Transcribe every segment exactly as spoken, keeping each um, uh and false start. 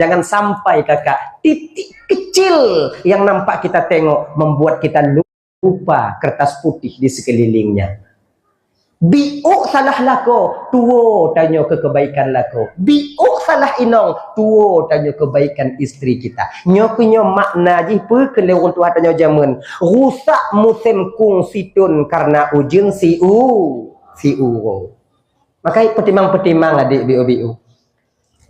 Jangan sampai, kakak, titik kecil yang nampak kita tengok membuat kita lupa kertas putih di sekelilingnya. Biôk salah lakoe, tuwoe tanyoe keu kebaikan lakoe. Biôk salah inong, tuwoe tanyoe kebaikan istri kita. Nyoe keuh nyoe makna jih peue keu lé ureuëng tuha tanyoe jameun. Rusak musém kungsi thon karena ujeuen si u, si uroe. Maka peutimang-peutimang adik biôk-biôk.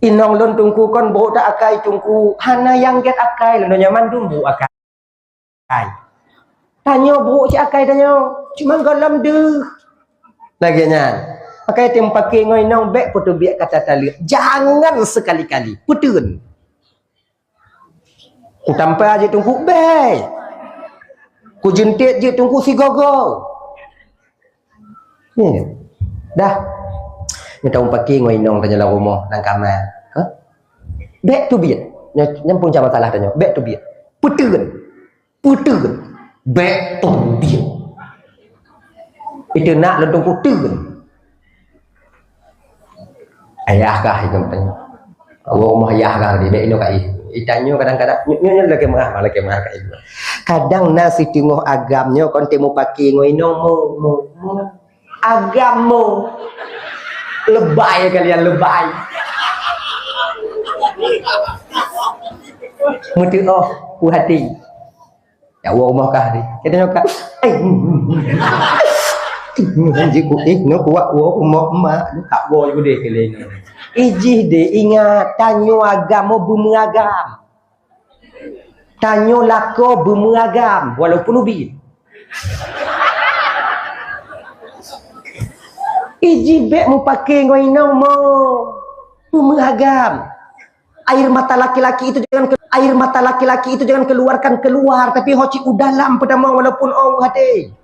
Inong lôn Teungku kon brôk that akai Teungku, hana nyang gét akai, lôn nyoe mandum brôk akai. Tanyoe brôk cit akai tanyoe, cuma gohlom deuh. Lagée nyan, akai tém paké ngon inong bék peuteubiet kata taleuek. Jangan sekali-kali. Peuteun. Kutampa jeuet Teungku bék. Kujeuntet jeuet Teungku sigoe-goe. Nyoe. Dah. Nyoe tamupaké ngon inong tanyoe lam rumoh, lam kama. Ha? Bék teubiet. Nyoe, nyan pun cama salah tanyoe. Bék teubiet. Peuteun. Peuteun. Bék teubiet. Itu nak lôn Teungku teun. Ayah kah itu tanya. Awak rumah ayah kah di bék inoe kai. Itanyoe kadang-kadang nyoe, nyoe, nyoe lakée meurah, lakée meurah kai. Kadang na siteungoh agam nyoe kon teumu paké ngon inong mo, mo, mo. Agam mo. Lebai kalian, lebai. Meutuoh, puhati. Ya, woe rumoh kah ni. Kita nyoe kah. Eh. Nyoe jih ku, eh, nyoe kuat woe rumoh mak, nyoe kak woe ju deh kali ni. Ijih deh, ingat, tanyoe agam, oh, beumeuragam. Tanyoe lakoe beumeuragam, walaupun ubit. Ijih bék mupaké ngon inong mo. Beumeuragam. Air mata laki-laki itu jangan ke-, air mata laki-laki itu jangan keluarkan keluar, tapi ho cit u dalam peutamong walaupun ong hati.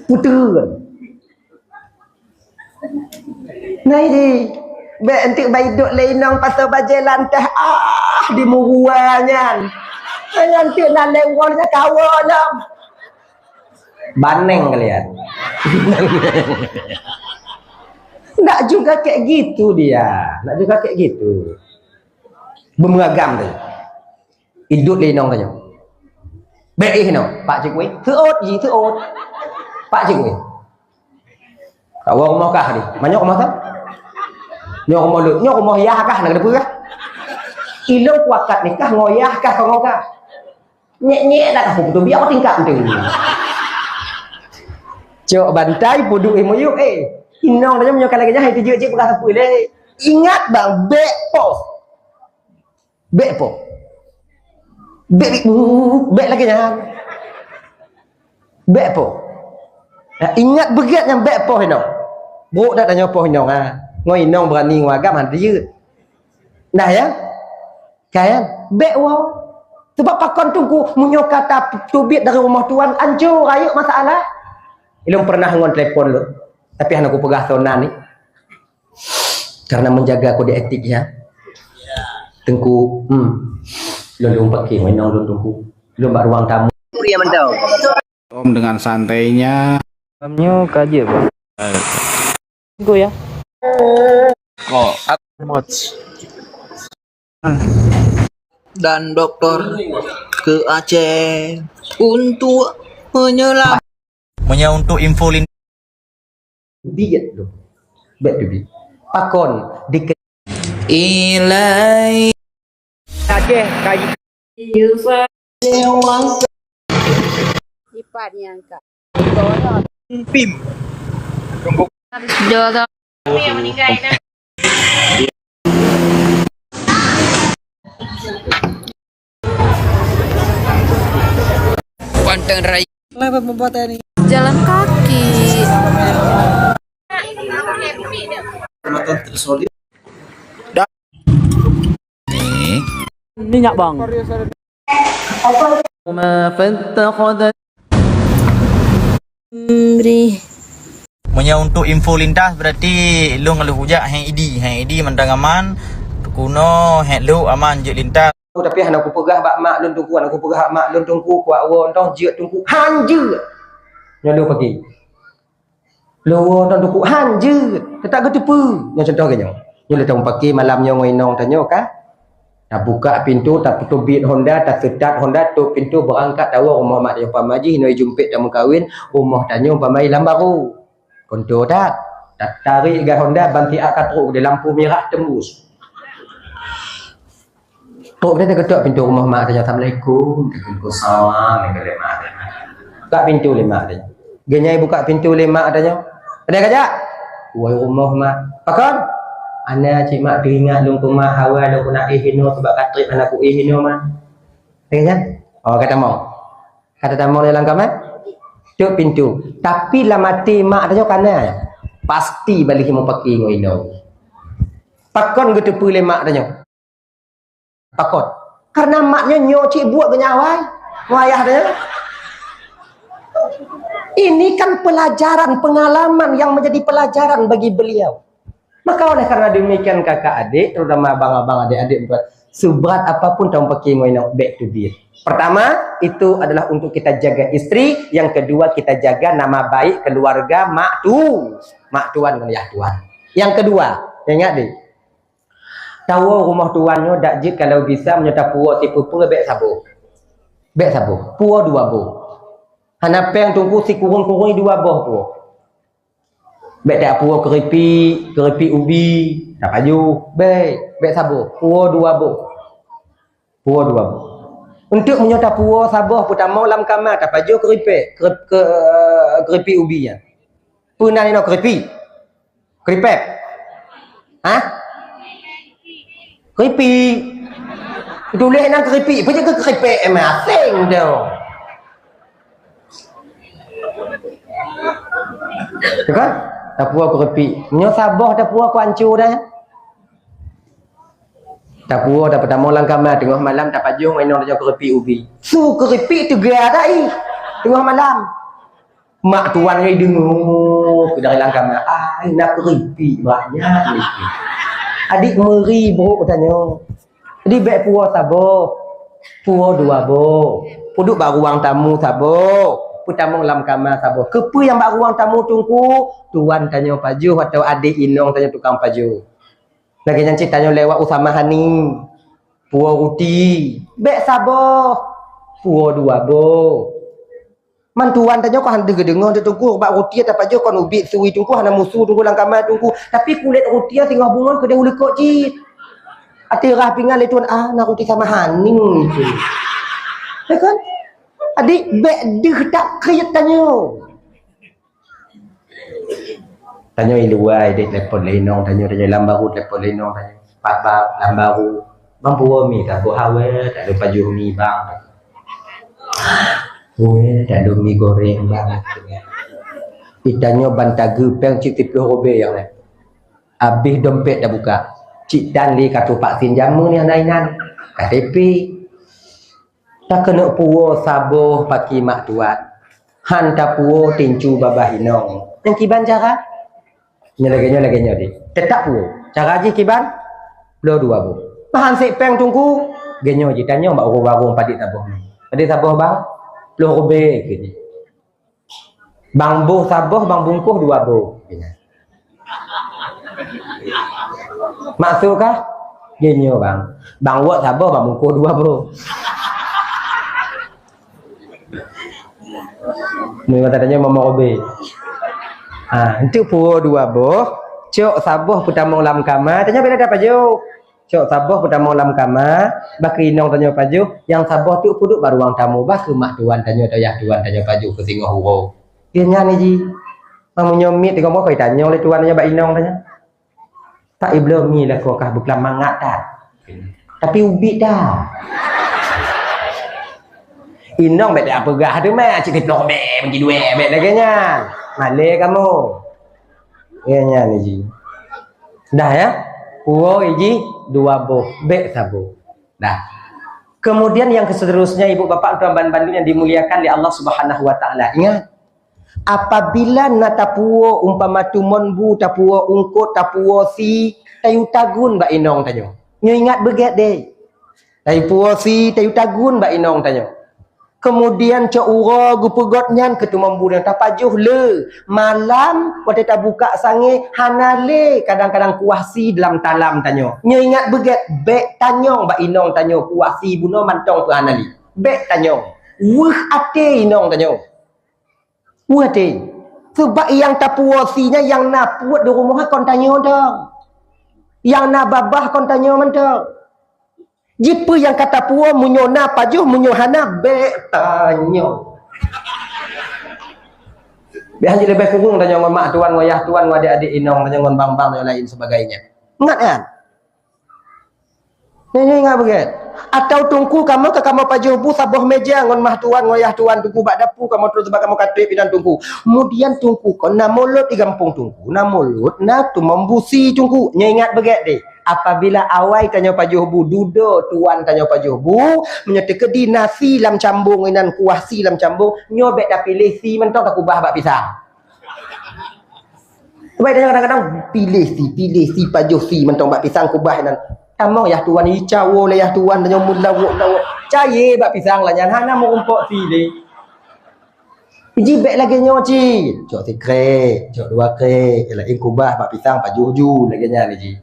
Peuteun. Nah, ini. Bék enteuk baidok lé inong pasal bajée lantah, ah, di murua nyan. Nyan teuk na lewon nya kawo lom. Baneng kalian. Ndak juga kayak gitu dia. Ndak juga kayak gitu. Beumeuragam tu. Idut lé inong tanyoe. Bék ih inong, pak cik weh. Seuôt ji, seuôt. Pak cik weh. Kak woe rumoh kah ni? Manyok rumoh tu? Nyoe rumoh lôn, nyoe rumoh yah kah na geupeugah? Ilôn kuakat nikah ngon yah kah ngon kah? Nyek-nyek dah kah putôh biak tingkat tu. Cok bantai puduk eh muyuk eh. Inong dah nyoe nyoe kalau gejah itu jeuet-jeuet peugah sapeue lé. Ingat bang, bék poh. Bék poh. Bék, bék lagée nyan. Bék poh. Nah, ingat beugét nyan bék poh inong. Brôk dak tanyoe poh inong ha. Ngon inong beurani ngon agam han jeuet. Nah ya. Kan? Bék woe. Sebab pakon Teungku, meunyoe kata teubiet dari rumoh tuan, ancô rayeuk masalah. Ilôn pernah ngon telepon lôn. Tapi hana kupeugah soe nan ni. Karena menjaga kode etik ya. Teungku, hmm. Lôn lôn paké mainong lôn Teungku. Lôn bak ruang tamu. Om dengan santainya. Nyoe ka jeuet, Bang. Go ya. Kok. Dan doktor ke Aceh untuk menyelam. Meunyoe untuk info lin- Biet tu. Biet tu bi. Pakon di Ilai. Aceh kai. Ipat nyang ka. Pim. Jorok. Panteng Raya. Jalan kaki. Minyak bang. Meunyoe untuk info lintas berarti lôn ka lheueh jak heng Idi, heng Idi mantong aman, kuno hek lhok aman jeuet lintas. Tapi hana kupeugah bak mak lôn Teungku, hana kupeugah bak mak lôn Teungku, kuak woe tong jeuet Teungku, han jeuet. Nyoe lôn pagi. Lôn woe tong Teungku, han jeuet. Teutap geuteupeue. Nyoe contoh geuh nyoe. Nyoe lôn tong pagi malam nyoe ngon inong tanyoe ka. Tabukak pintoe, tapeuteubiet honda, taseutôt honda, tôp pintoe, beurangkat tawoe rumoh mak tanyoe. Umpama jih inoe jumpet tameukawen, rumoh tanyoe umpama lam barô. Konto that, tatarek gas honda, ban siat ka trôk di lampu mirah teumbus. Trôk teuh takeutôk pintoe rumoh mak tanyoe, "Assalamualaikum." "Waalaikumsalam." Bukak pintoe lé mak tanyoe. Geunyai bukak pintoe lé mak tanyoe. "Padahai kajak?" "Woe rumoh mak." "Pakon?" "Hana cit mak, teuingat lôn keu mak, hawa lôn keuneuk éh inoe, sabab ka trép hana kuéh inoe mak." Teuingat? Oh, ka tamong. Ka tamong lé lam kama? Tôp pintoe. Tapi lam até mak tanyoe kana. Pasti balik mupaki ngon inong. Pakon geuteupeue lé mak tanyoe? Pakon? Karena mak nyoe nyoe cit buet geunyawai. Wayah tanyoe. Ini kan pelajaran, pengalaman yang menjadi pelajaran bagi beliau. Maka oleh karena demikian, kakak adik, terutama abang-abang, adik-adik, tuan, seberat apapun tamupaki ngon inong, back to beat. Pertama, itu adalah untuk kita jaga istri. Yang kedua, kita jaga nama baik keluarga mak tu, mak tuan ngon yah tuan. Yang kedua, ingat deh, tawoe rumoh tuan nyoe dak jeuet kalau bisa meunyoe tapuwoe sipeue-peue back saboh. Back saboh. Puwoe dua boh. Hana péng teungku, sikureueng-kureueng dua boh puwoe. Bèk tapuwoe keuripik, keuripik ubi, tapajoh, bèk, bèk saboh, puwoe dua boh. Puwoe dua boh. Eunteuk meunyoe tapuwoe saboh peutamong lam kama, tapajoh keuripik, keurip-, ke-, keuripik ubi nyan. Peue nan inoe keuripik? Keuripik? Hah? Keuripik. Tuléh nan keuripik, peue jeuet keu keuripik, eh, asing tu. Teuka? Tapuwoe keuripik. Nyoe saboh tapuwoe keu ancô dah. Tapuwoe tapeutamong lam kama, teungoh malam tapajoh ngon inong tajoh keuripik ubi. Su keuripik teuga dah ih. Teungoh malam. Mak tuan nyoe deungoe dari lam kama. Ai, na keuripik banyak ni. Adik meuri brôk tanyoe. Jadi bèk puwoe saboh, puwoe dua boh. Peuduek bak ruang tamu saboh, peutamong lam kama saboh. Keupeue nyang bak ruang tamu teungku? Tuan tanyoe pajoh atawa adék inong tanyoe tukang pajoh. Lagèe nyan cit tanyoe lewat u Samahani, puwoe ruti, bèk saboh, puwoe dua boh. Man tuan tanyoe kon han deuh geudeungoe teungku, bak ruti tapajoh kon ubit sui teungku, hana musu teungku lam kama teungku. Tapi kulét ruti singoh bungöng keudéh u likot cit. Até rhah pingan lé tuan, "Ah, na ruti Samahani." Ya kan? Adik, bèk deuh that kriet tanyoe. Tanyoe i luwa, dek telepon lé inong tanyoe, tanyoe lam barô telepon lé inong tanyoe. Papa lam barô. Bang, puwoe mi, taboh hawa, tak ada pajoh mi, bang. Weh, tak ada mi goreng, bang. Itanyoe ban tageupeng cit siploh rubèe nyang laén. Abéh dompet tabuka. Cit tan lé kartu vaksin jameun nyang na inan. K T P. Takeuneuk puwoe saboh paki mak tuan. Han tapuwoe tincu babah inong. Nyang kiban cara? Nyoe lagèe nyoe, lagèe nyoe deh. Teutap puwoe. Cara jih kiban? Bloe dua boh. Bah han sép pèng teungku. Geutanyoe jih tanyoe bak ureueng warong padit saboh. Padit saboh bang? Ploh rubèe keu jih. Bang boh saboh, bang bungkôh dua boh. Maksud kah? Geutanyoe bang. Bang wot saboh, bang bungkôh dua boh. Ni mata tanya mama Robi. Ha, eunteuk puwoe dua boh, cok saboh peutamong lam kama, tanya bila dapat jok. Cok saboh peutamong lam kama, bah keu inong tanyoe pajoh, nyang saboh tu peuduek bak ruang tamu, bah keu mak tuan tanyoe, yah tuan tanyoe pajoh keu singoh uroe. Geutanyoe nyan jih. Meunyoe miet teungoh moh, tanyoe lé tuan tanyoe bak inong tanyoe. Tak ibloe mi lakoe kah beuklam mangat that. Tapi ubit that. Inong bèk tapeugah teuma, cit siploh bèe, meujiduek bèk lagèe nyan. Malèe kamoe. Ya, nyan jih. Dah ya? Puwoe jih dua boh, bèk saboh. Dah. Kemudian yang seterusnya, ibu bapak tuan ban bandum yang dimuliakan oleh Allah Subhanahu wa taala. Ingat, apabila na tapuwoe umpama tumon bu, tapuwoe ungkot, tapuwoe si, tayue tagun bak inong tanyoe. Nyoe ingat beugèt deh. Tayue puwoe si, tayue tagun bak inong tanyoe. Keumudian cok uroe geupeugot nyan keu teumambu nyang tapajoh le. Malam watée tabukak sangée hana le kadang-kadang kuah sie dalam talam tanyoe. Nyoe ingat beugét, bék tanyong bak inong tanyoe kuah sie bunoe mantong peuhana le. Bék tanyong. Weueh até inong tanyoe. Weueh até. Sabab nyang tapuwoe sie nyan nyang na peuet di rumoh kon tanyoe dong. Nyang na babah kon tanyoe mantong. Jipeue nyang ka tapuwoe meunyoe na pajoh, meunyoe hana bék tanyong. Biasa leubeh kureueng tanyoe ngon mak tuan, ngon yah tuan, ngon adik-adik inong tanyoe, ngon bang-bang dan lain sebagainya. Ingat kan? Nyoe ingat beugét. Atau teungku kamoe ka kamoe pajoh bu saboh meja ngon mah tuan, ngon yah tuan teungku bak dapu kamoe terus bak kamoe ka trép inan teungku. Kemudian teungku kon na mulod di gampông teungku, na mulod na teumambu sie teungku. Nyoe ingat beugét deh. Apabila awai tanyoe pajoh bu, dudoe tuan tanyoe pajoh bu, meunyoe teukeudi na sie lam cambong inan kuah sie lam cambong, nyoe bék tapiléh sie mantong takubah bak pisang. Sabab tanyoe kadang-kadang piléh sie, piléh sie, pajoh sie mantong bak pisang kubah inan. Tamong yah tuan, icawo lé yah tuan tanyoe meulawok-lawok. Cayée bak pisang lah nyan hana meurumpok sie lé. Ji bék lagée nyoe cit. Cok sikrék, cok dua krék, laén kubah bak pisang pajoh ju lagée nyan ji.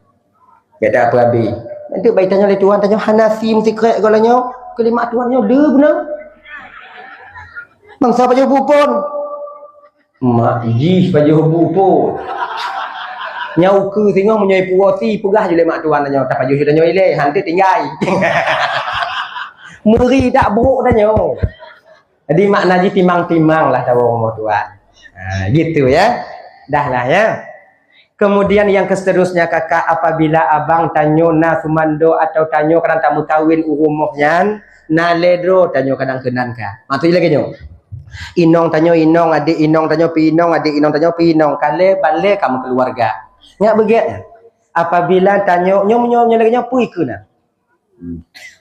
Gata peue abéh. Nanti bai tanyoe lé tuan tanyoe hana sie meusikrek goh nyoe. Keulimak tuan nyoe le beuna. Bangsa pajoh bu pon. Mak jih pajoh bu pon. Nyau keu singoh meunyoe puwoe sie peugah ju lé mak tuan tanyoe, tapajoh ju tanyoe ilée, hanté tinggai. Meuri tak brok tanyoe. Jadi makna jih timang-timang lah tawoe rumoh tuan. Ha, gitu ya. Dah lah ya. Kemudian yang seterusnya kakak, apabila abang tanyoe na sumando atau tanyoe kadang tameukawen u rumoh nyan, na lé droe tanyoe kadang keunan ka. Maksud lagée nyoe. Inong tanyoe inong, adik inong tanyoe pi inong, adik inong tanyoe pi inong, ka lé ban lé ka meukeuluwarga. Nyak beugét nyan. Apabila tanyoe nyoe nyoe nyoe lagée nyoe pui keunan.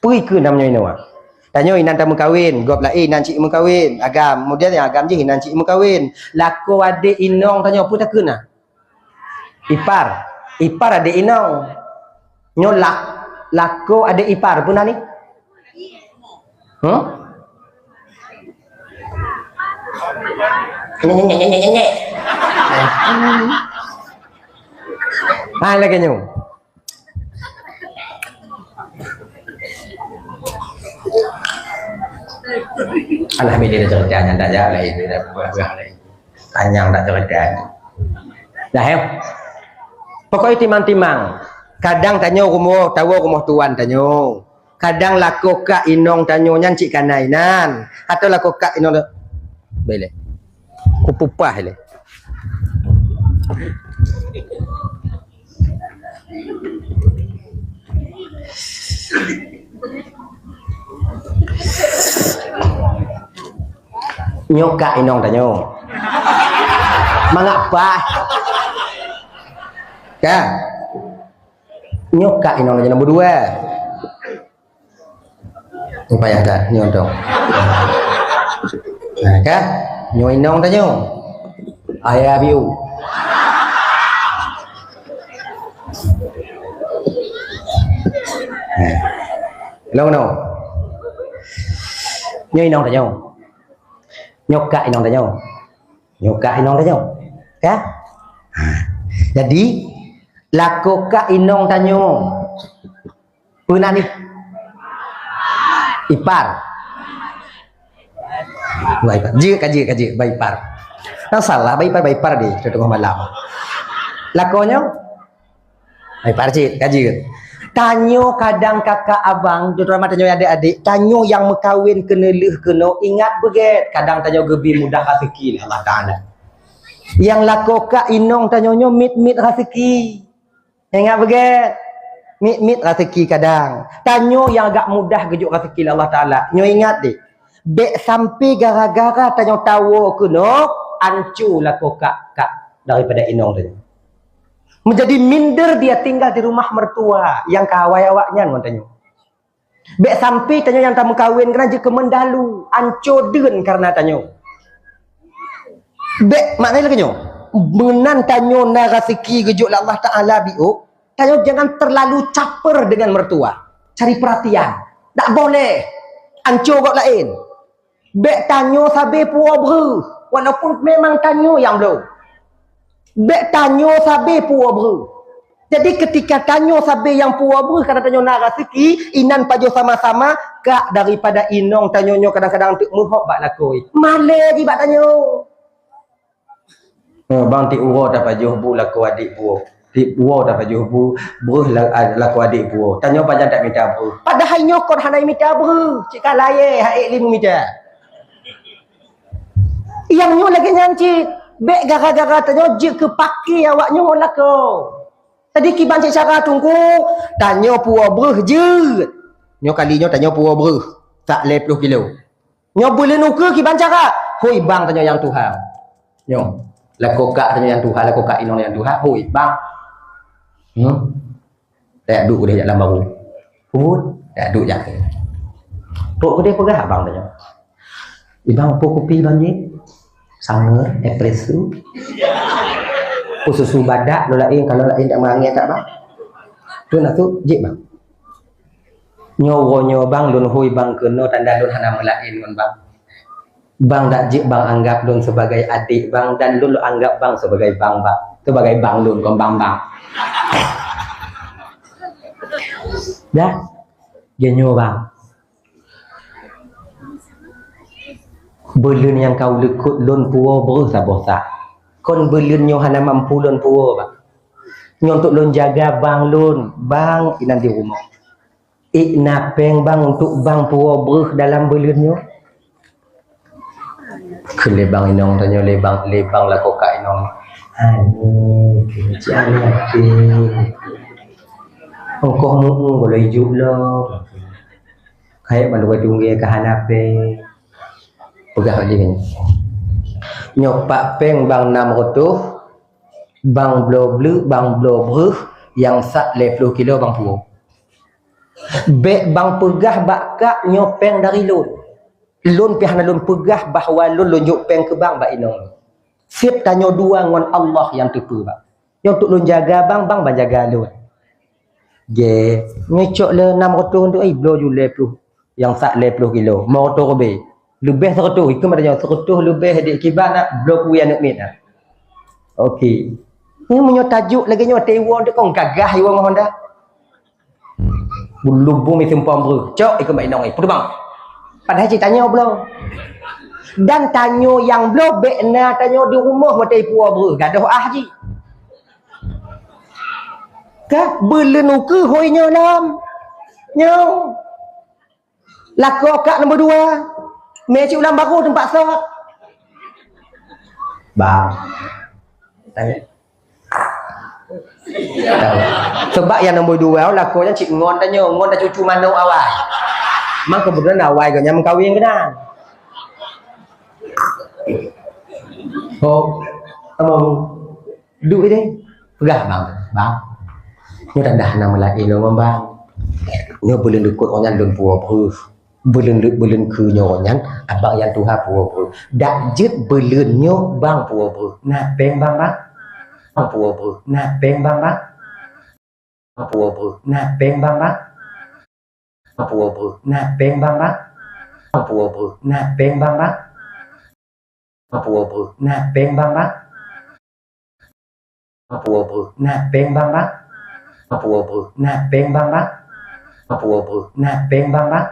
Pui keu nam nyoe inoe. Tanyoe inan tameukawen, gob laén inan cit meukawen, agam. Kemudian nyang agam jih inan cit meukawen. Lakoe adek inong tanyoe peue takeu na? Ipar. Ipar adek inong. Nyoe lak-, lakoe adek ipar peue na ni? Huh? Nyek, nyek, nyek, nyek, nyek, nyek. Ah, lagèe nyoe. Alhamdulillah, cerita nyan dak jalan, dah buah-buah lain. Panjang dak cerita nyan. Dah, ya? Pokoknya timang-timang. Kadang tanyoe rumoh, tawoe rumoh tuan tanyoe. Kadang lakoe kak inong tanyoe nyan cit kana inan. Atau lakoe kak inong ta-, boleh. Kupupah lé. Nyoe kak inong tanyoe. Mangat paih. Ka? Nyoe kak inong tanyoe nombor dua. Nyoe payah that, nyoe dong. Nah, ka? Nyoe inong tanyoe. Ayah biu. Nah. Long no. Nyoe inong tanyoe. Nyoe kak inong tanyoe. Nyoe kak inong tanyoe. Ka? Ha. Jadi, lakoe kak inong tanyoe. Peue nan ipar? Bai ipar. Jeuet ka jeuet, ka jeuet, bai ipar. Nah, salah, bai ipar, bai ipar deh, teungoh malam. Lakoe nyoe? Bai ipar cit, ka jeuet. Tanyoe kadang kakak abang, terutama tanyoe adik-adik, tanyoe nyang meukawen keuneulheueh keunoe, ingat beugét, kadang tanyoe geubi mudah raseuki lé Allah Taala. Nyang lakoe kak inong tanyoe nyoe mit-mit raseuki. Ingat beugét, mit-mit raseuki kadang. Tanyoe nyang agak mudah geujok raseuki lé Allah Taala. Nyoe ingat deh, bék sampai gara-gara tanyoe tawoe keunoe, anco lakoe kak-kak daripada inong tanyoe. Menjadi minder dia tinggal di rumah mertua nyang ka awai awak nyan ngon tanyoe. Bék sampai tanyoe nyang tameukawen keunan jeuet keu meudalu, anco deuen kareuna tanyoe. Bék, makna lagèe nyoe, meunan tanyoe na raseuki geujok lé Allah Taala biôh, tanyoe jangan terlalu caper dengan mertua. Cari perhatian. Dak boleh. Anco gob laén. Bèk tanyoe sabé puwoe breuh, walaupun memang tanyoe nyang bloe. Bèk tanyoe sabé puwoe breuh. Jadi, keutika tanyoe sabé nyang puwoe breuh, karena tanyoe na raseuki, inan pajoh sama-sama, kak daripada inong tanyoe nyoe kadang-kadang teuk meuhok bak lakoe. Malèe jih bak tanyoe. Eh, bang, tiep uroe tapajoh bu lakoe adék puwoe. Tiep uroe tapajoh bu, breuh la-, a-, lakoe adék puwoe. Tanyoe pajan tak mita breuh. Padahai nyoe kon hana mita breuh. Cit ka layèe, hai lé mita. Nyang nyoe lagèe nyan cit. Bèk gara-gara tanyoe jeuet keu paké awak nyoe ngon lakoe. Jadi kiban cit cara Teungku, tanyoe puwoe breuh jeuet. Nyoe kali nyoe tanyoe puwoe breuh. Sak lhèe plôh kilo. Nyoe beuleuen ukeue kiban cara. Hôi bang tanyoe nyang tuha. Nyoe. Lakoe kak tanyoe nyang tuha, lakoe kak inong nyang tuha. Hôi bang. Hmm. Tajak duek keudéh jak lam baru. Peubuet, tajak duek jak. Trok keudéh peugah abang tanyoe. "Ibang, peue kupi bang jih?" "Sangeut, espresso." "Peue susu badak lôn laén, kalau laén tak meurangèe tak bang?" "Tu na tu, jih bang." Nyoe uroe nyoe bang, lôn hôi bang keunoe tanda lôn hana meulaén ngon bang. Bang dak jeuet bang anggab lôn sebagai adék bang, dan lôn anggab bang sebagai bang bang, sebagai bang lôn kon bang bang. Dah, geuh nyoe bang. Beuleuen nyang ka uleuekot lôn puwoe breuh saboh sa. Kon beuleuen nyoe hana mampu lôn puwoe bang. Nyoe untuk lôn jaga bang lôn, bang inan di rumoh. Ék na péng bang untuk bang puwoe breuh dalam beuleuen nyoe? Kheun lé bang inong tanyoe, lé bang, lé bang lakoe kak inong. Aduh, keucian até. Ongkoh mu'u goloi juk lom. Kayèe mandum tunggé ka hana péng. Peugah bak jih nyoe. Nyoe pat péng bang nam reutôh, bang bloe bleuek, bang bloe breuh, nyang sak lhèe plôh kilo bang puwoe. Bèk bang peugah bak kak nyoe péng dari lôn. Lôn pih hana lôn peugah bahwa lôn lôn jok péng keu bang bak inong. Sép tanyoe dua ngon Allah nyang teupeue bang. Nyoe untuk lôn jaga bang, bang ban jaga lôn. Jeh, nyoe cok le nam reutôh untuk, eh, bloe ju lhèe plôh, nyang sak lhèe plôh kilo, limong reutôh rubèe. Leubeh sireutôh, ikheun bak tanyoe sireutôh leubeh dek kiban na, bloe keu aneuk miet na. Oke. Nyoe meunyoe tajok lagèe nyoe, watèe iwoe nyoe kon gagah iwoe ngon Honda. Lubong meusimpom breuh. Cok, ikheun bak inong, eh, peue bang? Padahai cit tanyoe bloe. Dan tanyoe nyang bloe bèk na tanyoe di rumoh watèe ipuwoe breuh, gadôh ah jih. Ka beuleuen ukeue hôi nyoe lom. Nyoe. Lakoe kak nombor dua. Mé cit ulang baru teumpat sot. Bang. Tanya. Sebab nyang nombor dua lakoe nyan cit ngon tanyoe, ngon tacucu manok awai. Maka keubeutulan awai geuh nyan meukawen keunan. Oh, tamong. Duek idéh. Peugah bang, bang. Nyoe dah, dah na meulaén lôn ngon bang. Nyoe beuleuen likot awak nyan lôn puwoe breuh. Beuleuen, beuleuen keu nyoe nyan, abang nyang tuha puwoe breuh. Dak jeuet beuleuen nyoe bang puwoe breuh. Na péng bang, bang? Bang puwoe breuh. Na péng bang, bang? Bang puwoe breuh. Na péng bang, bang? Bang puwoe breuh. Na péng bang, bang? Bang puwoe breuh. Na péng bang, bang? Bang puwoe breuh. Na péng bang, bang? Bang puwoe breuh. Na péng bang, bang? Bang puwoe breuh. Na péng bang, bang? Bang puwoe breuh. Na péng bang, bang?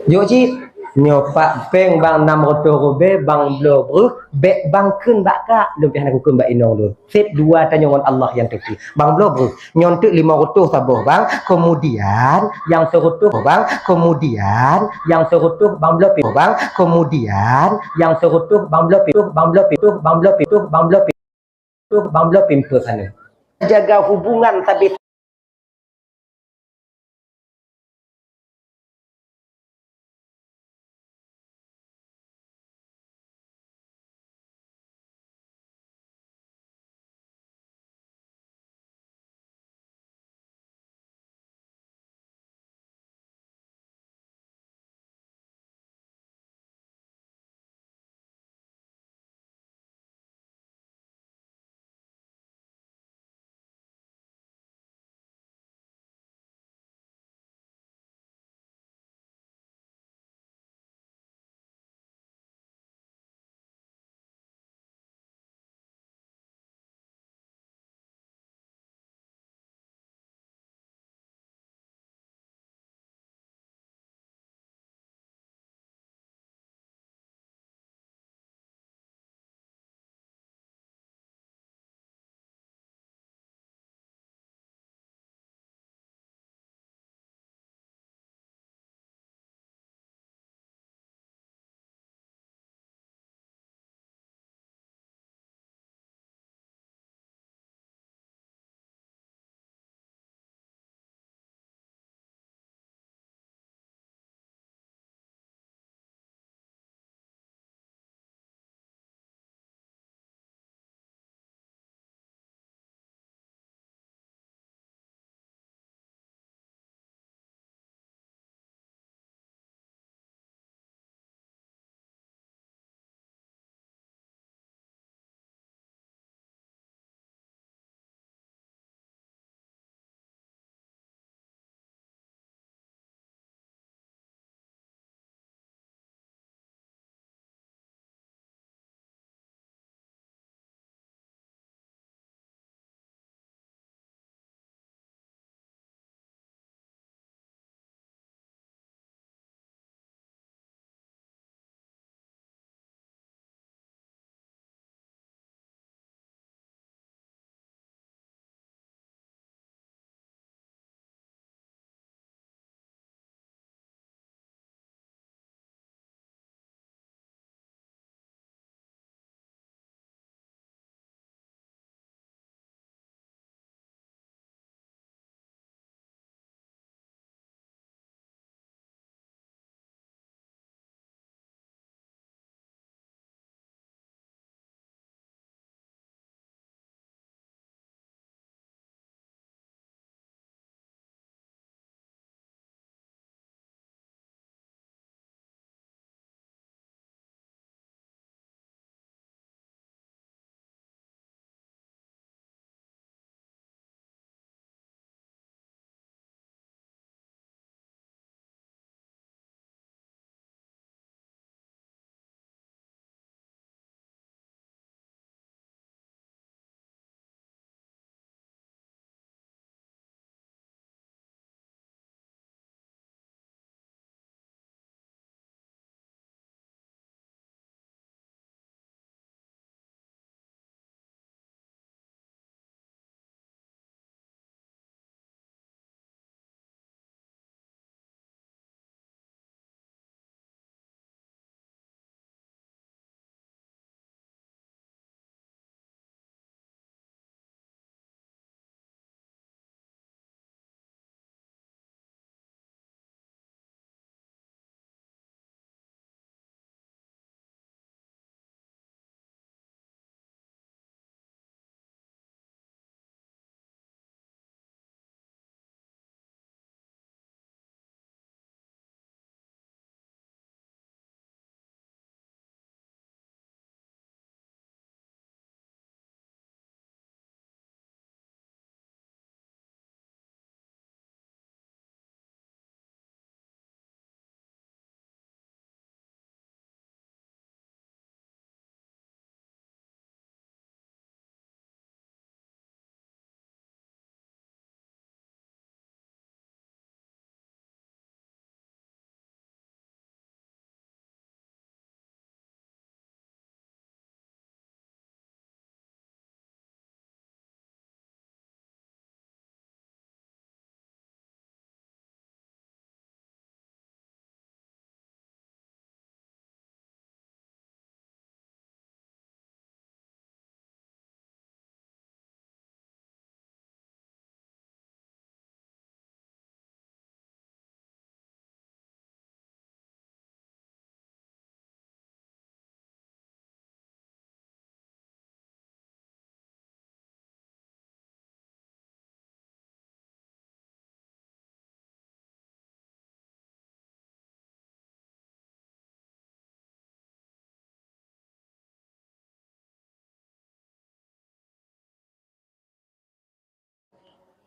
Jok cit. Nyoe pat péng bang nam reutôh rubèe, bang bloe breuh, bèk bang kheun bak kak, lôn pih hana kukheun bak inong lôn. Sép dua tanyoe ngon Allah nyang teupeue. Bang bloe breuh. Nyoe teuk limong reutôh saboh bang, kemudian nyang sireutôh bang, kemudian nyang sireutôh bang bloe pi-, bang, kemudian nyang sireutôh bang bloe pi-, bang bloe pi-, bang bloe pi-, bang bloe pi-, bang bloe pi-, bang bloe pi-, bang bloe pi-, bang bloe pi-, jaga hubungan sabé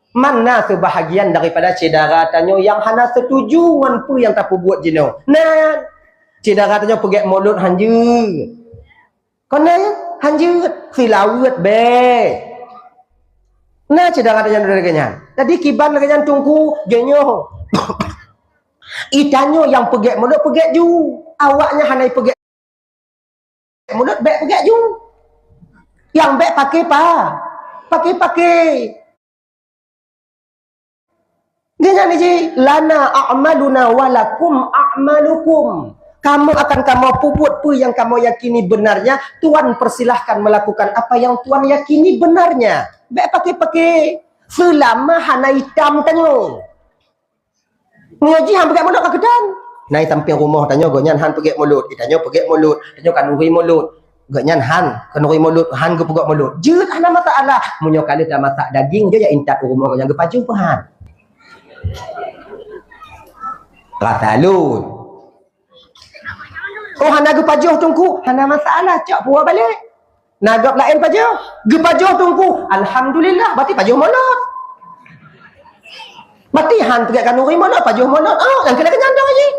Mana seubahagian daripada syedara tanyoe nyang hana setuju ngon peue nyang tapeubuet jinoe? Nan, syedara tanyoe peugét mulod hanjeuet. Kon na, hanjeuet, seulaweuet bèk. Na syedara tanyoe lagèe nyan. Jadi kiban lagèe nyan Teungku, geutanyoe. I tanyoe nyang peugét mulod, peugét ju. Awaknyan hana peugét mulod, bèk peugét ju. Nyang bèk paké pa? Paké-paké. Geutanyoe jih, "Lana a'maluna wa lakum a'malukum." Kamoe akan kamoe peubuet peue nyang kamoe yakini beunarnya, Tuhan persilahkan melakukan apa yang Tuhan yakini beunarnya. Bèk paké-paké, seulama hana itam tanyoe. Meunyoe jih han peugét mulod ka keutan. Na i sampéng rumoh tanyoe gobnyan han peugét mulod, i tanyoe peugét mulod, tanyoe khanuri mulod. Gobnyan han khanuri mulod, han geupeugét mulod. Jeuet hana masalah. Meunyoe ka lheueh tamasak daging, jeuet jak intat u rumoh gobnyan geupajoh peuhan. Rasa lôn. Oh, hana geupajoh Teungku, hana masalah, cok puwoe balek. Na gob laén pajoh, geupajoh Teungku, alhamdulillah, berarti pajoh mulod. Berarti han peugét khanuri mulod, pajoh mulod. Oh, nyang keunan keunyan dong jih.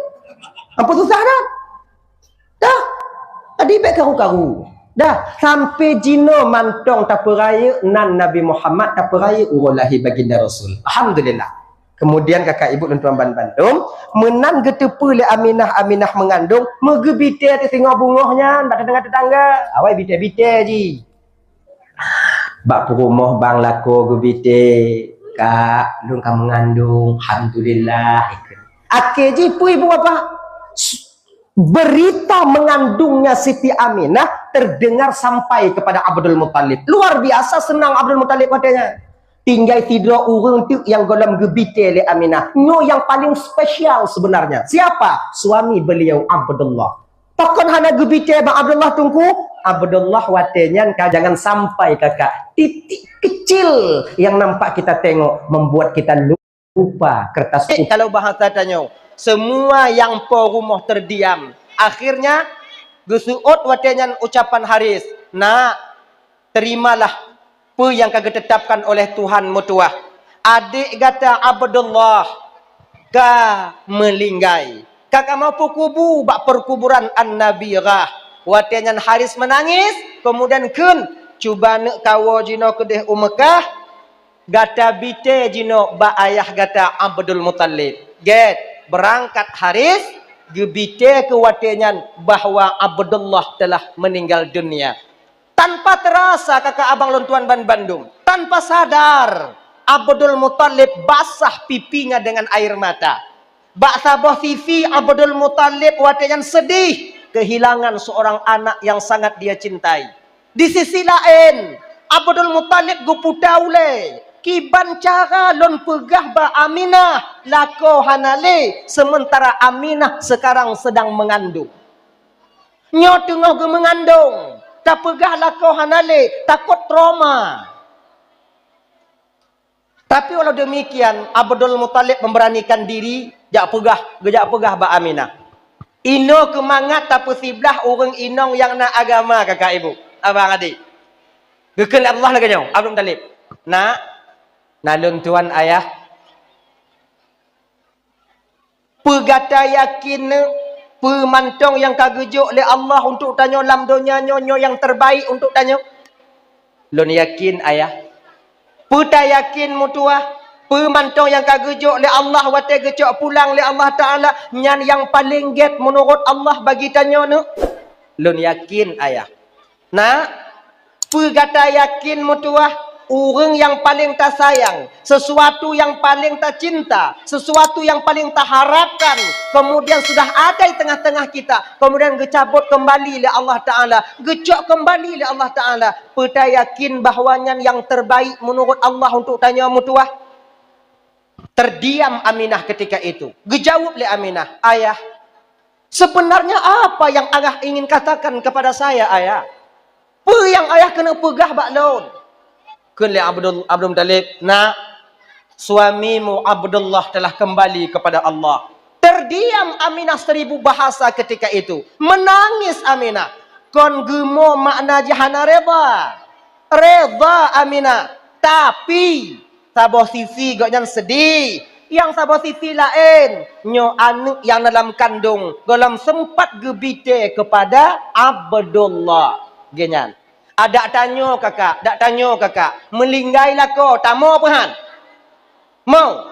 Ampôn susah dah. Dah. Jadi bèk karu-karu. Dah, sampai jinoe mantong tapeurayeuk nan Nabi Muhammad, tapeurayeuk uroe lahé baginda Rasul. Alhamdulillah. Kemudian kakak ibu lôn tuan ban bandum, meunan geuteupeue lé Aminah, Aminah meungandong, meugeubitée teuh singoh beungoh nyan bak teungoh teutangga. Awai bitée-bitée jih. Bak peurumoh bang lakoe geubitée, "Kak, lôn ka meungandong, alhamdulillah." Akhé jih peue ibu bapak? Berita mengandungnya Siti Aminah terdengar sampai kepada Abdul Muthalib. Luar biasa senang Abdul Muthalib watée nyan. Tinggai sidroe ureuëng teuk nyang gohlom geubitée lé Aminah. Nyoe nyang paling spesial sebenarnya. Siapa? Suami beliau Abdullah. Pakon hana geubitée bak Abdullah Teungku? Abdullah watée nyan ka jangan sampai kakak. Titik kecil yang nampak kita tengok membuat kita lupa kertas. Eh, kalau bahasa tanyoe, semua nyang po rumoh terdiam. Akhirnya geuseuôt watée nyan ucapan Haris, "Nak, terimalah peue nyang ka geutetapkan oleh Tuhan meutuwah. Adék gata Abdullah ka meulinggai. Ka kamoe peukubu bak peukuburan An-Nabirah." Watée nyan Haris meunangis, keumudian kheun, "Cuba neuk kawoe jinoe keudeh u Meukah, gata bitée jinoe bak ayah gata Abdul Muthalib." Gét, beurangkat Haris, geubitée keu watée nyan bahwa Abdullah telah meninggal dunia. Tanpa terasa, kakak abang lôn tuan ban bandum, tanpa sadar, Abdul Muthalib basah pipinya dengan air mata. Bak saboh sisi, Abdul Muthalib watée nyan sedih kehilangan seorang anak yang sangat dia cintai. Di sisi laén, Abdul Muthalib geuputa ulée, "Kiban cara lôn peugah bak Aminah lakoe hana lé, seumeuntara Aminah sekarang sedang mengandung?" Nyoe teungoh geumeungandong, tapeugah lakoe hana lé, takot trauma. Tapi walau demikian, Abdul Muthalib memberanikan diri, jak peugah, geujak peugah bak Aminah. Inoe keumangat tapeusiblah ureuëng inong nyang na agama, kakak ibu. Abang adik. Geukheun lé Allah lagée nyoe, Abdul Muthalib, "Nak, na lôn tuan ayah." Peue gata yakin, peue mantong nyang ka geujok lé Allah untuk tanyoe lam donya nyoe, nyoe nyang terbaik untuk tanyoe? Lôn yakin, ayah. Peue tayakin, meutuwah? Peue mantong nyang ka geujok lé Allah watée geucok pulang lé Allah Taala, nyan nyang paleng gét meunurot Allah bagi tanyoe nyoe? Lôn yakin, ayah. Nak, peue gata yakin, meutuwah? Ureuëng nyang paleng tasayang, sesuatu nyang paleng tacinta, sesuatu nyang paleng taharapkan, kemudian sudah ada di tengah-tengah kita, kemudian geucabot keumbali lé Allah Taala, geucok keumbali lé Allah Taala, peue tayakin bahwa nyan nyang terbaik meunurot Allah untuk tanyoe, meutuwah? Terdiam Aminah ketika itu. Geujaweueb lé Aminah, "Ayah, sebenarnya apa yang ayah ingin katakan kepada saya, ayah? Peue nyang ayah keuneuk peugah bak lôn?" Kheun lé Abdul, Abdul Muthalib, "Nak, suamimu Abdullah telah kembali kepada Allah." Terdiam Aminah seribu bahasa ketika itu. Menangis Aminah. Kon geumo makna jih hana reda. Reda Aminah. Tapi, Saboh sisi gobnyan seudeh, nyang saboh sisi laén, nyoe aneuk nyang dalam kandong gohlom seumpat geubitée keupada Abdullah. Geuhnyan. Adak tanyoe kakak, dak tanyoe kakak, meulinggai lakoe, tamoe peuhan? Mo.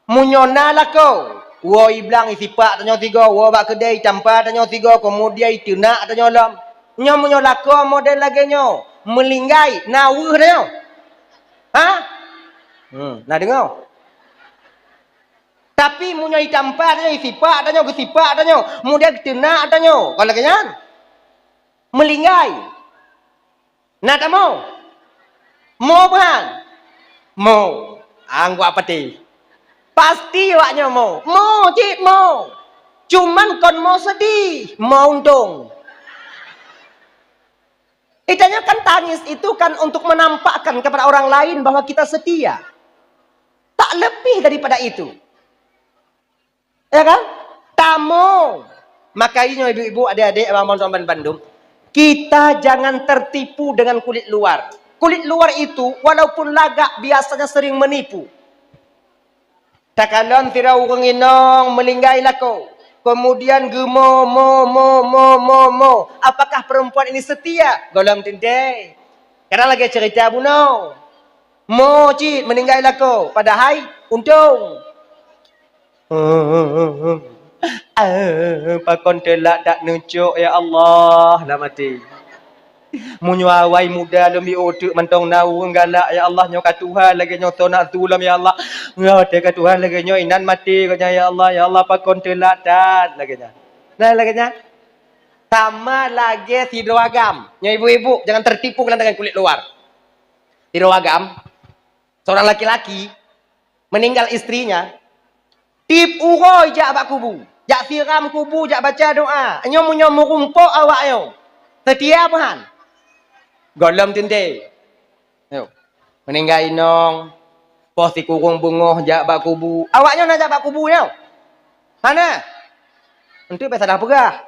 Meunyoe na lakoe, woe i blang isipak tanyoe sigoe, woe bak keudée itampa tanyoe sigoe, keumudian iteunak tanyoe lom. Nyoe meunyoe lakoe model lagée nyoe, meulinggai, na weueh tanyoe? Ha? Hmm, na deungoe? Tapi meunyoe itampa tanyoe, isipak tanyoe, geusipak tanyoe, keumudian iteunak tanyoe, kon lagée nyan? Meulinggai. Na tamoe? Mo peuhan? Mo. Anggua pati. Pasti awak nyoe mo. Mo, cit mo. Cuman kon mo seudeh, mo untông. Itanyoe kan tangis itu kan untuk menampakkan kepada orang lain bahwa kita setia. Tak lebih daripada itu. Ya kan? Tamoe. Maka inyoe ibu-ibu, adik-adik, abang-abang tuan bandum, kita jangan tertipu dengan kulit luar. Kulit luar itu walaupun lagak biasanya sering menipu. Takalon sidroe ureuëng inong meulinggai lakoe, keumudian geumo, mo, mo, mo, mo, mo. Apakah perempuan ini setia? Gohlom teuntée. Kadang lagée cerita bunoe. Mo cit meulinggai lakoe, padahai untông. Pakon teulak that neucok, ya Allah, lam até. Meunyoe awai muda lom i uteuk mantong na ureuëng galak, ya Allah, nyoe ka tuha lagée nyoe, toh na tulom, ya Allah. Nyoe watée ka tuha lagée nyoe, inan maté gobnyan, ya Allah, ya Allah, pakon teulak that lagée nyan. Nah, lagée nyan. Sama lagée sidroe agam. Nyoe ibu-ibu, jangan tertipu dengan kulit luar. Sidroe agam, seorang laki-laki, meninggal istrinya, tiep uroe jak bak kubu, jak siram kubu, jak baca doa. Nyoe meunyoe meurumpok awak nyoe, seutia peuhan? Gohlom teuntée. Yo. Meuninggai inong, poh sikureueng beungoh jak bak kubu. Awak nyoe na jak bak kubu nyoe? Hana. Enteuk bèk salah peugah.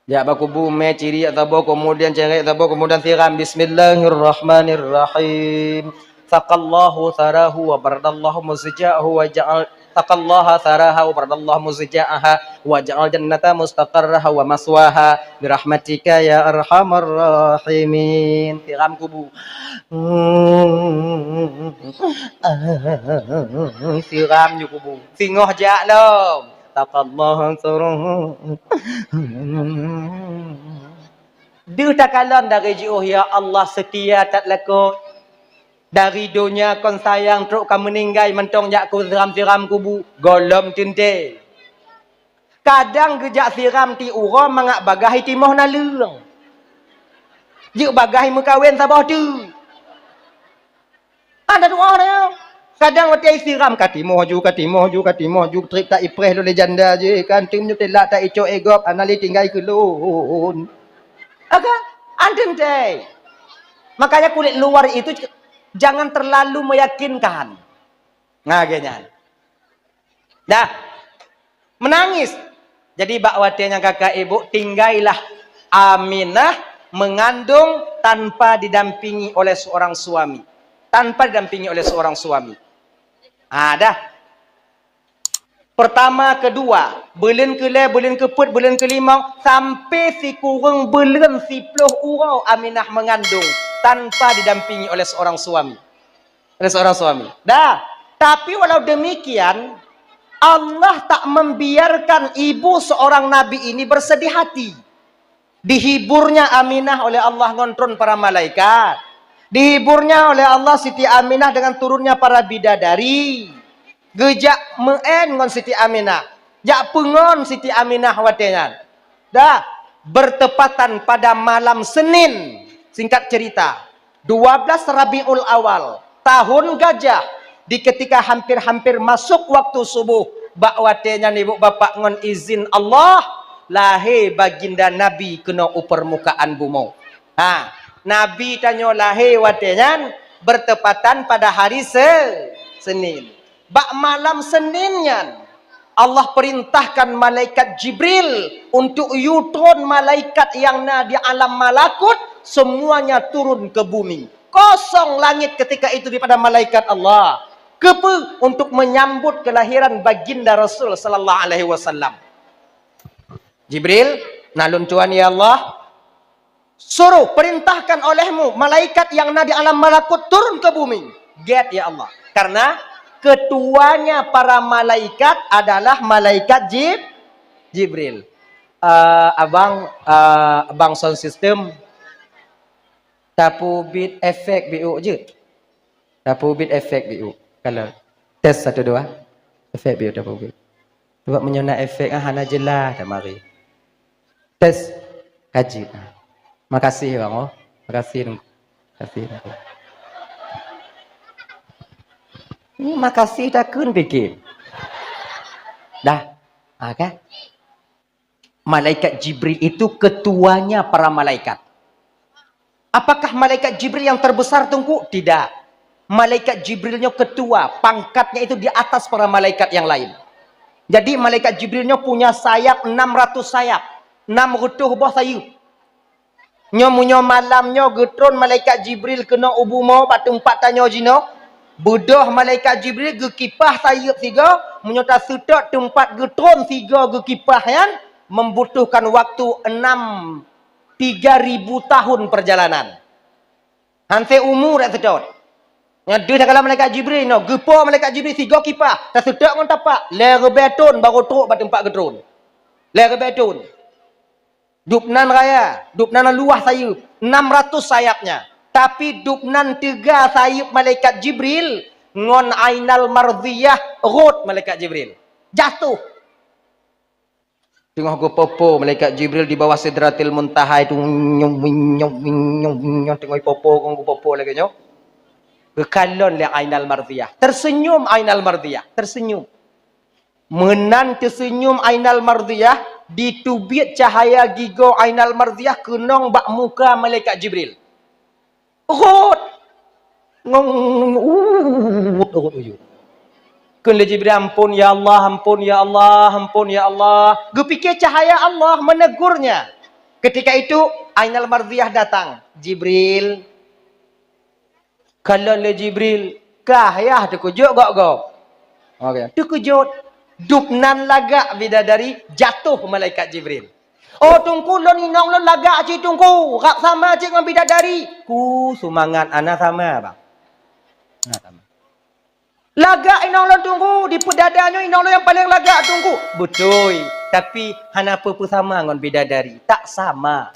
Jak bak kubu, mè ciriek saboh, keumudian cèrèk saboh, keumudian siram. Bismillahirrahmanirrahim. Saqallahu tharahu wa baradallahu muzja'ahu wa ja'al, saqallaha tharaha wa baradallahu muzja'aha wa ja'al jannata mustaqarraha wa maswaha. Birahmatika ya arhamar rahimin. Siram kubu. Siram ju kubu. Singoh jak lom. Taqallaha suruh. Deuh takalon dari jiôh, ya Allah, seutia that lakoe. Dari donya kon sayang trok ka meuninggai mantong jak ku siram-siram kubu. Gohlom teuntée. Kadang geujak siram tiep uroe mangat bagaih timoh naleueng. Jeuet bagaih meukawen saboh teuk. Hana tu'oh na. Kadang watèe siram ka timoh ju, ka timoh ju, ka timoh ju, trép ta ipreh lé janda jih, kan, teungoh teulak ta icok, eh, gob, hana lé tinggai keu lôn. Aga, anteun teuh. Makanya kulit luar itu jangan terlalu meyakinkan. Nah, geuh nyan. Dah. Menangis. Jadi, bak watèe nyan kakak ibu, tinggailah Aminah mengandung tanpa didampingi oleh seorang suami. Tanpa didampingi oleh seorang suami. Ah, dah. Pertama, kedua, buleuen keulhèe, buleuen keupeuet, buleuen keulimong, sampai sikureueng buleuen siplôh uroe Aminah mengandung tanpa didampingi oleh seorang suami. Oleh seorang suami. Dah. Tapi walau demikian, Allah tak membiarkan ibu seorang nabi ini bersedih hati. Dihiburnya Aminah oleh Allah ngon tron para malaikat. Dihiburnya oleh Allah Siti Aminah dengan turunnya para bidadari. Geujak meu'en ngon Siti Aminah. Jak peungon Siti Aminah watèe nyan. Dah, bertepatan pada malam Senin, singkat cerita, dua belas Rabiul Awal, tahun gajah, di ketika hampir-hampir masuk waktu subuh, bak watèe nyan ibu bapak ngon izin Allah, lahé baginda Nabi keunoe u peurmukaan bumoe. Ha, Nabi tanyoe lahé watèe nyan bertepatan pada hari Se-, Senin. Bak malam Senin nyan, Allah perintahkan malaikat Jibril untuk yue tron malaikat nyang na di alam malakut, semuanya turun ke bumi. Kosong langit ketika itu daripada malaikat Allah. Keupeue? Untuk menyambut kelahiran baginda Rasul sallallahu alaihi wasallam. Jibril, na lôn tuan ya Allah, suruh perintahkan olehmu malaikat yang na di alam malakut turun ke bumi. Gét ya Allah. Karena ketuanya para malaikat adalah malaikat Jib-, Jibril. Eh, abang, eh, abang sound system, tapeubiet efek biuk jeuet. Tapeubiet efek biuk. Kalau tes satu dua, efek biuk tapeubiet. Sebab meunyoe na efek, ah, hana jelas dah mari. Tes kaji. Ah. Makasih bang oh. Makasih Teungku. Makasih Teungku. Ni makasih takun pikir. Dah. Ah, kan? Malaikat Jibril itu ketuanya para malaikat. Apakah malaikat Jibril yang terbesar, Teungku? Tidak. Malaikat Jibril nyoe ketua, pangkatnya itu di atas para malaikat yang lain. Jadi malaikat Jibril nyoe punya sayap enam ratus sayap, enam reutôh boh sayeup. Nyoe meunyoe malam nyoe geutron malaikat Jibril keunoe u bumoe bak teumpat tanyoe jinoe, beudôh malaikat Jibril geukipah sayeup sigoe, meunyoe taseutot teumpat geutron sigoe geukipah nyan, membutuhkan waktu enam, tiga ribu tahun perjalanan. Hana umu dak seutôt. Nyan deuh takalon malaikat Jibril nyoe, geupo malaikat Jibril sigoe kipah, taseutot ngon tapak, lhèe ribèe thon barô trok bak teumpat geutron. Lhèe ribèe thon. Dubnan raya, dubnan luwah sayeup, enam ratus sayapnya. Tapi dubnan teuga sayeup malaikat Jibril ngon Ainal Mardhiyah, rhot malaikat Jibril. Jatuh. Teungoh geupopo malaikat Jibril di bawah Sidratil Muntaha itu, nyong, nyong, nyong, nyong, teungoh popo, geupopo lagèe nyoe. Geukalon lé Ainal Mardhiyah. Tersenyum Ainal Mardhiyah, tersenyum. Meunan teuseunyum Ainal Mardhiyah, diteubiet cahaya gigoe Ainal Mardhiyah keunong bak muka malaikat Jibril. Rhot! Ngong, uwut, rhot uju. Kheun lé Jibril, "Ampon ya Allah, ampon ya Allah, ampon ya Allah." Geupike cahaya Allah menegurnya. Ketika itu Ainal Mardhiyah datang. "Jibril." Kalon lé Jibril, kah yah teukeujot gok-gok. Oke, teukeujot. Dubnan lagak bidadari, jatuh malaikat Jibril. "Oh Teungku, lôn inong lôn lagak cit Teungku, rab sama cit ngon bidadari." Ku seumangat, hana sama bang. Hana sama. "Lagak inong lôn Teungku, di peudada nyoe inong lôn nyang paleng lagak Teungku." Beutôi, tapi hana peue-peue sama ngon bidadari. Tak sama.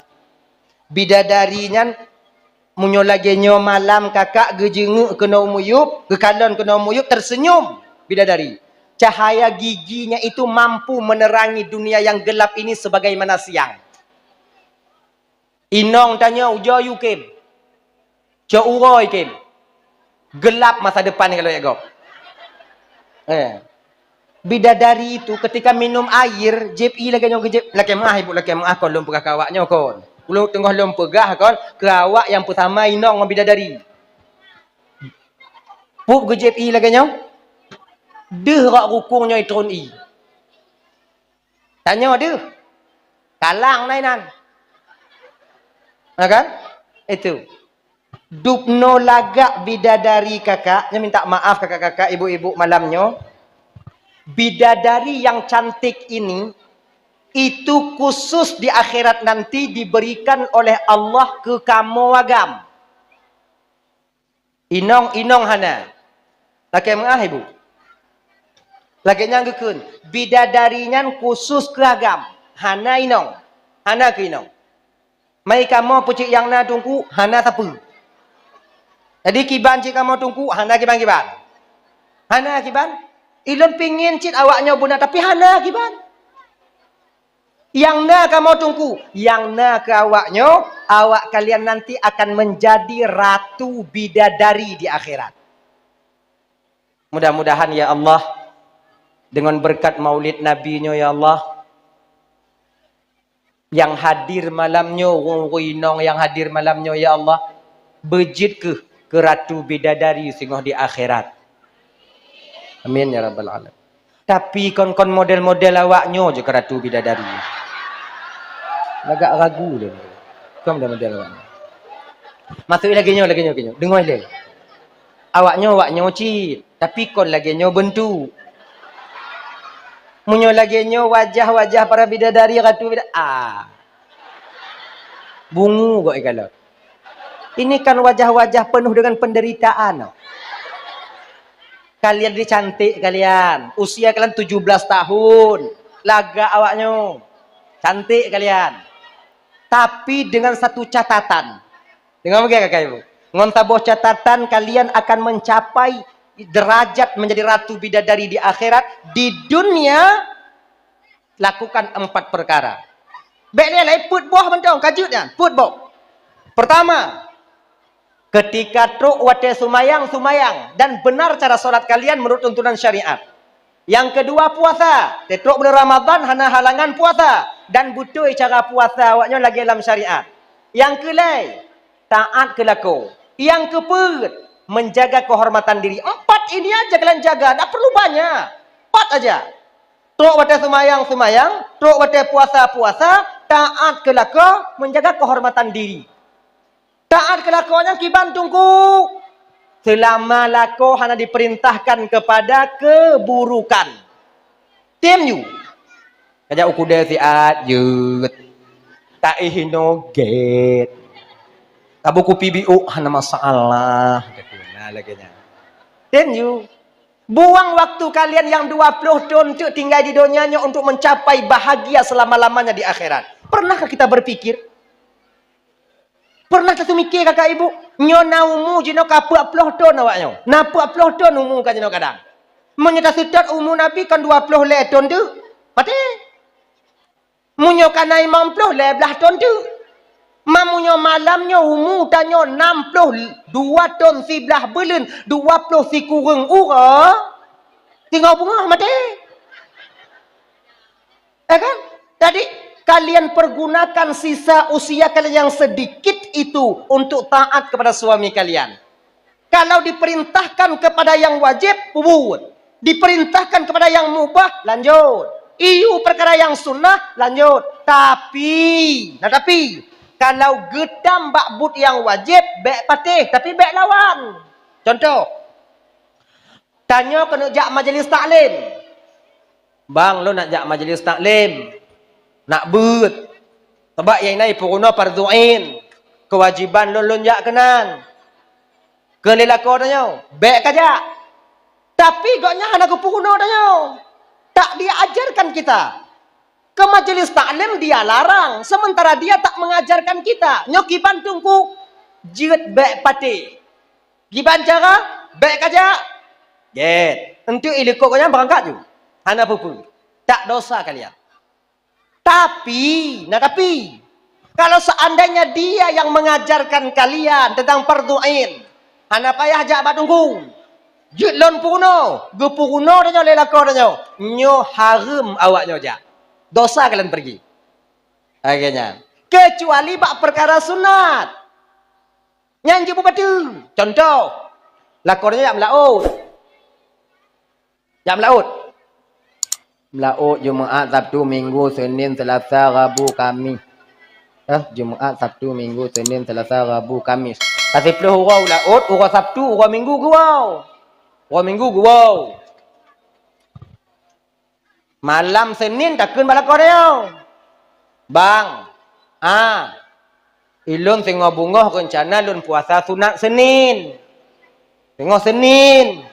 Bidadari nyan, meunyoe lagèe nyoe malam kakak geujeungeuk keunoe u miyueb, geukalon keunoe u miyueb, tersenyum bidadari. Cahaya giginya itu mampu menerangi dunia yang gelap ini sebagaimana siang. Inong tanyoe ujoe yue khem. Cok uroe khem. Gelap masa depan kalau jak gob. Eh. Bidadari itu ketika minum air, jieb ie lagèe nyoe geujieb, lakèe meu'ah ibu, lakèe meu'ah kon lôn peugah keu awak nyoe kon. Ulôn teungoh lôn peugah kon keu awak nyang peusama inong ngon bidadari. Pup geujieb ie lagèe nyoe. Deuh rot rukung nyoe itron ie. Tanyoe deuh. Kalang na inan. Na kan? Itu. Dubnoe lagak bidadari kakak, nyoe minta maaf kakak-kakak, ibu-ibu malam nyoe. Bidadari yang cantik ini, itu khusus di akhirat nanti diberikan oleh Allah keu kamoe agam. Inong-inong hana. Lakèe meu'ah ibu. Lagèe nyan geukheun, bidadari nyan khusus keu agam, hana inong, hana keu inong. Mai kamoe peucit nyang na Teungku, hana sapeue. Jadi kiban cit kamoe Teungku, hana kiban-kiban. Hana kiban. Ilôn pingin cit awak nyoe beuna, tapi hana kiban. Nyang na kamoe Teungku, nyang na keu awak nyoe, awak kalian nanti akan menjadi ratu bidadari di akhirat. Mudah-mudahan ya Allah, dengan berkat Maulid Nabi nyoe ya Allah, nyang hadir malam nyoe, ureueng-ureueng inong nyang hadir malam nyoe ya Allah, beujeuet keuh keu ratu bidadari singoh di akhirat. Amin ya rabbal alamin. Tapi kon-kon model-model awak nyoe jeuet keu ratu bidadari. Lagak ragu lé. Kon model-model awak nyoe. Maksud lagèe nyoe, lagèe nyoe, lagèe nyoe. Deungö lé. Awak nyoe, awak nyoe cit, tapi kon lagèe nyoe beuntuk. Meunyoe lagèe nyoe wajah-wajah para bidadari, ratu bida-, ah. Bungu gok ikalon. Ini kan wajah-wajah penuh dengan penderitaan. Kalian ni cantik kalian. Usia kalian tujuh belas tahun. Lagak awak nyoe. Cantik kalian. Tapi dengan satu catatan. Deungö beugöt kakak ibu. Ngon saboh catatan, kalian akan mencapai derajat menjadi ratu bidadari di akhirat. Di dunia, lakukan empat perkara. Bèk lé, lé, peuet boh mantong, ka jeuet nyan, peuet boh. Pertama, ketika trok watèe seumayang, seumayang dan benar cara salat kalian menurut tuntunan syariat. Nyang keudua, puasa. Trok buleuen Ramadhan hana halangan puasa dan beutôi cara puasa awak nyoe lagèe lam syariat. Nyang keulhèe, taat keu lakoe. Nyang keupeuet, menjaga kehormatan diri. Empat ini aja kalian jaga, tak perlu banyak. Empat aja. Trok watèe seumayang, seumayang, trok watèe puasa, puasa, taat keu lakoe, menjaga kehormatan diri. Taat keu lakoe nyan kiban teungku. Seulama lakoe hana diperintahkan kepada keburukan. Tem ju. Kajak u keudè siat, jeuet. Taéh inoe, gèt. Tabu kupi biôk, hana masalah. Nah, lagèe nyan. Tem ju. Buang waktu kalian yang dua puluh thon teuk tinggai di donya nyoe untuk mencapai bahagia selama-lamanya di akhirat. Pernahkah kita berpikir? Pernah taseumike kakak ibu? Nyoe na umu jinoe ka peuet ploh thon awak nyoe. Na peuet ploh thon umu ka jinoe kadang. Meunyoe taseutôt umu Nabi kan dua ploh lhèe thon teuk, maté. Meunyoe ka na limong ploh lhèe blah thon teuk. Ma meunyoe malam nyoe umu tanyoe nam ploh dua thon siblah buleuen, dua ploh sikureueng uroe, singoh beungoh maté. Ya kan? Jadi, kalian pergunakan sisa usia kalian yang sedikit itu untuk taat kepada suami kalian. Kalau diperintahkan kepada yang wajib, peubuet. Diperintahkan kepada yang mubah, lanjut. Iyu perkara yang sunnah, lanjut. Tapi, nah tapi, kalau geutam bak buet yang wajib, bèk patéh, tapi bèk lawan. Contoh, tanyoe keuneuk jak majelis taklim. Bang, lôn nak jak majelis taklim. Nak beuet. Sabab nyang na ipeurunoe fardhu ain. Keuwajéban lôn, lôn jak keunan. Kheun lé lakoe tanyoe, bèk kajak. Tapi gobnyan hana geupeurunoe tanyoe. Tak diajarkan kita. Ke majelis taklim dia larang, sementara dia tak mengajarkan kita. Nyoe kiban teungku, jeuet bèk patéh. Kiban cara, bèk kajak. Gèt. Enteuk ilikot gobnyan beurangkat ju. Hana peue-peue. Tak dosa kalian. Tapi, nah tapi, kalau seandainya dia yang mengajarkan kalian tentang fardhu ain, hana payah jak bak teungku. Jeuet lôn peurunoe, geupeurunoe tanyoe lé lakoe tanyoe. Nyoe hareuem awak nyoe jak. Dosa kalian pergi. Lagèe nyan. Kecuali bak perkara sunat. Nyan jeuet beubateue. Contoh, lakoe nyoe jak meulaôt. Jak meulaôt. Meulaôt Jumaat, Sabtu, Minggu, Senin, Selasa, Rabu, Kamis. Eh, Jumaat, Sabtu, Minggu, Senin, Selasa, Rabu, Kamis. Ka siplôh uroe laôt, uroe Sabtu, uroe Minggu geuwoe. Uroe Minggu geuwoe. Malam Senin takheun bak lakoe nyoe, "Bang, ah, ilôn singoh beungoh reuncana lôn puasa sunat Senin. Singoh Senin."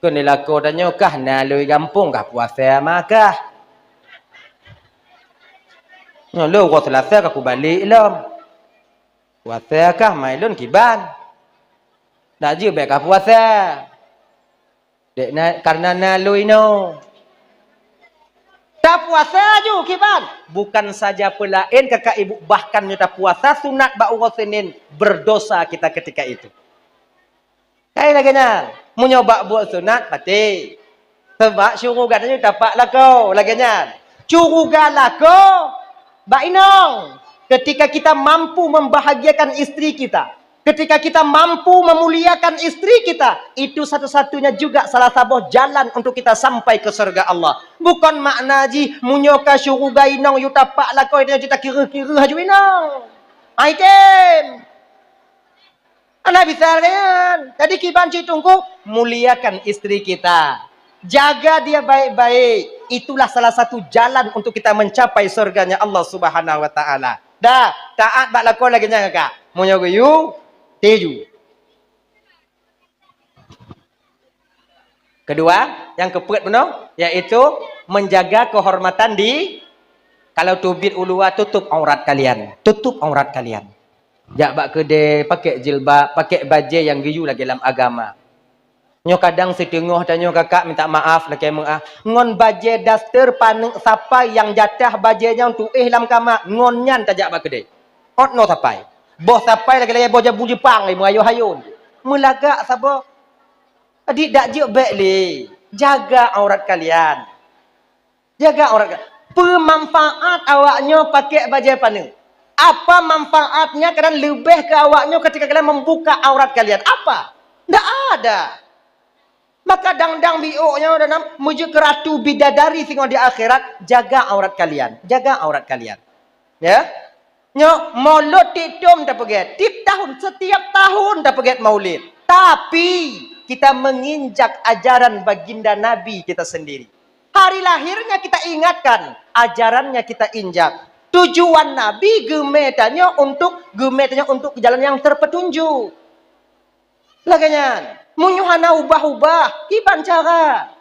Kheun lé lakoe tanyoe, "Kah na lôn gampông kah puasa ma kah?" "Nyoe lôn uroe Selasa ka kubalek lom." "Puasa kah ma ilôn kiban?" "Dak jeuet bèk kah puasa." Dek na, karena na lôn inoe. Tapuasa ju kiban. Bukan saja peulaén kakak ibu, bahkan nyoe tapuasa sunat bak uroe Senin, berdosa kita ketika itu. Kai lagèe nyan. Meunyoe bak buet sunat, patéh. Sabab syuruga nyoe tapak lakoe, lagèe nyan. Syuruga lakoe bak inong. Ketika kita mampu membahagiakan istri kita, ketika kita mampu memuliakan istri kita, itu satu-satunya juga salah saboh jalan untuk kita sampai ke syurga Allah. Bukon makna jih, meunyoe ka syuruga inong yue tapak lakoe, nyoe jeuet takireuh-kireuh aju inong. Ai tem. Hana bisa lagèe nyan. Jadi kiban cit Teungku, muliakan istri kita. Jaga dia baik-baik. Itulah salah satu jalan untuk kita mencapai surganya Allah Subhanahu wa Ta'ala. Dah, taat bak lakoe lagèe nyan kakak. Meunyoe geuyue, tiju. Kedua, nyang keupeuet bunoe, yaitu menjaga kehormatan di, kalau teubiet u luwa, tutup aurat kalian. Tutup aurat kalian. Jak bak keudè, pakai jilbab, pakai bajèe nyang geuyue lagèe lam agama. Nyoe kadang siteungoh tanyoe kakak minta maaf lakèe meu'ah. Ngon bajèe daster paneuk sapai nyang jatah bajèe nyan tu'oh lam kama, ngon nyan tajak bak keudè. Ôt noe sapai. Boh sapai lagèe-lagèe boh jabu Jepang, meurayeuk hayôn. Meulagak saboh. Jadi dak jeuet bèk lé. Jaga aurat kalian. Jaga aurat kalian. Peue manfaat awaknyoe pakai bajèe paneuk? Apa manfaatnya kadang leubeh keu awaknyoe ketika kalian membuka aurat kalian? Apa? Ndak ada. Maka dang-dang biôk nyoe dalam meujeuet keu ratu bidadari singoh di akhirat, jaga aurat kalian. Jaga aurat kalian. Ya. Nyoe, mulod tiep thôn tapeugèt, tiep tahun, setiap tahun tapeugèt maulid. Tapi, kita menginjak ajaran baginda Nabi kita sendiri. Hari lahirnya kita ingatkan, ajarannya kita injak. Tujuan Nabi geumè tanyoe untuk, geumè tanyoe untuk jalan yang terpetunjuk. Lagèe nyan, meunyoe hana ubah-ubah, kiban cara.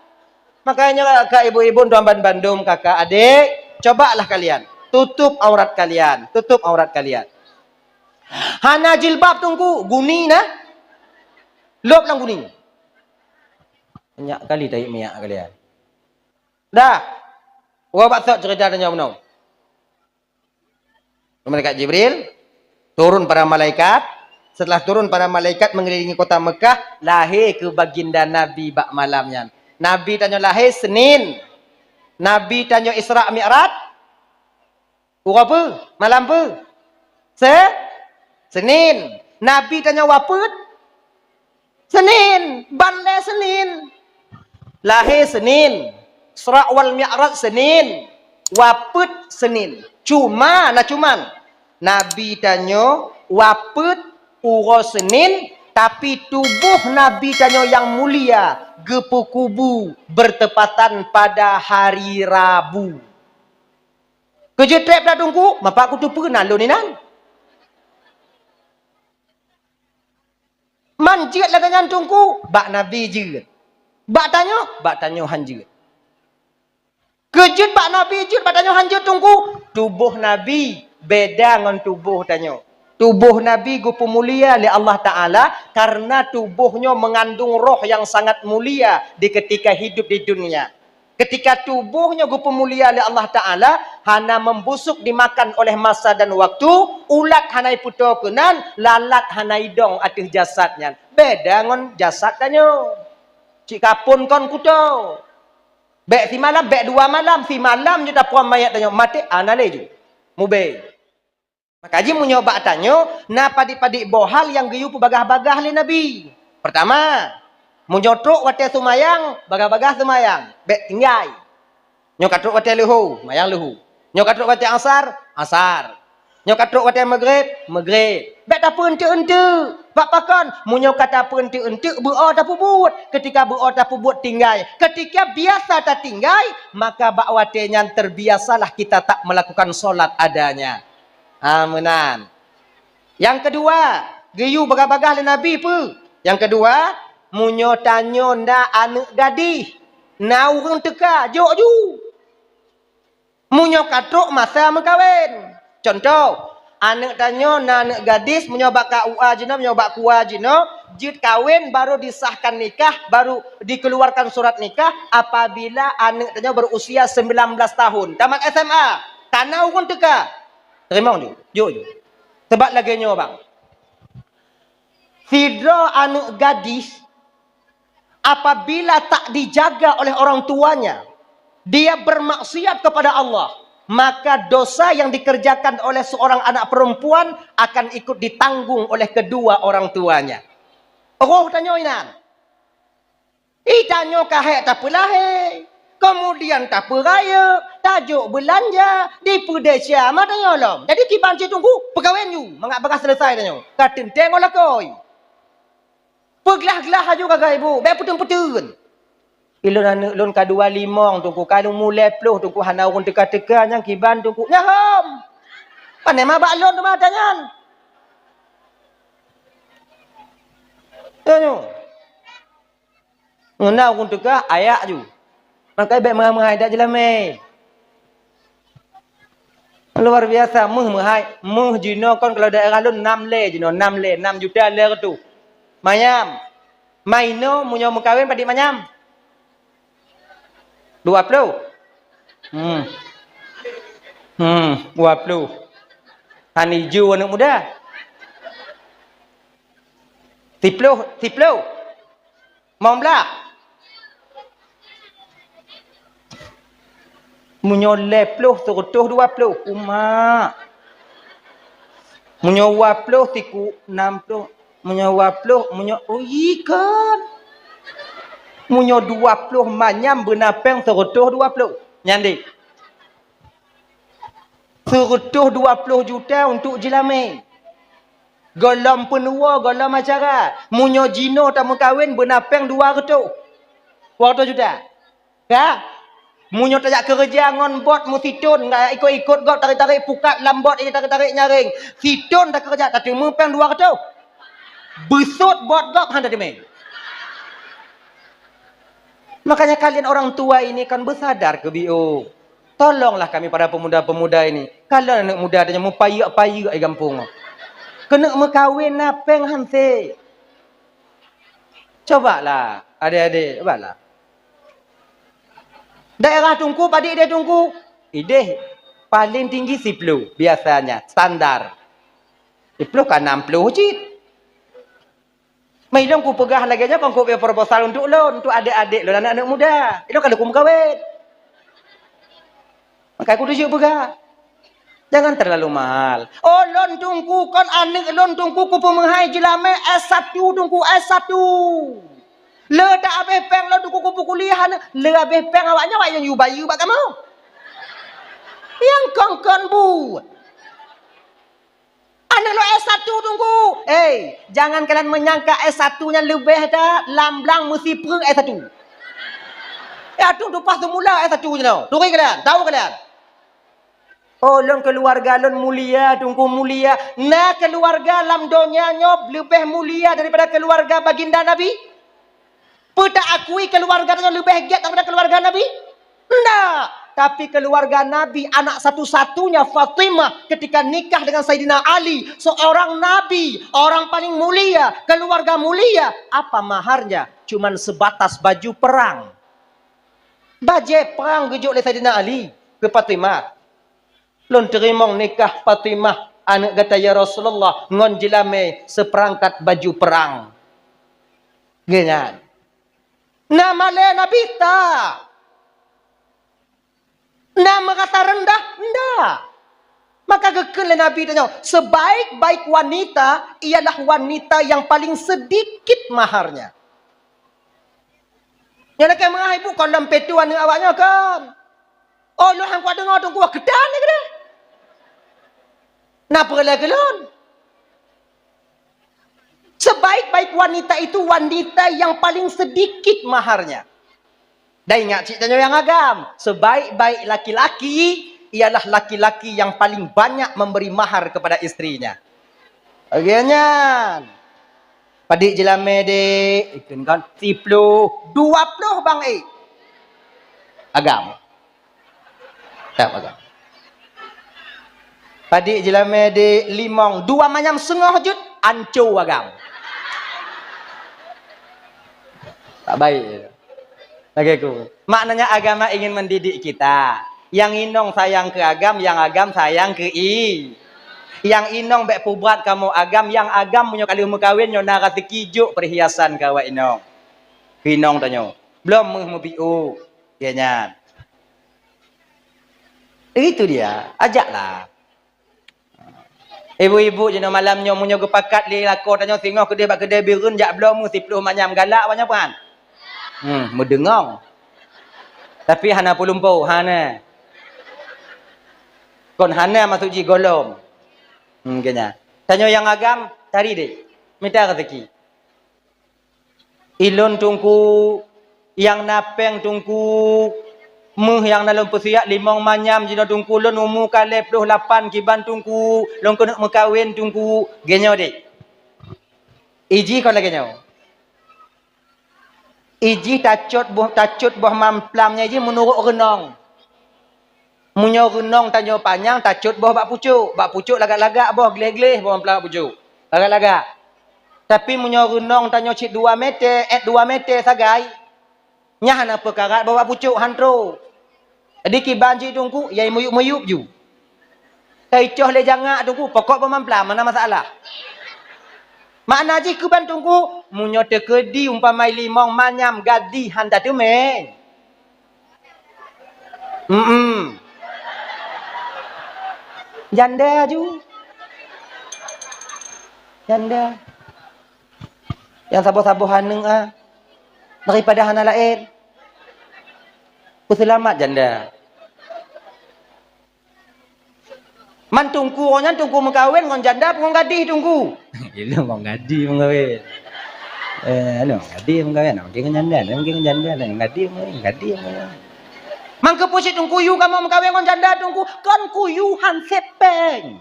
Makanya kak ibu-ibu tuan ban bandum, kakak, adik, cobalah kalian tutup aurat kalian, tutup aurat kalian. Hana jilbab Teungku, guni na. Lôb lam guni. Banyak kali tahi minyak kalian. Dah. Wah, bak sot cerita tanyoe bunoe. Malaikat Jibril turun para malaikat. Setelah turun para malaikat mengelilingi kota Mekah, lahé keu baginda Nabi bak malam nyan. Nabi tanyoe lahé Senin. Nabi tanyoe Isra Mi'raj uroe peue? Malam peue? Se-, Senin. Nabi tanyoe wafeuet Senin, ban lé Senin. Lahé Senin, Isra wal Mi'raj Senin, wafeuet Senin. Cuma, na cuman, Nabi tanyoe wafeuet uroe Senin, tapi tuboh Nabi tanyoe nyang mulia geupeukubu bertepatan pada hari Rabu. Keu jeuet trép dak Teungku, mapa kuteupeue na lôn inan. Man jeuet lagèe nyan Teungku, bak Nabi jeuet. Bak tanyoe, bak tanyoe han jeuet. Keu jeuet bak Nabi jeuet, bak tanyoe han jeuet Teungku. Tuboh Nabi beda ngon tuboh tanyoe. Tuboh Nabi geupeumulia lé Allah Ta'ala karena tuboh nyoe mengandung roh yang sangat mulia di ketika hidup di dunia. Ketika tuboh nyoe geupeumulia lé Allah Ta'ala, hana membusuk dimakan oleh masa dan waktu, ulat hana ipeutoe keunan, lalat hana idong ateueh jasad nyan. Beda ngon jasad tanyoe. Cit kapon kon kutoe. Bèk simalam, bèk dua malam, simalam ju tapuan manyét tanyoe, maté, hana lé ju. Mubé. Maka jih meunyoe bak tanyoe, na padit-padit boh hal nyang geuyue peubagah-bagah lé Nabi. Peurtama, meunyoe trok watèe seumayang, bagah-bagah seumayang, bèk tinggai. Nyoe ka trok watèe leuhô, seumayang leuhô. Nyoe ka trok watèe asar, asar. Nyoe ka trok watèe meugreb, meugreb. Bèk tapeueunteuk-eunteuk. Bak pakon? Meunyoe ka tapeueunteuk-eunteuk, beuo tapeubuet. Keutika beuo tapeubuet tinggai. Keutika biasa tatinggai, maka bak watèe nyan terbiasalah kita tak melakukan sholat adanya. Ha, meunan. Nyang keudua, geuyue bagah-bagah lé Nabi peue? Nyang keudua, meunyoe tanyoe na aneuk gadih, na ureueng teuka, jok ju. Meunyoe ka trok masa meukawen. Contoh, aneuk tanyoe na aneuk gadis, meunyoe bak K U A jinoe, meunyoe bak K U A jinoe, jeuet kawen, baru disahkan nikah, baru dikeluarkan surat nikah apabila aneuk tanyoe berusia sembilan belas tahun, tamat S M A, ka na ureueng teuka. Teurimong ju, jok ju. Sabab lagèe nyoe, bang. Sidroe aneuk gadis, apabila tak dijaga oleh orang tuanya, dia bermaksiat kepada Allah, maka dosa yang dikerjakan oleh seorang anak perempuan akan ikut ditanggung oleh kedua orang tuanya. Roh tanyoe inan. Ih, tanyoe ka hék tapeulahé, kemudian tapeurayeuk, tajok beulanja, dipeudesya, ma tanyoe lom. Jadi kiban cit Teungku, peukawen ju, mangat bagah seuleusai tanyoe. Ka teuntèe ngon lakoe. Peuglah-glah laju gaga ibu, bék peuteun-peuteun. Ilôn aneuk lôn ka dua limong, Teungku, ka lôn mulai ploh, Teungku, hana ureueng teuka-teuka nyang kiban, Teungku. Nyan hom. Pané ma bak lôn teuma ata nyan. Tanyoe. Ngon na ureueng teuka, ayak ju. Makajih bék meuhai-meuhai dak jeulamé. Luar biasa, meuh meuhai. Meuh jinoe kon kalau daerah lôn nam lé jinoe, nam lé, nam juta lé reutôh. Manyam. Mainoe meunyoe meukawen padit manyam? Dua ploh. Hmm. Hmm, dua ploh. Hana iju aneuk muda. Siploh, siploh. Limong blah. Meunyoe lhèe ploh, seureutôh dua ploh. Umak. Meunyoe dua ploh, siku nam ploh. Meunyoe dua ploh, meunyoe, oh, ikon. Meunyoe dua ploh manyam beuna péng seureutôh dua ploh. Nyan deh. Seureutôh dua ploh juta untuk jeulamé. Gohlom peunuwoe, gohlom acara. Meunyoe jinoe tameukawen beuna péng dua reutôh. Dua reutôh juta. Ka? Meunyoe tajak keureuja ngon bot meusithon, nggak ikot-ikot gob, tarék-tarék pukat lam bot, eh, tarék-tarék nyaréng. Sithon takeureuja, tateumé péng dua reutôh. Beusôt bot gob hana teumé. Makanya kalian orang tua ini kan bersadar ke biu. Tolonglah kami para pemuda-pemuda ini. Kalon aneuk muda tanyoe meupayeuk-payeuk di gampông. Keuneuk meukawen na péng han sép. Cobalah, adek-adek, cobalah. Daerah Teungku, padit ideh Teungku? Ideh paling tinggi siploh biasanya, standar. Siploh ka nam ploh cit. Meuilôn kupeugah lagèe nyoe kon keu proposal untuk lôn, untuk adek-adek lôn, aneuk-aneuk muda. Ilôn ka lheueh kumeukawen. Maka kuteujeuet peugah, jangan terlalu mahal. Oh, lôn Teungku, kon aneuk lôn Teungku kupeumeuhai jeulamé S satu Teungku, S satu. Le dak abéh péng lôn Teungku kupeukuliah aneuk, le abéh péng awaknyan awaknyan yue bayeue bak kamoe. Nyang kon-kon buet. Aneuk lôn S satu Teungku. Hei, jangan kalian menyangka S satu nyan leubeh that, lam blang meusipreueng S satu. Ya, tu tumpah semula S satu nyoe. Turi kalian, tahu kalian. Oh, lôn keuluwarga lôn mulia, Teungku mulia. Na keuluwarga lam donya nyoe leubeh mulia daripada keuluwarga baginda Nabi? Peue ta akui keuluwarga tanyoe leubeh gét daripada keuluwarga Nabi? Ndak. Tapi keuluwarga Nabi, anak satu-satunya Fatimah, ketika nikah dengan Saidina Ali, seorang nabi, orang paling mulia, keuluwarga mulia, apa maharnya? Cuman sebatas baju perang. Bajée prang geujok lé Saidina Ali keu Fatimah. Lôn teurimong nikah Fatimah, aneuk gata ya Rasulullah, ngon jeulamé seupeurangkat baju perang. Geuh nyan. Na malée Nabi ta? Na meurasa reundah? Ndak. Maka geukheun lé Nabi tanyoe, sebaik-baik wanita ialah wanita yang paling sedikit maharnya. Nyang lakée meurah ibu kon lom peue tu aneuk awak nyoe kon. Oh, lôn han kuat deungoe Teungku, keutan lé keudeh. Na peureulée keu lôn. Sebaik-baik wanita itu wanita yang paling sedikit maharnya. Dan ingat cit tanyoe nyang agam, sebaik-baik laki-laki ialah laki-laki yang paling banyak memberi mahar kepada istrinya. Lagée nyan. Padit jeulamé dek, ikheun kan, siploh, dua ploh bang eh. Agam. Tak agam. Padit jeulamé dek limong, dua manyam seungoh jeuet, anco agam. Tak baik. Lagée ku. Maknanya agama ingin mendidik kita. Nyang inong sayang keu agam, nyang agam sayang keu i. Nyang inong bék peubrat kamoe agam, nyang agam meunyoe ka lheueh meukawen nyoe na raseuki jok peurhiasan keu awak inong. Keu inong tanyoe. Blom meuh meubiôh. Geuh nyan. Itu dia, ajaklah. Ibu-ibu jinoe malam nyoe meunyoe geupakat lé lakoe tanyoe singoh keudeh bak keudè Bireuen jak bloe meuh siploh manyam galak awak nyoe peuhan. Hmm, meudeungong. Tapi hana peulumpo, hana. Kon hana maksud jih gohlom. Hmm, keu nyan. Tanyoe nyang agam, cari deh. Mita rezeki. Ilôn Teungku, nyang na péng Teungku, méuh nyang na lôn peusiap limong manyam jinoe Teungku, lôn umu ka lhèe ploh lapan kiban Teungku, lôn keuneuk meukawen Teungku, geuh nyoe deh. Ijih kon lagèe nyoe. Ijih tacot boh, tacot boh mamplam nyan jih meunurot reunong. Meunyoe reunong tanyoe panyang, tacot boh bak pucôk. Bak pucôk lagak-lagak boh, gleh-gleh boh mamplam bak pucôk. Lagak-lagak. Tapi meunyoe reunong tanyoe cit dua meter, eh, dua meter sagai, nyan hana peukarat boh bak pucôk, han trôk. Jadi kiban cit Teungku, ya meuyup-meuyup ju. Ka icoh lé jangak Teungku, pokok boh mamplam, hana masalah. Makna jih kiban Teungku, meunyoe teukeudi umpama limong manyam gadih han tateumèe. Mm-mm. Janda ju. Janda. Nyang saboh-saboh aneuk ah. Daripada hana laén. Peuseulamat janda. Man Teungku nyan Teungku meukawen ngon janda peue ngon gadih Teungku? Ilôn ngon gadih meukawen. Eh, anu, gadih meukawen, mungkin ngon janda, mungkin ngon janda, ngon gadih meukawen, gadih meukawen. Man keupeue cit Teungku yue kamoe meukawen ngon janda Teungku? Kon kuyue han sép péng.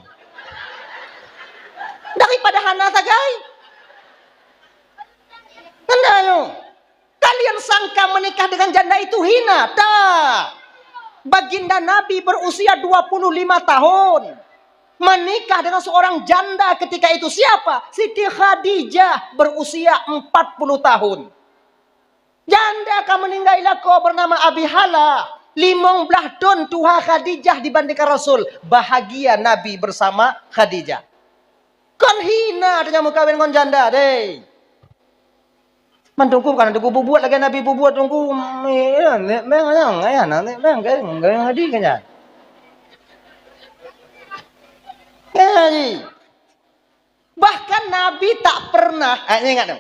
Daripada hana sagai. Tanda nyoe. Kalian sangka menikah dengan janda itu hina? Tak. Baginda Nabi berusia dua puluh lima tahun. Menikah dengan seorang janda ketika itu siapa? Siti Khadijah berusia empat puluh tahun. Janda ka meninggai lakoe bernama Abi Hala. Limong blah thon tuha Khadijah dibandingkan Rasul. Bahagia Nabi bersama Khadijah. Kon hina tanyoe meukawen ngon janda deh. Man Teungku bukan Teungku bubuet lagèe Nabi bubuet Teungku. Nek meng nyang ayah na nek meng ke meng ke hadi ke nyan. Ke hadi. Bahkan Nabi tak pernah, eh, ingat tu.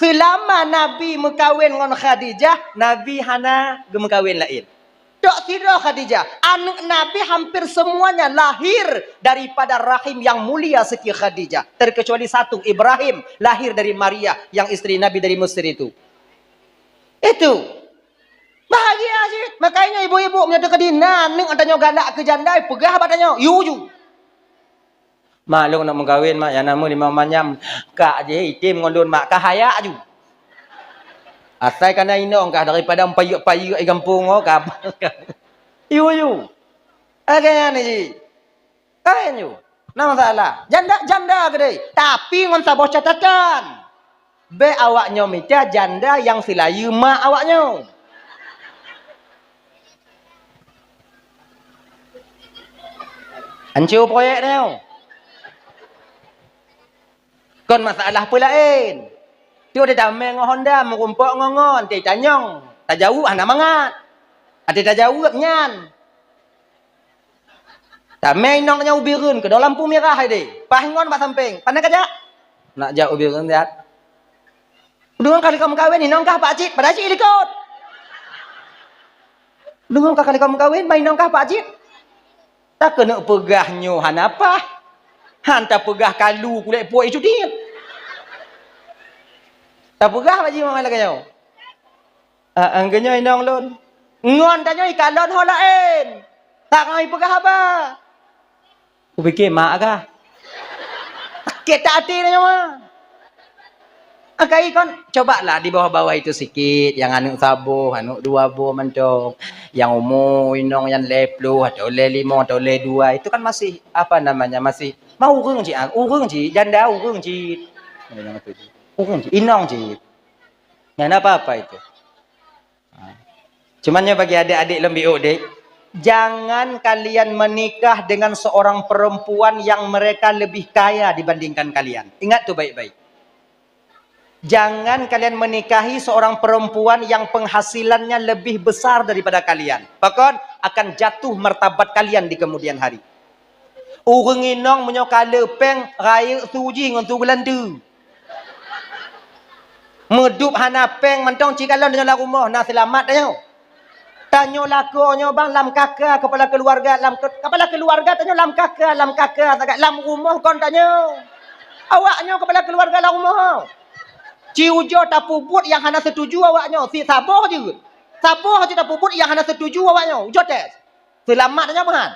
Selama Nabi meukawen ngon Khadijah, Nabi hana geumeukawen laén. Tok sidroe Khadijah, aneuk Nabi hampir semuanya lahir daripada rahim yang mulia Siti Khadijah, terkecuali satu, Ibrahim, lahir dari Maria yang istri Nabi dari Mesir itu. Itu. Bahagia cit. Makanya ibu-ibu meunyoe teukeudi na aneuk tanyoe galak keu janda, peugah bak tanyoe, "Yu ju." Mak lôn nak meukawen, mak, nyang na meuh limong manyam. Kak jih item ngon lôn, mak, ka hayak ju. Asai ka na inong kah daripada payeuek-payeuek di gampông, oh, ka. Yu, yu. Lagèe nyan jih. Kan yu. Na masalah. Janda, janda keudeh. Tapi ngon saboh catatan. Bèk awak nyoe mita janda nyang silayeue mak awak nyoe. Hanco proyek nyoe. Kon masalah peue laén. Tiep tamè ngon Honda, meurumpok ngon ngon, teuh tanyong, tajaweueb hana mangat. Até tajaweueb nyan. Tamè inong nyan u Bireuen, keudroe lampu mirah deh. Paih ngon bak sampéng. Pane ka jak? Nak jak u Bireuen siat. Deungon ka likot meukawen, inong kah Pak Cit, padahai cit likot. Deungon ka likot meukawen, ma inong kah Pak Cit. Takeuneuk peugah nyoe hana paih. Han tapeugah kalu kulét puet icut tiep. Tapeugah Pak Cit lagèe nyoe. Ah, ah, geunyoe inong lôn. Ngon tanyoe ikalon ho laén. Tak ngon ipeugah haba. Kupike mak kah. Sakét that até tanyoe. Akai kon, cobalah di bawah-bawah itu sikit, nyang aneuk saboh, aneuk dua boh mantong, nyang umu inong nyan lhèe ploh atau lhèe limong atau lhèe dua, itu kan masih, apa namanya, masih, mah ureueng cit, ah, ureueng cit, janda ureueng cit. Ureueng cit, inong cit. Nyan apa-apa itu. Ha. Cuman nyoe bagi adik-adik lom biôk deh, jangan kalian menikah dengan seorang perempuan yang mereka lebih kaya dibandingkan kalian. Ingat tu baik-baik. Jangan kalian menikahi seorang perempuan yang penghasilannya lebih besar daripada kalian. Pakon? Akan jatuh martabat kalian di kemudian hari. Ureueng inong meunyoe ka le péng, rayeuk su jih ngon su geulanteue. Meudup hana péng mantong cit kalon tanyoe lam rumoh, na seulamat tanyoe. Tanyoe lakoe nyoe bang lam kaka kepala keluarga, lam ke-, kepala keluarga tanyoe lam kaka, lam kaka sagai lam rumoh kon tanyoe. Awak nyoe kepala keluarga lam rumoh. Ci ujoe tapeubuet nyang hana setuju awak nyoe, si saboh jeuet. Saboh jeuet tapeubuet nyang hana setuju awak nyoe. Ujoe tes. Seulamat nyoe meuhan.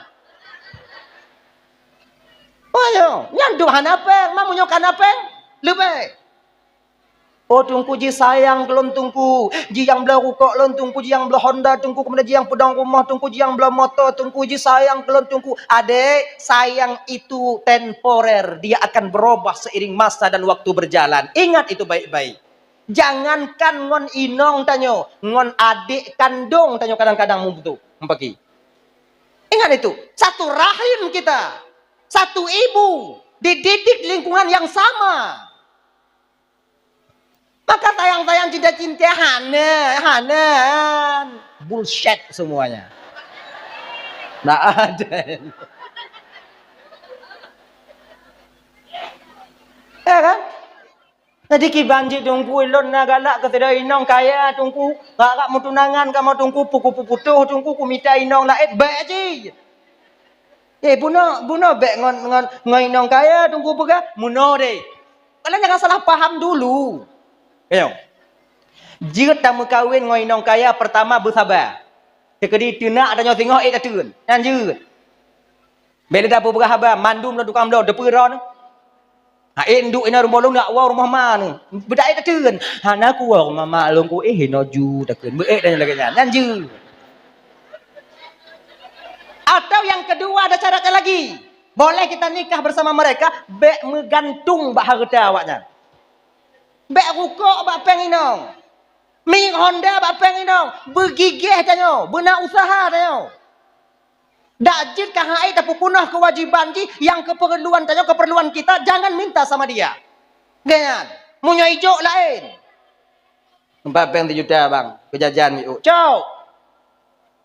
Oh, nyoe. Nyan dum hana péng, ma meunyoe ka na péng, leubeh. Oh, Teungku jisayang keu lôn, Teungku. Jiyang bloe rukok lôn, Teungku, jiyang bloe Honda, Teungku, kemudian jiyang peudong rumoh, Teungku, jiyang bloe moto, Teungku, jisayang keu lôn, Teungku. Adék, sayang itu temporer, dia akan berubah seiring masa dan waktu berjalan. Ingat itu baik-baik. Jangankan ngon inong tanyoe, ngon adék kandong tanyoe kadang-kadang meubeutôi, meupaké. Ingat itu, satu rahim kita, satu ibu, dididik lingkungan yang sama. Maka sayang-sayang, cinta-cinta, hana, hana. Bullshit semuanya. Ndak ada. Ya kan? Jadi kiban cit Teungku, lôn na galak keu sidroe inong kaya Teungku, rab-rab meutunangan kamoe Teungku, puku putôh Teungku, kumita inong laén, bèk cit. Eh, bunoe, bunoe bèk ngon, ngon, ngon inong kaya Teungku peugah, bunoe deh. Kalian jangan salah paham dulu. Ayo. Jeuet tameukawen ngon inong kaya, pertama beusaba. Teukeudi teunak tanyoe singoh ék tateun. Nyan jeuet. Bèk lé tapeugah haba, mandum lôn tukang bloe, teupeue droeneuh. Ha, ék duek inoe rumoh lôn, jak woe rumoh ma neuh. Beudak ék tateun. Hana kuwoe rumoh ma lôn ku, eh, inoe ju takheun. Beuék dan lagèe nyan. Nyan jeuet. Atau yang kedua, ada syaratnya lagi. Boleh kita nikah bersama mereka, bèk meugantung bak hareuta awaknyan. Bèk rukok bak péng inong. Minyeuk Honda bak péng inong. Beugigeh tanyoe, beuna usaha tanyoe. Dak jeuet ka hai tapeupunoh keuwajiban jih nyang keupeurluan tanyoe, keupeurluan kita, jangan minta sama dia. Nyan, meunyoe ijok laén. Empat péng sijuta, Bang, keu jajan miôk. Cok!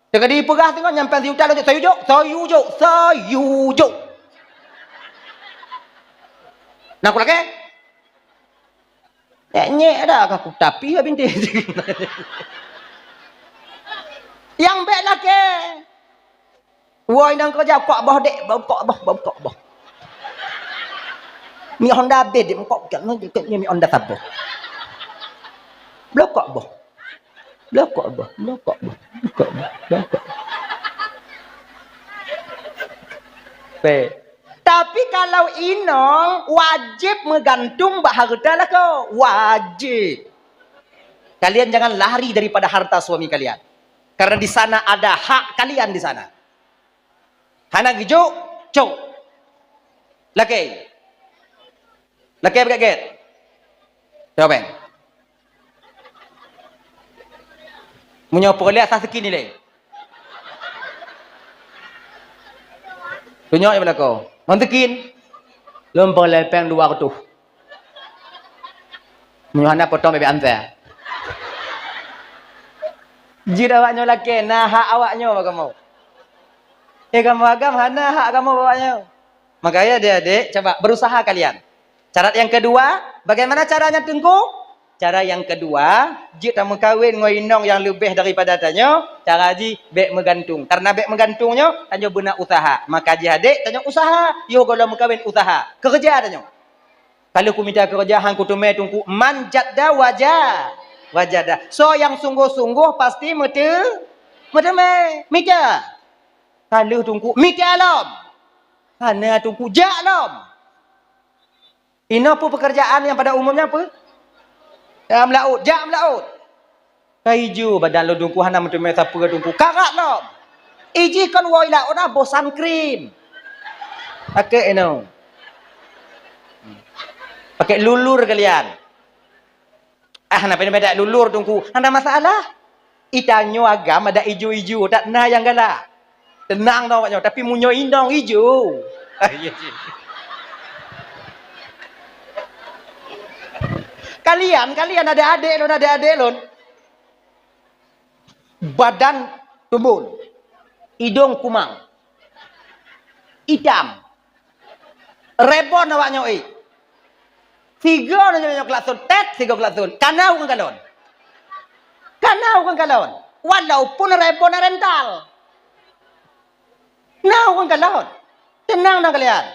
Teukeudi peugah teungoh nyan péng sijuta, lôn jok, sayujok, sayujok, sayujok. Nah, kulakèe. Nyek-nyek dah ka kutapi ka bintéh. Nyang bèk lakèe. Woe inong keureuja, kok boh dek, kok boh, kok boh. Minyeuk Honda abéh dek, kok, kok, minyeuk Honda saboh. Bloe kok boh. Bloe kok boh, bloe kok boh, bloe kok boh, bloe kok boh. Pe. Tapi kalau inong, wajéb meugantung bak hareuta lakoe. Wajéb. Kalian jangan lari daripada harta suami kalian. Karena di sana ada hak kalian di sana. Hana geujok, cok. Lakèe. Lakèe beugèt-gèt. Coba péng. Meunyoe peureulèe asai sikin ilèe. Tunyok nyang beulako. Ngon sikin. Lôn peureulèe péng dua reutôh. Meunyoe hana potong bèbèk ansa. Jeuet awak nyoe lakèe, na hak awak nyoe bak kamoe. Eh, kamoe agam hana hak kamoe bak awak nyoe. Makanya adék-adék, coba berusaha kalian. Syarat yang kedua, bagaimana caranya, Teungku? Cara yang kedua, jeuet tameukawen ngon inong nyang leubeh daripada tanyoe, cara jih bèk meugantung. Karena bèk meugantung nyoe, tanyoe beuna usaha. Maka jih adék, tanyoe usaha. Yoh gohlom meukawen, usaha. Keureuja tanyoe. Ka lheueh kumita keureuja han kuteumé, Teungku, man jadda waja-, wajada. Soe nyang sunggoh-sunggoh pasti meute-, meuteumé. Mita. Ka lheueh, Teungku, mita lom. Hana, Teungku, jak lom. Inoe peue pekerjaan nyang pada umumnya peue? Meulaôt, jak meulaôt. Ka ijo badan lôn, Teungku, hana meuteumé sapeue, Teungku. Karat lom. Ijih kon woe i laôt na boh sun cream. Pakai inoe. Pakai lulur kalian. Ah, hana payah lulur, Teungku. Hana masalah. Itanyoe agam adak ijo-ijo, dak na nyang galak. Teunang dong awak nyoe, tapi meunyoe inong ijo. Kalian, kalian adék-adék lôn, adék-adék lôn. Badan tumbul, idong kumang, itam, rebon awak nyoe. Sigoe nyoe, nyoe klakson, tet, sigoe klakson. Kana ureueng kalon. Kana ureueng kalon. Walaupun rebon rental. Na ureueng kalon. Teunang na kalian.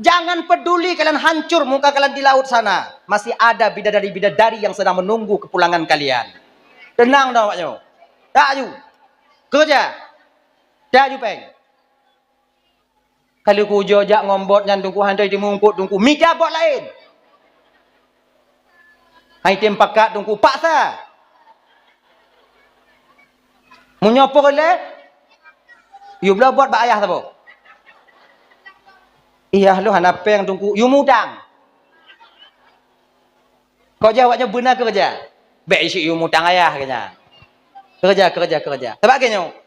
Jangan peduli kalian hancur muka kalian di laut sana. Masih ada bidadari-bidadari yang sedang menunggu kepulangan kalian. Tenang dah awak nyoe. Tak aju. Kerja. Tak aju peng. Kalau kujo jak ngon bot nyan Teungku, hana teumeueungkot Teungku. Mita bot laén. Hai tem pakat Teungku, paksa. Meunyoe peureulée, yue bloe bot bak ayah saboh. Iyah lôn hana peng Teungku, yue mutang. Kok jawab nyoe beuna keureuja. Bék isu yue mutang ayah keunya. Keureuja, keureuja, keureuja. Sabab keunyoe,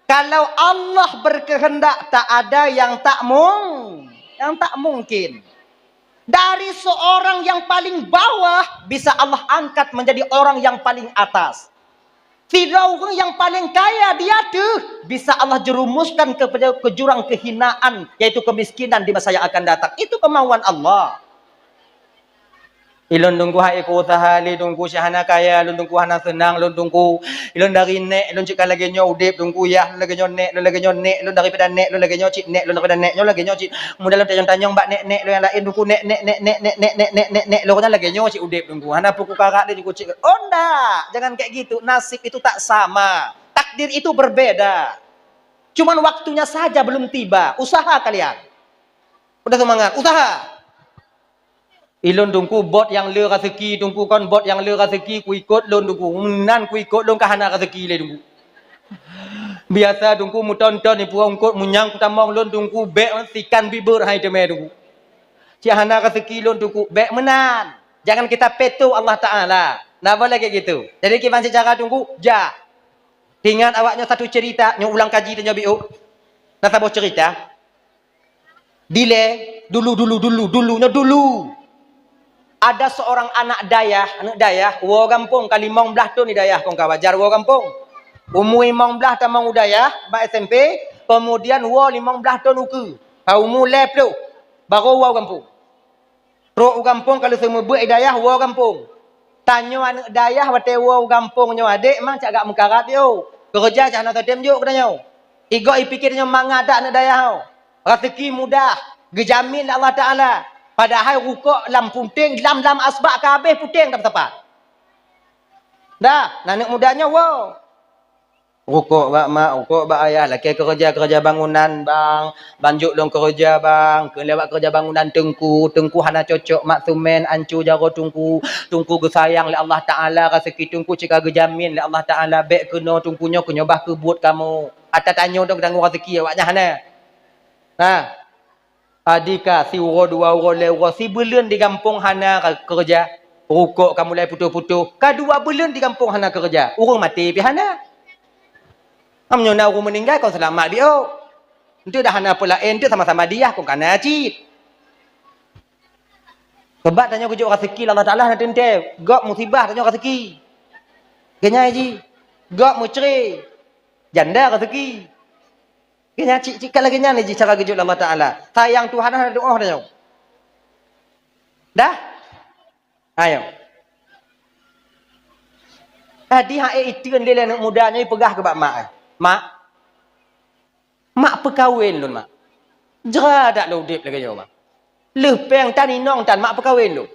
kalau Allah berkehendak, tak ada yang tak mung-, yang tak mungkin. Dari seorang yang paling bawah, bisa Allah angkat menjadi orang yang paling atas. Sidroe ureuëng nyang paleng kaya di ateueh, bisa Allah jerumuskan kepada, ke jurang kehinaan, yaitu kemiskinan di masa yang akan datang. Itu kemauan Allah. Ilôn Teungku hai ku usaha lé Teungku, cit hana kaya lôn Teungku, hana seunang lôn Teungku. Ilôn dari nék lôn cit ka lagée nyoe udeb Teungku, yah lôn lagée nyoe nék lôn lagée nyoe nék lôn daripada nék lôn lagée nyoe cit nék lôn daripada nék nyoe lagée nyoe cit. Mudah lôn tanyong-tanyong bak nék-nék lôn nyang laén Teungku, nék-nék nék-nék nék-nék nék-nék lôn nyang lagée nyoe cit udeb Teungku. Hana peue kukarat lé Teungku cit. Oh ndak, jangan kayak gitu. Nasib itu tak sama. Takdir itu berbeda. Cuman waktunya saja belum tiba. Usaha kalian. Udah semangat, usaha. Ilôn Teungku bot nyang le raseuki Teungku, kon bot nyang le raseuki kuikot lôn Teungku. Meunan kuikot lôn ka hana raseuki lé Teungku. Biasa Teungku meuton-ton ipuwoe eungkot, meunyang kutamong lôn Teungku bék sikan bibeuet hai teumé Teungku. Cit hana raseuki lôn Teungku, bék meunan. Jangan kita peto Allah Taala. Na boleh kayak gitu. Jadi kiban seucara Teungku, ja. Ingat awak nyoe satu cerita, nyoe ulang kaji tanyoe biôh. Na saboh cerita. Dilée, dulu, dulu, dulu, dulu, nyoe dulu. Ada seorang anak dayah, aneuk dayah, woe gampông ka limong blaih thon di dayah kong ka wajar woe gampông. Umu limong blaih tamong u dayah, bak S M P, kemudian woe limong blaih thon ukeue. Ka umu lhée ploh, barô woe gampông. Trok u gampông ka lheueh seumeubeuet i dayah woe gampông. Tanyoe aneuk dayah watée woe u gampông nyoe adék mang cak gak meukarat yo. Keureuja cak hana teutem jok keu tanyoe. Igoe ipike tanyoe mangat that aneuk dayah ho. Raseuki mudah, geujamin lé Allah Taala. Padahai rukok lam puténg, lam, lam asbak ka habéh puténg that sapat. Dah, na aneuk muda nyoe woe. Rukok bak mak, rukok bak ayah, lakée keureuja-keureuja bangunan bang, banjok lôn keureuja bang, keu lewat keureuja bangunan teungku, teungku hana cocok mak seumén, anco jaroe teungku, teungku geusayang lé Allah Taala, raseuki teungku cit ka geujamin lé Allah Taala, bék keunoe teungku nyoe keu nyoe bah keu buet kamoe. Ata tanyoe dong geutanggong raseuki awak nyan hana. Nah, adika siuroe dua uroe lhée uroe sibuleuen di gampông hana keureuja. Rukok ka mulai putôh-putôh, ka dua buleuen di gampông hana keureuja. Ureuëng maté pih hana. Am nyoe na ureuëng meuninggai kon seulamat biôh. Enteuk dah hana peulaén enteuk sama-sama diah kon kana cit. Keubat tanyoe geujok raseuki lé Allah Taala hana teuntée. Gob musibah tanyoe raseuki. Geunyai jih. Gob meucre. Janda raseuki. Keunya cik-cik ka lagée nyan jih cara geujok lé Allah Taala. Sayang Tuhan hana doa tanyoe. Dah? Ayo. Tadi hai iteun lé aneuk muda nyoe peugah keu bak mak, "Mak, mak peukawen lôn mak. Jra dak lôn udeb lagée nyoe mak." Lheueh péng tan inong tan mak peukawen lôn.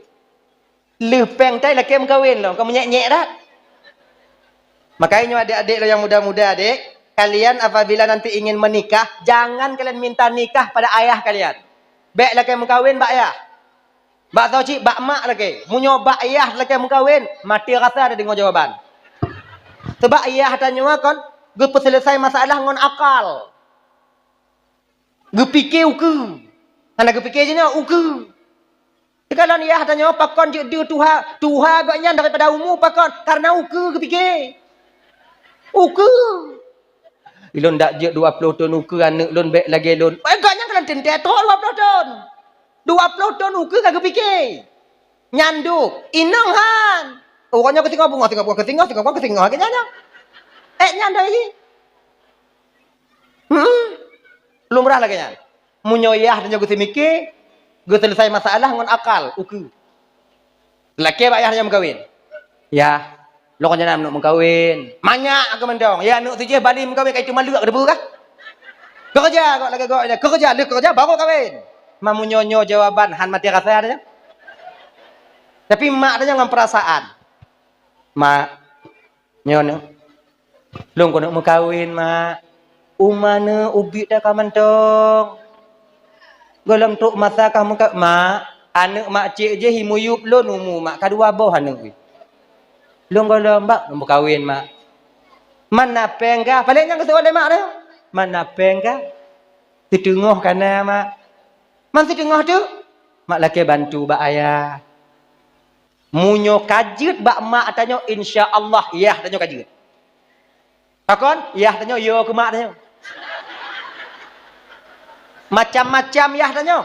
Lheueh péng tan lakée meukawen lôn, ka meunyék-nyék that. Makanya nyoe adék-adék lôn nyang muda-muda adék, kalian apabila nanti ingin menikah, jangan kalian minta nikah pada ayah kalian. Bék lakée meukawen bak ayah. Bak soe cit bak mak lakée. Meunyoe bak ayah lakée meukawen, maté rasa tadeungoe jawaban. Sebab ayah tanyoe kon geupeuseuleusoe masalah ngon akal. Geupike ukeue. Hana geupike jinoe ukeue. Teuka lôn yah tanyoe pakon jeuet deuh tuha, tuha gobnyan daripada umu pakon? Karena ukeue geupike. Ukeue. Ilôn dak jeuet dua ploh thon ukeue aneuk lôn bék lagée lôn. Bék gobnyan kalon teuntée trok dua ploh thon. Dua ploh thon ukeue ka geupike. Nyan duek, inong han. Uroe nyoe keusingoh beungoh, singoh beungoh, keusingoh, singoh beungoh, keusingoh, keusingoh. Eh, nyan dai. Hmm. Lumrah lagée nyan. Meunyoe yah tanyoe geuseumike, geuseuleusoe masalah ngon akal, ukeue. Lakée bak yah tanyoe meukawen. Yah, lôn nyan aneuk meukawen. Manyak keu mantong. Ya aneuk sijih bali meukawen ka itu maleuek debu kah? Keureuja kok lagée gok, keureuja, lheueh keureuja baru kawen. Ma meunyoe nyoe jawaban han maté rasa dah. Tapi mak tanya ngon perasaan. Mak, nyoe, nyoe. Lôn keuneuk meukawen, Mak. Uma neuh ubit dah ka mantong. Gohlom trok masa ka meuka-, Mak, aneuk mak cék jih imuyup lôn umu, Mak, ka dua boh aneuk. Lôn gohlom bak lôn meukawen, Mak. Man na péng kah? Paléng nyang geuseuôt lé mak teuh. Man na péng kah? Siteungoh ka na, Mak. Man siteungoh teuh? Mak lakée bantu bak ayah. Meunyoe ka jeuet bak mak tanyoe, insya Allah yah tanyoe ka jeuet. Pakon? Yah tanyoe yo keu mak tanyoe. Macam-macam yah tanyoe.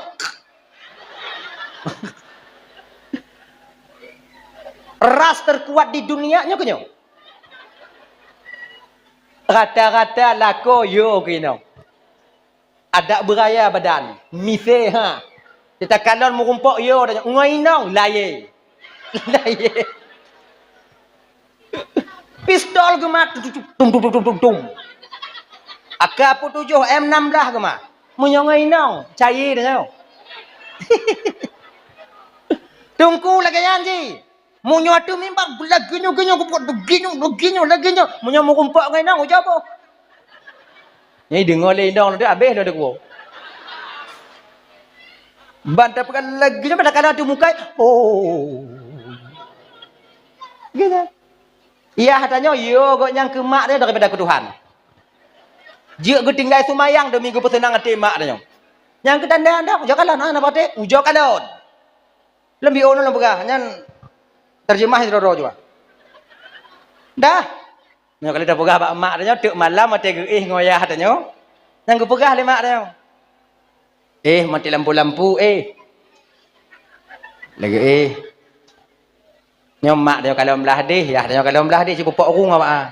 Ras terkuat di dunia nyoe keu nyoe. Rata-rata lakoe yo keu inong. Adak beuraya badan, misé ha. Teuka kalon meurumpok yo, ngon inong, layé. Layé. Pistol geumat, tum, tum, tum, tum, tum, tum. A K tujuh M enam belas geumat. Meunyoe ngon inong, cayé tanyoe. Teungku lagée nyan jih. Meunyoe ateueh mimbar, lagée nyoe, lagée nyoe, lagée nyoe, lagée nyoe. Meunyoe meurumpok ngon inong, ujoe boh. Nyan deungoe lé inong, habéh lom deuh kuwoe. Ban tapeugah lagée nyoe, ban takalon ateueh muka, oh. Gitu. Yah tanyoe, yo gobnyan keu mak tanyoe daripada keu Tuhan. Jeuet geutinggai seumayang demi geupeuseunang até mak tanyoe. Nyang keu tanda-tanda, ujoe kalon, hana patéh, ujoe kalon. Lom biôh nyoe lôn peugah, nyan terjemah sidroe-droe jua. Dah. Nyoe kali tapeugah bak mak tanyoe, teuk malam watée geuéh ngon yah tanyoe, nyang geupeugah lé mak tanyoe, "Éh, maté lampu-lampu, éh." Lagée éh. Nyoe mak tanyoe kalon blah deh, yah tanyoe kalon blah deh, sipupok ureueng awak, ah.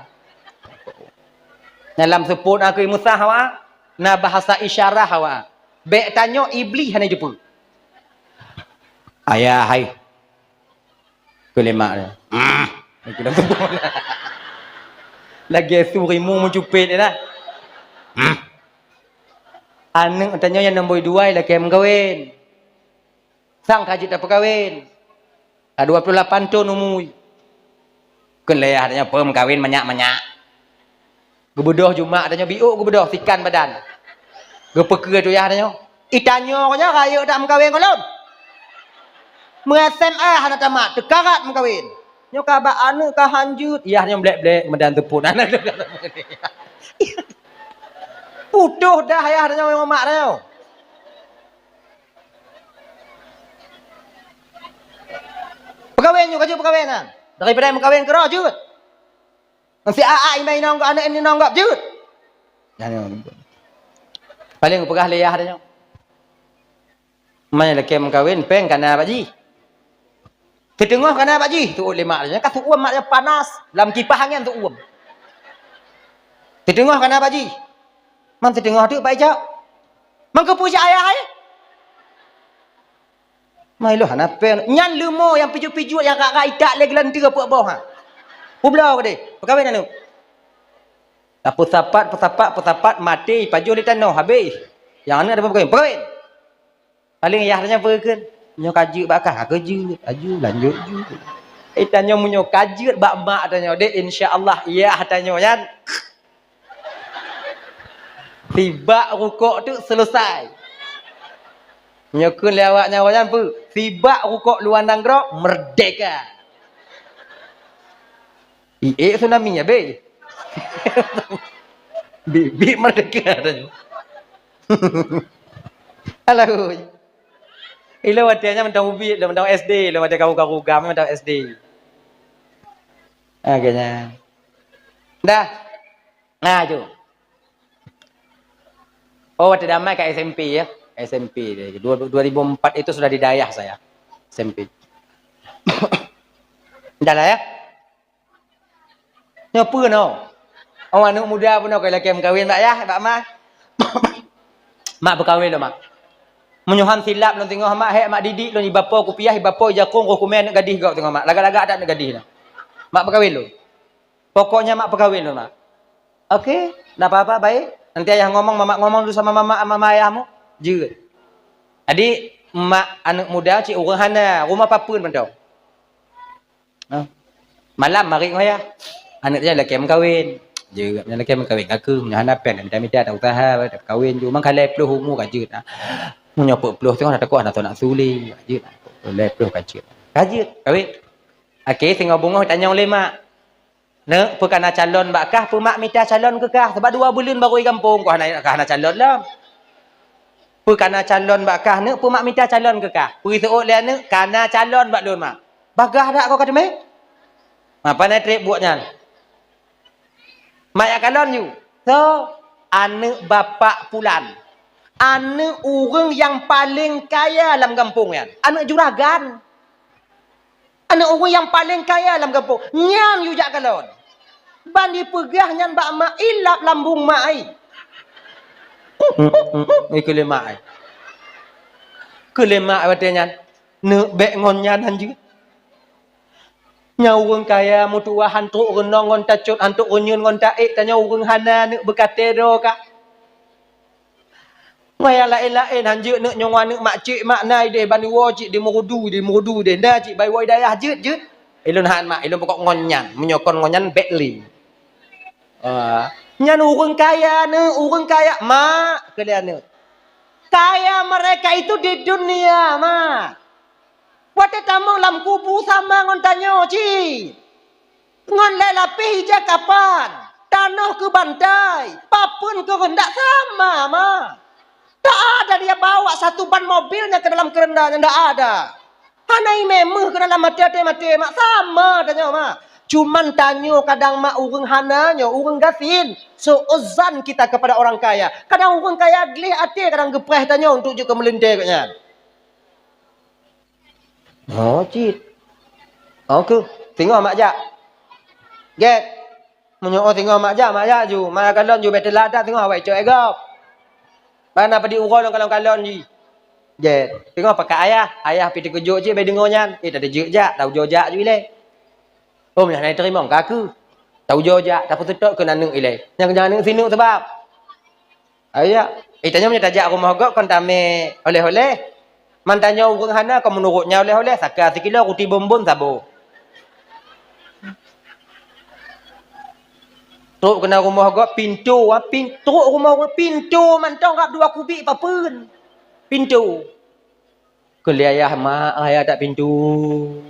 Nyan lam seupôt na keu meusah awak, na bahasa isyarah awak. Bék tanyoe Iblih hana jipeu. Ayah hai. Keu lé mak dia. Hmm. Lagée su rimu meucupet dia dah. Hmm. Aneuk tanyoe nyang nombor dua lakée meukawen. Sang ka jeuet tapeukawen. Ka dua puluh lapan thon umu. Kheun lé yah tanyoe peue meukawen manyak-manyak. Geubeudôh jumak tanyoe biôk geubeudôh sikan badan. Geupeukeue tu yah tanyoe. Itanyoe nyoe rayeuk that meukawen ngon lôn. Meu-S M A hana tamat, teukarat meukawen. Nyoe ka bak aneuk ka hanjeuet, yah nyoe blek-blek meudan teupot. Putôh dah yah tanyoe ngon mak tanyoe. Peukawen nyoe ka jeuet peukawen nyan. Daripada meukawen keudroe jeuet. Ngon si aa iman inong gob, aneuk inong gob jeuet. Nyan nyoe. Paléng peugah lé yah tanyoe. Mai lakée meukawen péng ka na bak jih. Siteungoh ka na bak jih, teuôt lé mak tanyoe. Ka teuôt mak tanyoe panas, lam kipah angén teuôt. Siteungoh ka na bak jih. Man siteungoh teuk bak ijak. Man keupeue si ayah hai? Mai lôn hana péng. Nyan leumo nyang pijuet-pijuet nyang rak-rak itak lé geulanteue peuet boh ha. Peubloe keudeh. Peukawen aneuk. Tapeusapat, peusapat, peusapat, maté ipajoh di tanoh, habéh. Nyang aneuk ada peukawen. Peukawen. Paléng yah tanyoe peue kheun? Nyoe ka jeuet bak kah, ka jeuet. Aju, lanjut jeuet. Eh, tanyoe meunyoe ka jeuet bak mak tanyoe deh, insya Allah yah tanyoe nyan. Sibak rukok tu selesai. Nyoe kheun lé awak nyan, awak nyan peue? Sibak rukok luwa nanggroe, merdeka. Iék tsunami abéh. Bit-bit merdeka tanyoe. Alah, ui. Ilôn watée nyan mantong ubit, lôn mantong S D, lôn watée karu-karu gam mantong S D. Ah, keu nyan. Dah. Nah, tu. Oh, waktu damai kat S M P ya. S M P. Dua, dua ribu empat itu sudah di dayah saya. S M P. Dah lah ya. Nyoe peue nyoe? Oh, aneuk muda pun nyoe, lakée meukawen bak yah, bak ma. Mak peukawen lôn, Mak. Meunyoe han silap lôn teungoh, Mak, hék mak didik lôn, iba po kupiah, iba po ijakong, roh kumé aneuk gadih gob teungoh, Mak. Lagak-lagak that aneuk gadih nyoe. Mak peukawen lôn. Pokoknya mak peukawen lôn, Mak. Oke, ndak apa-apa, baik. Nanti ayah ngomong, mamak ngomong dulu sama mamak, sama ayahmu. Jeuet. Jadi, mak aneuk muda cit ureueng hana, rumoh papeuen mantong. Ha. Malam marit ngon ayah. Aneuk nyan lakée meukawen. Jeuet, nyan lakée meukawen. Ka keuh, nyan hana péng, mita-mita, dak useuha, dak kawen ju. Mang ka lhée ploh umu ka jeuet. Meunyoe peuet ploh singoh, na teukoh, na teunak suli. Ka jeuet. Lhée ploh ka jeuet. Ka jeuet, kawen. Akhé singoh beungoh tanyong lé mak. Neuk, peu kana calon bak kah, peu mak mita calon keu kah? Sabab dua buleuen barô i gampông, kah hana, kah hana calon lom. Peu kana calon bak kah, neuk, peu mak mita calon keu kah? Peu iseuôt lé aneuk, kana calon bak lôn, mak. Bagaih dak kau ka teumé? Ma, pane trép buet nyan. Mak jak kalon ju. So, aneuk bapak pulan. Aneuk ureueng nyang paleng kaya lam gampông nyan. Aneuk juragan. Aneuk ureueng nyang paleng kaya lam gampông, nyan yue jak kalon. Ban jipeugah nyan bak mak, ilap lambông mak ai. Ikeu lé mak ai. Keu lé mak ai watée nyan, neuk bék ngon nyan hanjeuet. Nyan ureueng kaya meutuwah han trok reunong ngon tacot, han trok reunyeun ngon taék, tanyoe ureueng hana neuk beukaté droe ka. Ngon nyang laén-laén han jeuet neuk nyoe ngon aneuk mak cék mak na ideh ban iwoe cit di Meurudu, di Meurudu deh. Nda cit ban iwoe i dayah jeuet, jeuet. Ilôn han mak, ilôn pokok ngon nyan. Meunyoe kon ngon nyan bék lé. Ah, nyan ureueng kaya neuk, ureueng kaya mak, keu lé aneuk. Kaya mereka itu di dunia, mak. Watée tamong lam kubu sama ngon tanyoe cit. Ngon lhée lapéh ija kapan, tanoh keu bantai, papeuen keu reundak sama, ma. Tak ada dia bawa satu ban mobilnya ke dalam kerendanya, ndak ada. Hana imé méuh keu dalam maté-maté, mak, sama tanyoe, mak. Cuman tanyoe kadang, mak, ureueng hana nyoe, ureueng gasien. Su'uzan kita kepada orang kaya. Kadang ureueng kaya gleh até, kadang geupreh tanyoe untuk jeuet keu meulintée gobnyan. Oh, cit. Oh, keuh. Singoh mak jak. Gét. Meunyoe oh singoh mak jak, mak jak ju. Mak kalon ju, bèk teulat that singoh awai cok e gob. Ban na peudik uroe lôn kalon-kalon jih. Gét. Singoh pakat ayah. Ayah pih teukeujot cit bèk deungoe nyan. Eh, tateujeuet jak, taujoe jak ju ilée. Oh, meunyoe hana jiteurimong ka keuh. Taujoe jak, tapeuseutôt keu aneuk ilée. Nyang, nyang aneuk sineuk sabab. Ayak, eh, tanyoe meunyoe tajak rumoh gob kon tamé oleh-oleh. Man tanyoe ureueng hana kon meunurot nyan oleh-oleh, saka sikilo, ruti bonbon, saboh. Trok keunan rumoh gob, pintoe, ah, pin-, trok rumoh gob, pintoe mantong rab dua kubik papeuen. Pintoe. Keu lé ayah mak, ayah dak pintoe.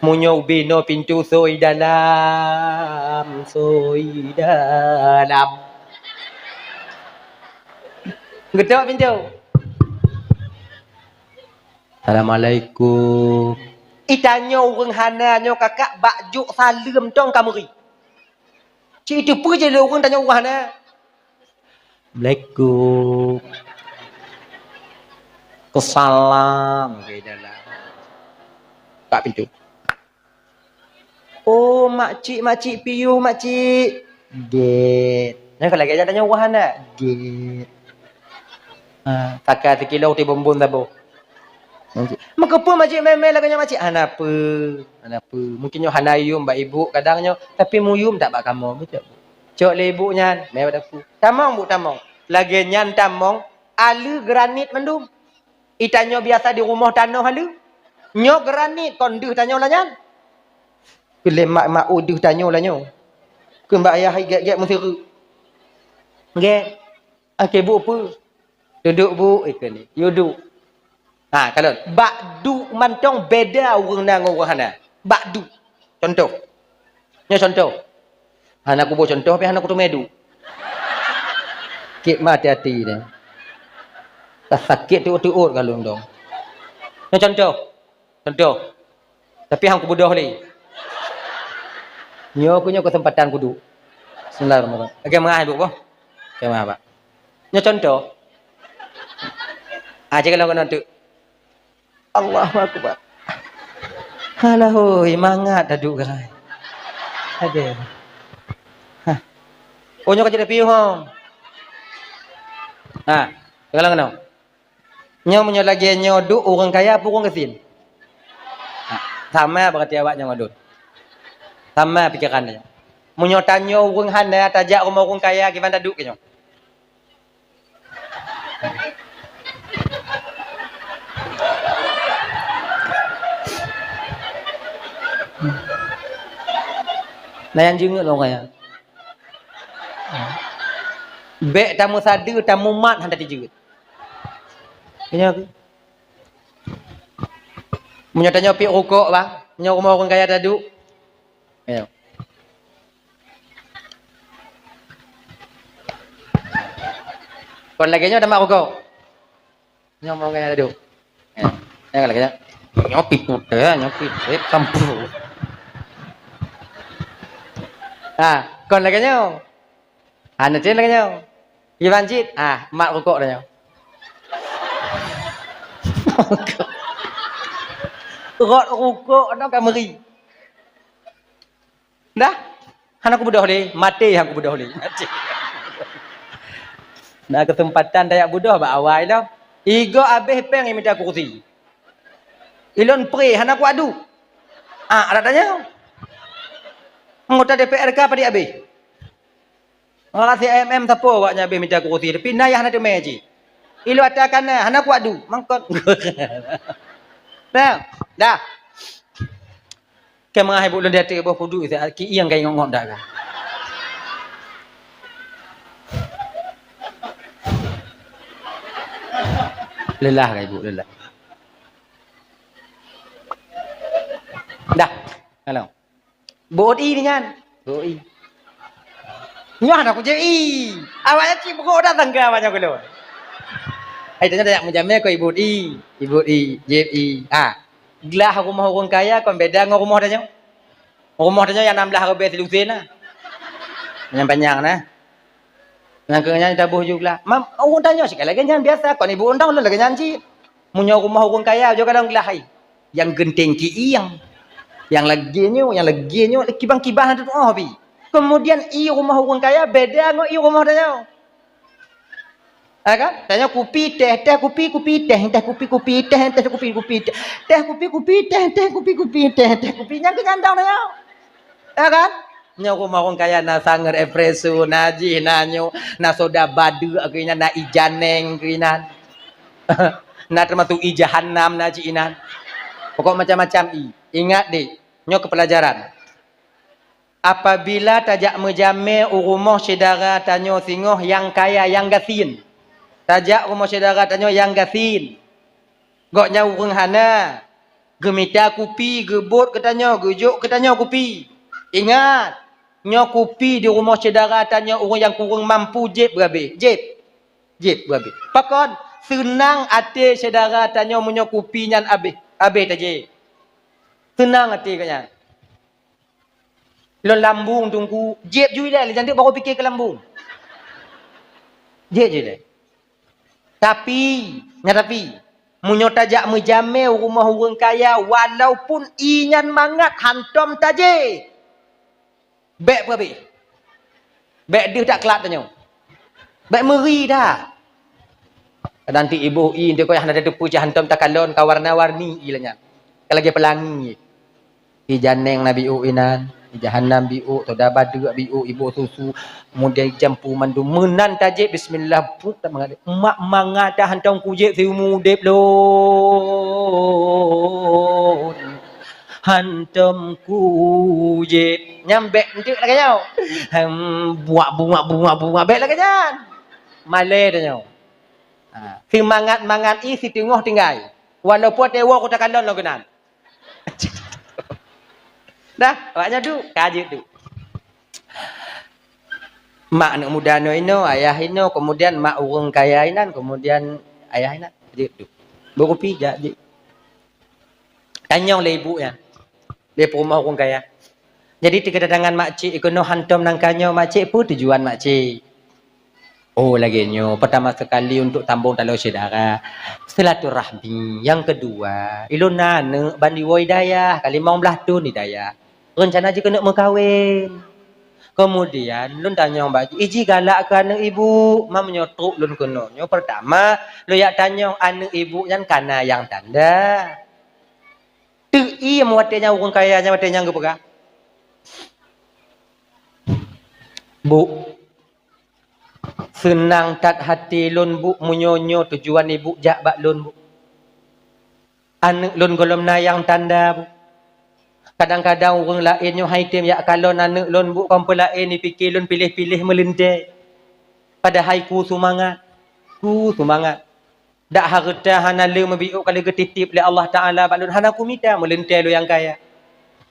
Meunyoe ubé noe pintoe soi dalam, soi dalam. Geutok pintoe. Assalamualaikum. Itanyoe ureueng hana nyoe kakak bak jok saleuem tong ka meuri. Cit iteupeue jih lé ureueng tanyoe ureueng hana. Assalamualaikum. Kesalam ke dalam. Buka pintu. Oh, makcik, makcik piôh, makcik. Gét. Nyan ka lagèe nyan tanyoe wah aneuk. Gét. Ha, saka sikilo ti bumbun saboh. Makcik. Meukeupeu makcik mé-mé lagèe nyan makcik? Hana peue. Hana peue. Mungkin nyoe hana yum bak ibu kadang nyoe, tapi meuyum that bak kamoe, beutôi. Cok lé ibu nyan, mé bak dapu. Tamong, Bu, tamong. Lagèe nyan tamong, aleue granit mandum. Itanyoe biasa di rumoh tanoh aleue. Nyoe granit kon deuh tanyoe la nyan. Keu lé mak-mak, oh, deuh tanyoe la nyoe. Keu bak ayah gét-gét meusireuk. Gét. Akhé Bu peue? Dudoe Bu, ikeu ni. Yue duek. Ha, kalon. Bak duek mantong beda ureueng na ngon ureueng hana. Bak duek. Contoh. Nyoe contoh. Hana kuboh contoh, pih hana kuteumé duek. Kit ma hati-hati deh. Ka sakét teuôt-teuôt kalon dong. Nyoe contoh. Contoh. Tapi han kubeudôh lé. Nyoe keuh nyoe keuseumpatan kuduek. Bismillahirrahmanirrahim. Oke, meungaih, Bu, boh. Oke, meungaih, Pak. Nyoe contoh. Ah, cit kalon keunoe teuk. Allahu Akbar. Alah, hôi, mangat taduek, gerai. Aduh. Hah. Oh, nyoe ka jadi piôh, hom. Ha, kalon keunoe. Nyoe meunyoe lagèe nyoe duek ureueng kaya peue ureueng gasien? Ha, sama berarti awak nyoe ngon lôn. Sama pikeran nyoe. Meunyoe tanyoe ureueng hana tajak rumoh ureueng kaya, kiban taduek keu nyoe? Na nyang jeungeuet lôn kaya. Bèk tameusadeue, tamumat hana tijeuet. Nyoe keuh. Meunyoe tanyoe piep rukok, bang, meunyoe rumoh ureueng kaya taduek. Nyoe. Kon lagèe nyoe tamat rukok. Nyoe mau gaya duduk. Eh, eh, lagèe nyoe. Nyoe pi putéh, nyoe pi putéh, kampung. Ah, kon lagèe nyoe. Ah, nanti lagèe nyoe. Iban cit, ah, mat rukok dah nyoe. Rot rukok dah ka meuri. Dah, hana kubeudôh lé, maté han kubeudôh lé. Maté. Na keuseumpatan tajak beudôh bak awai lom. Igoe abéh péng imita kurusi. Ilôn pré hana kuadu. Ah, ada tanya. Anggota D P R ka padé abéh. Ngon C M M sapo awaknyan abéh mita kurusi, tapi na yah hana teumé cit. Ilôn ata kana, hana kuadu, mangkot. Dah, dah. Keu meungaih buet lôn di ateueh boh kudu, ki ieng kai ngot-ngot dak ka. Lelah kai buet, lelah. Dah, halo. Buet ie nyan. Buet ie. Nyoe hana kujép ie. Awaknyan cit beugok dak tangga awaknyan keu lôn. Hai, tanyoe tajak meujamé keu ibuet ie. Ibuet ie, jép ie. Ha. Glah rumoh ureueng kaya kon beda ngon rumoh tanyoe. Rumoh tanyoe nyang nam blah ribèe silusén na. Nyang panyang na. Nyang keu nyan taboh ju glah. Mam, ureueng tanyoe cit ka lagèe nyan biasa, kon ibuet ureueng tanyoe lagèe nyan cit. Meunyoe rumoh ureueng kaya, jok kalon glah hai. Nyang geunteng ki ieng. Nyang lagèe nyoe, nyang lagèe nyoe, kibang-kibang na tutoh pi. Kemudian ie rumoh ureueng kaya beda ngon ie rumoh tanyoe. Ya kan? Tanyoe kupi, teh, teh kupi, kupi, teh, teh kupi, kupi, teh, teh kupi, kupi, teh, teh kupi, kupi, teh, teh kupi, kupi, teh, teh kupi. Nyang keu nyandang tanyoe. Ya kan? Nyoe rumoh ureueng kaya na sangeut espresso, na jih, na nyoe, na soda badeuk keu inan, na ie janeng keu inan. Na teumasok ie jahannam na cit inan. Pokok macam-macam ie. Ingat deh, nyoe keu pelajaran. Apabila tajak meujamé u rumoh syedara tanyoe singoh nyang kaya, nyang gasien. Tajak rumoh syedara tanyoe nyang gasien. Gobnyan ureueng hana, geumita kupi, geubot keu tanyoe, geujok keu tanyoe kupi. Ingat, nyoe kupi di rumoh syedara tanyoe ureueng nyang kureueng mampu jép beurabéh. Jép. Jép beurabéh. Pakon? Seunang até syedara tanyoe meunyoe kupi nyan abéh, abéh tajép. Seunang até gobnyan. Lôn lambung teungku, jép ju ilèe, lé jandeuk baru pike keu lambung. Jép ju ilèe. Tapi, nyan tapi, meunyoe tajak meujamé u rumoh ureueng kaya, walaupun ie nyan mangat hantom tajép. Bèk beurabéh. Bèk deuh that klat tanyoe. Bèk meuri that. Kadang ti iboh ie, teuka hana tateupeue cit hantom takalon ka warna-warni ie lagèe nyan. Ka lagèe peulangi. Ie janeng na biôk inan, ie jahannam biôk, soda badeuk biôk, iboh susu, kemudian jampu mandum. Meunan tajép bismillah, put tak mangat. Mak mangat dah hantom kujép siumu udép lôn. Hantom kujép. Nyan bèk enteuk lagèe nyoe. Hem, buak, buak, buak, buak, bèk lagèe nyan. Malèe tanyoe. Ha, seumangat-mangat ie siteungoh tinggai. Walaupun watèe woe ku takalon lom keunan. Dah, awaknyan tu, ka jeuet tu. Mak aneuk muda nyoe inoe, ayah inoe, kemudian mak ureueng kaya inan, kemudian ayah inan, jeuet tu. Beukupi, jak jeuet. Tanyong lé ibu nyan, lé peurumoh ureueng kaya. Jadi, keudatangan makcik keunoe hantom nangka nyoe, makcik, peue tujuan makcik? Oh, lagèe nyoe, peurtama sekali untuk sambông taloe syedara, silaturahmi. Nyang keudua, ilôn na aneuk ban jiwoe i dayah, ka limong blaih thôn i dayah. Reuncana jih keuneuk meukawen. Keumudian, lôn tanyong bak jih, "Iji galak keu aneuk ibu?" Ma meunyoe trok lôn keunoe nyoe, peurtama, lôn jak tanyong aneuk ibu nyan kana nyang tanda. Teuk iem watèe nyan ureueng kaya nyan watèe nyan geupeugah, "Bu, seunang that até lôn, Bu, meunyoe nyoe tujuan ibu jak bak lôn, Bu. Aneuk lôn gohlom na nyang tanda, Bu. Kadang-kadang ureuëng laén nyoe hai tem jak kalon aneuëk lôn, Bu, kon peulaén, jipike lôn piléh-piléh meuleuntée. Padahai ku seumangat, ku seumangat. Dak hareuta hana le meubiôk ka lheueh geutitip lé Allah Taala bak lôn, hana kumita meuleuntée lôn nyang kaya.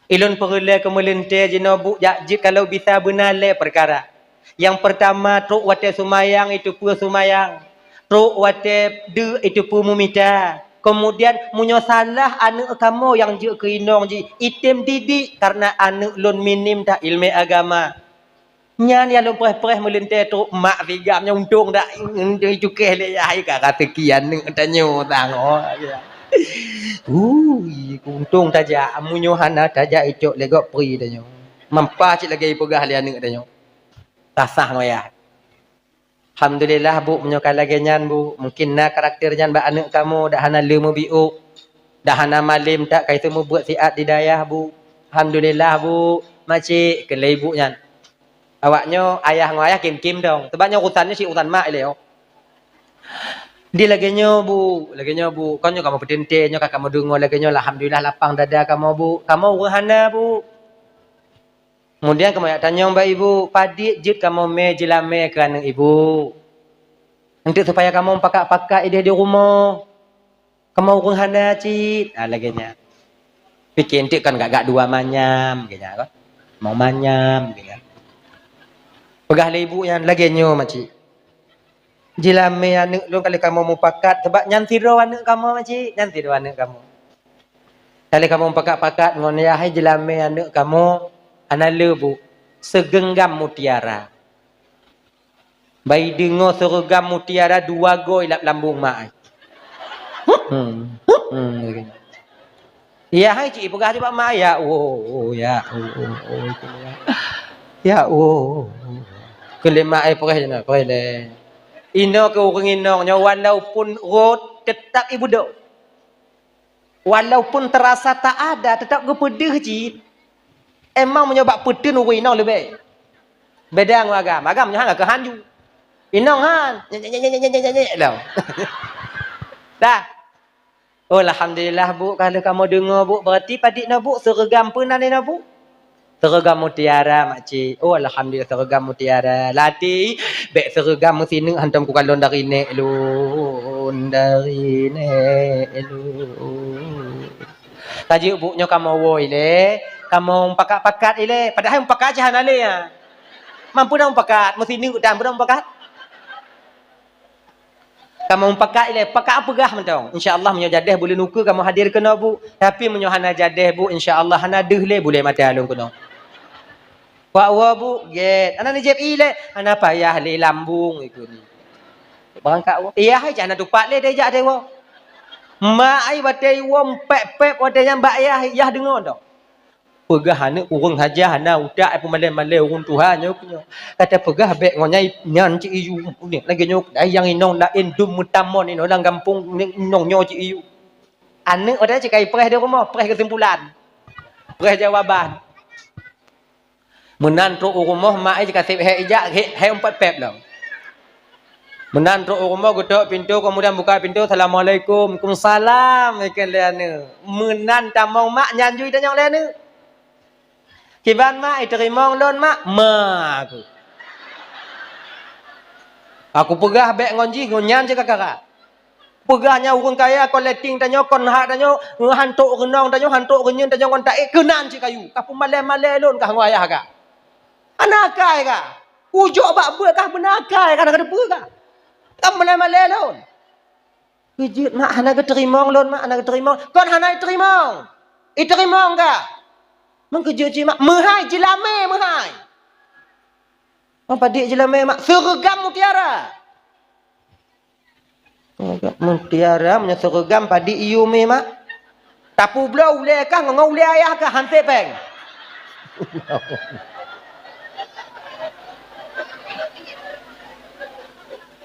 Ilôn peureulée keu meuleuntée jinoe, Bu, jak jeuet kalau bisa beuna lé peukara. Nyang peurtama, trok watée seumayang, jiteupeue seumayang. Trok watée deuk, jiteupeue meumita. Keumudian, meunyoe salah aneuëk kamoe nyang jeuet keu inong jih, jitem didik, kareuna aneuëk lôn minim that iéleumé agama. Nyan nyang lôn preh-preh meuleuntée trok mak sigam nyan, untông dak, untông cukéh lé yah, ka raseuki aneuëk tanyoe tangoh. Ui, untông tajak, meunyoe hana tajak icok lé gob pri tanyoe. Mampa cit lagée ipeugah lé aneuëk tanyoe. Tasah ngon yah. Alhamdulillah, Bu, meunyoe ka lagée nyan, Bu. Mungkin na karakter nyan bak aneuëk kamoe, dak hana le meubiôk, dak hana malem that ka iseumubuet siat di dayah, Bu. Alhamdulillah, Bu. Macik, kheun lé ibu nyan. Awaknyoe ayah ngon ayah kim-kim dong. Sabab nyoe urusan nyoe cit urusan mak ilée, oh. Di lagée nyoe, Bu, lagée nyoe, Bu. Kon nyoe kamoe peuteuntée, nyoe ka kamoe deungoe lagée nyoe, alhamdulillah lapang dada kamoe, Bu. Kamoe ureuëng hana, Bu. Keumudian kamoe jak tanyong bak ibu, padit jeuet kamoe mé jeulamé keu aneuëk ibu? Eunteuk supaya kamoe pakat-pakat ideh di rumoh. Kamoe ureuëng hana cit, ah, lagée nyan. Pike eunteuk kon gak-gak dua manyam, lagée nyan kon. Kamoe manyam, lagée nyan. Peugah lé ibu nyan, lagée nyoe, Macik. Jeulamé aneuëk lôn ka lheueh kamoe mupakat, sabab nyan sidroe aneuëk kamoe, Macik, nyan sidroe aneuëk kamoe. Ka lheueh kamoe mupakat-pakat ngon yah hai jeulamé aneuëk kamoe, hana le, Bu, seugeunggam mutiara. Bai deungoe seugeunggam mutiara dua goe lam lambong mak ai. Hmm, hmm, hmm. Yah hai cit ipeugah bak mak, "Ya Allah, ya Allah, ya Allah." Kheun lé mak ai, "Preh na, preh lé." Inoe keu ureuëng inong nyoe, walaupun rhot, teutap ibeudôh. Walaupun teurasa tak ada, teutap geupeudeuh cit. Emang meunyoe bak peuteun ureuëng inong leubeh. Beda ngon agam. Agam nyoe han ka keuhan ju. Inong han. Nyek, nyek, nyek, nyek, nyek, nyek, nyek, nyek, lom. Dah. Oh, alhamdulillah, Bu, ka lheueh kamoe deungoe, Bu. Berarti padit na, Bu, seureugam peue nan na, Bu? Seureugam mutiara, Makcik. Oh, alhamdulillah, seureugam mutiara. Lati, bék seureugam meusineuk hantom kukalon dari nèk lôn, dari nèk lôn. Ka jeuet, Bu, nyoe kamoe woe ilée, kamoe pakat-pakat ilée. Padahai pakat cit hana lé, ya. Mampu na pakat, meusineuk tan, mampu na pakat. Kamoe mupakat ilée, pakat peugah mantong. Insya Allah, meunyoe jadeh buleuen ukeue kamoe hadir keunoe, Bu. Tapi meunyoe hana jadeh, Bu, insya Allah hana deuh lé buleuen maté lôn keunoe. Wak woe, Bu, gét. Hana neujép ilée, hana payah lé lambung ikeu ni. Beurangkat woe. Iya hai, hana tupat lé deh jak deh woe. Mak ai watée iwoe pép-pép watée nyan bak yah, yah deungoe dong. Peugah aneuëk ureuëng hajah hana utak, ai peumalée-malée ureuëng tuha nyoe keu nyoe. Ka tapeugah bék ngon nyang nyan cit iyue. Lagée nyoe, dayang inong laén dum meutamong inong lam gampông inong nyoe cit iyue. Aneuëk watée cit ka ipreh di rumoh, preh keusimpulan. Preh jawaban. Meunan trok u rumoh, mak ai jikaseb hék ijak, hék, hék umpet pép lom. Meunan trok u rumoh, geutok pintoe, keumudian buka pintoe, "Assalamualaikum." "Waalaikumsalam," ikheun lé aneuëk. Meunan tamong mak, nyan ju itanyong lé aneuëk. "Kiban mak, iteurimong lôn mak?" "Ma aku. Aku peugah bék ngon jih, ngon nyan cit ka karat. Peugah nyan ureuëng kaya, kon leteng tanyoe, kon hak tanyoe, hantok reunong tanyoe, hantok reunyeun tanyoe ngon taék, keunan cit kayu. Ka peumalée-malée lôn kah ngon ayah kah. Hana akai kah. Ujok bak beuet kah beuna akai kah, hana kateupeue kah. Ka peumalée-malée lôn. Keujeuet mak, hana geuteurimong lôn mak, hana geuteurimong. Kon hana iteurimong. Iteurimong kah. Meukeujeuet cit mak, meuhai jeulamé meuhai. Mak padit jeulamé mak, seureugam mutiara. Mutiara meunyoe seureugam padit iyue mé mak. Tapubloe ulée kah ngon ulée ayah kah han sép péng.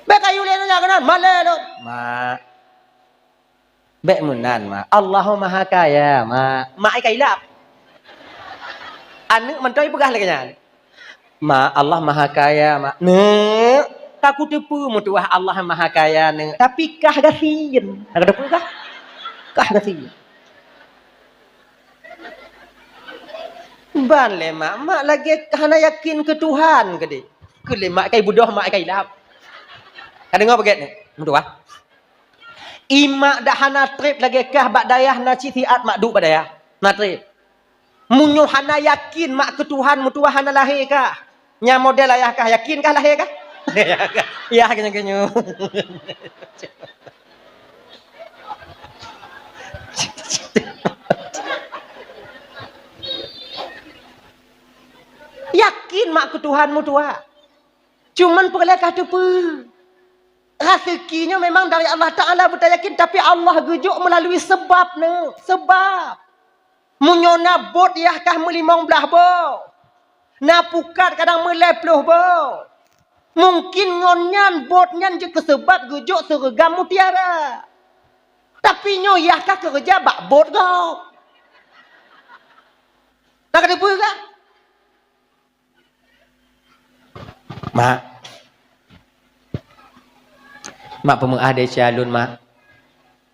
Bék kayu lé nyan keunan, malée lôn. Mak. Bék meunan, Mak. Allah Maha Kaya, Mak. Mak ai ka ilab. Aneuëk mantong ipeugah lagée nyan. Mak, Allah Maha Kaya, Mak. Neuk, ka kuteupeue meutuah Allah Maha Kaya, Neuk. Tapi kah gasien. Ka kuteupeue kah? Kah gasien. Ban lé mak, mak lagèe hana yakin keu Tuhan keudéh. Keu lé mak kai budoh, mak kai lap. Ka deungö paget nyoe? Meutuah. Imak dak hana trép lagèe kah bak dayah na cit siat mak duek bak dayah. Na trép. Meunyoe hana yakin mak keu Tuhan meutuah hana lahé kah. Nyan model ayah kah, yakin kah lahé kah? Yah, keunyoe-keunyoe. Yakin mak keu Tuhan meutuah. Cuman peureulèe kah teupeue. Raseuki nyoe memang dari Allah Taala beutayakin, tapi Allah geujok meulalui seubab nyoe, seubab. Meunyoe na bot yah kah meulimong blaih boh, na pukat kadang meulhèe ploh boh. Mungkin ngon nyan bot nyan jeuet keu seubab geujok seureugam mutiara. Tapi nyoe yah kah keureuja bak bot gob. Na ka teupeue kah? Mak. Mak, peumeu'ah desya lôn, Mak.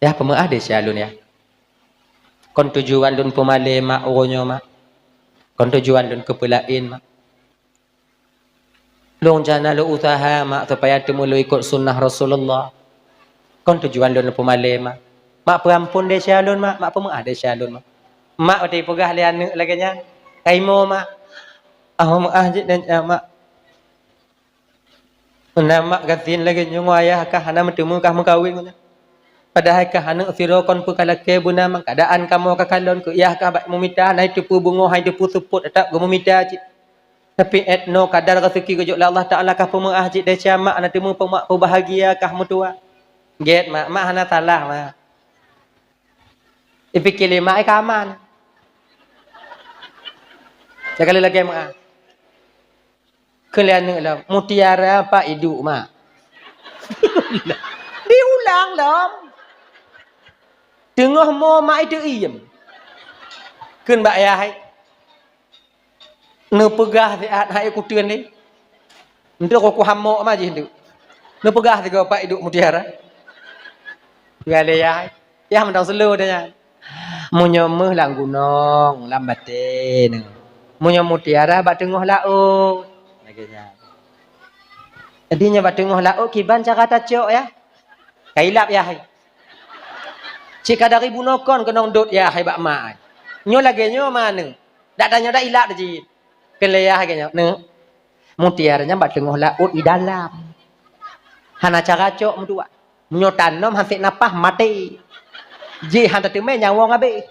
Yah, peumeu'ah desya lôn, yah. Kon tujuan lôn peumalèe, Mak, uroe nyoe, Mak. Kon tujuan lôn keu peulaén, Mak. Lôn jana lôn useuha, Mak, supaya teuma lôn ikot sunnah Rasulullah. Kon tujuan lôn peumalèe, Mak. Mak, peuampôn desya lôn, Mak. Mak, peumeu'ah desya lôn, Mak. Mak watèe peugah lé aneuk lagèe nyan, "Kaimoe, Mak." "Ah, meu'ah jih desya, Mak." Meunan mak gasien lagèe nyoe ngon ayah kah hana meuteumé kah meukawen ngon nyan. Padahai kah aneuk sidroe kon peu ka lakèe beuna, meukeadaan kamoe ka kalon keu yah kah bak meumita, hana jiteupeue beungoh, hana jiteupeue seupôt, teutap geumeumita cit. Tapi 'et noe kadar raseuki geujok lé Allah Taala kah peumeu'ah cit desya mak hana teumé peumak peubahgia kah meutuah. Gèt mak, mak hana salah mak. Ipike lé mak ai ka aman. Cakap lé lagèe mak. Kheun lé aneuk lom, "Mutiara pat iduek, Mak?" Diulang lom. Teungoh mo mak itu iem. Kheun bak yah hai. Neupeugah siat hai kuteun lé. Nteuk ku hamok ma jih nteuk. Neupeugah sigoe pat iduek mutiara. Peugah lé yah hai. Yah mantong slow dia nyan. Meunyoe meuh lam gunong, lam batèe nyoe. Meunyoe mutiara bak teungoh laôt. Lagèe nyan. Jadi nyoe bak teungoh laôt kiban cara tacok yah. Ka ilap yah hai. Cit ka dari bunoe kon keunong dot yah hai bak mak hai. Nyoe lagèe nyoe ma nyoe. Dak tanyoe dak ilap dah jih. Kheun lé yah hai nyoe. Nyoe. Mutiara nyan bak teungoh laôt i dalam. Hana cara cok meutuah. Meunyoe tanom hase napas maté. Jih hana teumé nyawöng habéh.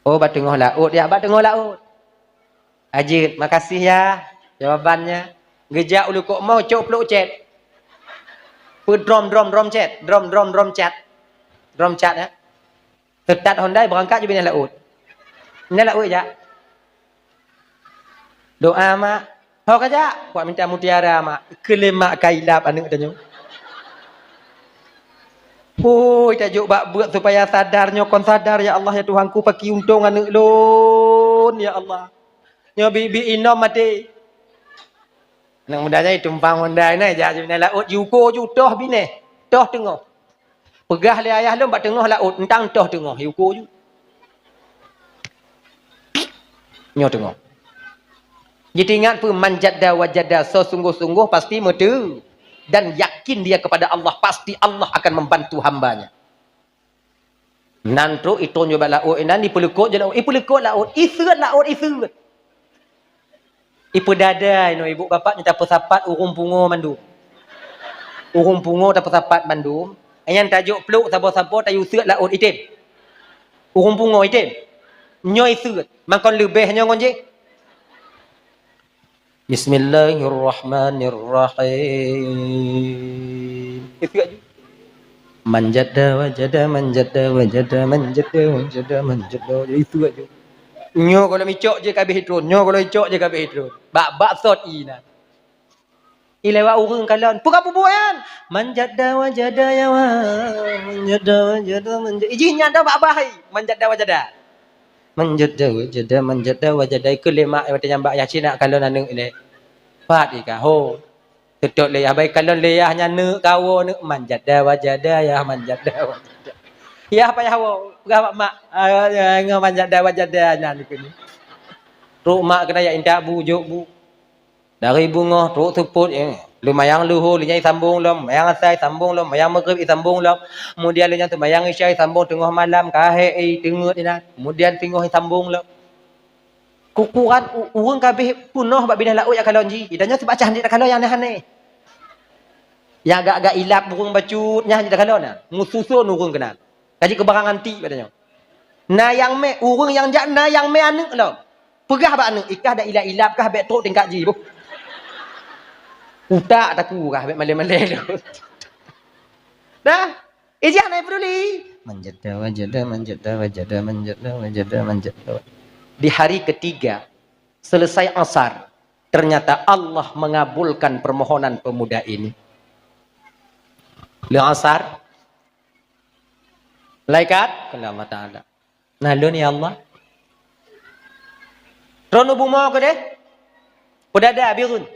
Oh, bak teungoh laôt, ya, bak teungoh laôt. Ajeut, makasih ya jawabannya. Geujak u likot mo cok plôk cét. Peu drom, drom, drom cét. Drom, drom, drom cat. Drom cat ya. Teutat Honda beurangkat jih binéh laôt. Binéh laôt jak. Doa mak. Ho ka jak, kuat mita mutiara mak. Keu lé mak ka ilap aneuk tanyoe. Pui tajok bak beuet supaya sadar nyoe kon sadar, ya Allah ya Tuhanku, pakri untông aneuk lôn ya Allah. Nyoe biet-biet inom maté. Aneuk muda nyan itumpang Honda inan jak jih binéh laôt jiuko ju toh binéh. Toh teungoh. Peugah lé ayah lôn bak teungoh laôt, eunteuk toh teungoh, iuko ju. Nyoe teungoh. Jiteuingat peue, man jadda wajada, sesungguh-sungguh pasti meuteu. Dan yakin dia kepada Allah, pasti Allah akan membantu hamba-Nya. Nan trok itron ju bak laôt inan, ipeuleukot ju laôt, ipeuleukot laôt, iseuet laôt, iseuet. Ipeudada inoe ibu bapak nyoe tapeusapat ureuëng pungo mandum. Ureuëng pungo tapeusapat mandum. Nyan tajok plôk saboh-saboh tayue seuet laôt item. Ureuëng pungo item. Nyoe iseuet. Mangkon leubeh nyoe ngon jih. Bismillahirrahmanirrahim. Iseuet ju. Man jadda wajada, man jadda wajada, man jadda wajada, man jadda wajada. Iseuet ju. Nyoe gohlom icok jih ka abéh itron, nyoe gohlom icok jih ka abéh itron. Bak, bak sot inan. Ilewat ureuëng kalon, peue ka peubuet nyan? Man jadda wajada ya wa. Man jadda wajada, man jadda. Ijih nyan dah bak bah hai. Man jadda wajada. Man jadda wajada, man jadda wajada. Keu lé mak watée nyan bak yah cit nak kalon aneuk ilée. Pat ika ho. Teutot lé yah bai kalon lé yah nyan neuk kawoe neuk man jadda wajada yah man jadda wajada. Yah payah woe, peugah bak mak, ah, ngon manjada-wajada nyan dikeue ni. Trok mak keunan jak intat bu, jok bu. Dari beungoh trok seupôt, eh, leumayang luhô, lheueh nyan sambong lom, mayang asai sambong lom, mayang maghrib sambong lom. Kemudian lheueh nyan seumayang isya sambong teungoh malam, ka hék, eh, teungeut inan. Kemudian singoh sambong lom. Ukuran u-, ureueng ka abéh peunoh bak binéh laôt jak kalon jih. Tanyoe sibacah hanjeuet takalon nyang aneh-aneh. Nyang agak-agak ilab ureueng bacut nyan hanjeuet takalon na. Meususon ureueng keunan. Ka jeuet keu barang antik bak tanyoe. Na nyang mè, ureueng nyang jak na nyang mè aneuk lom. Peugah bak aneuk, "Ikah dak ilab-ilab kah, bèk trok tingkat jih boh." Utak taku kah, bèk malèe-malèe lôn. Dah. Ijih hana peduli. Manjada, wajada, manjada, wajada, manjada, wajada, manjada. Di hari ketiga, selesai asar, ternyata Allah mengabulkan permohonan pemuda ini. Lheueh asar, malaikat, kheun Allah Taala, "Na lôn, ya Allah." Droeneuh bumoe keudeh, peudada bireuen.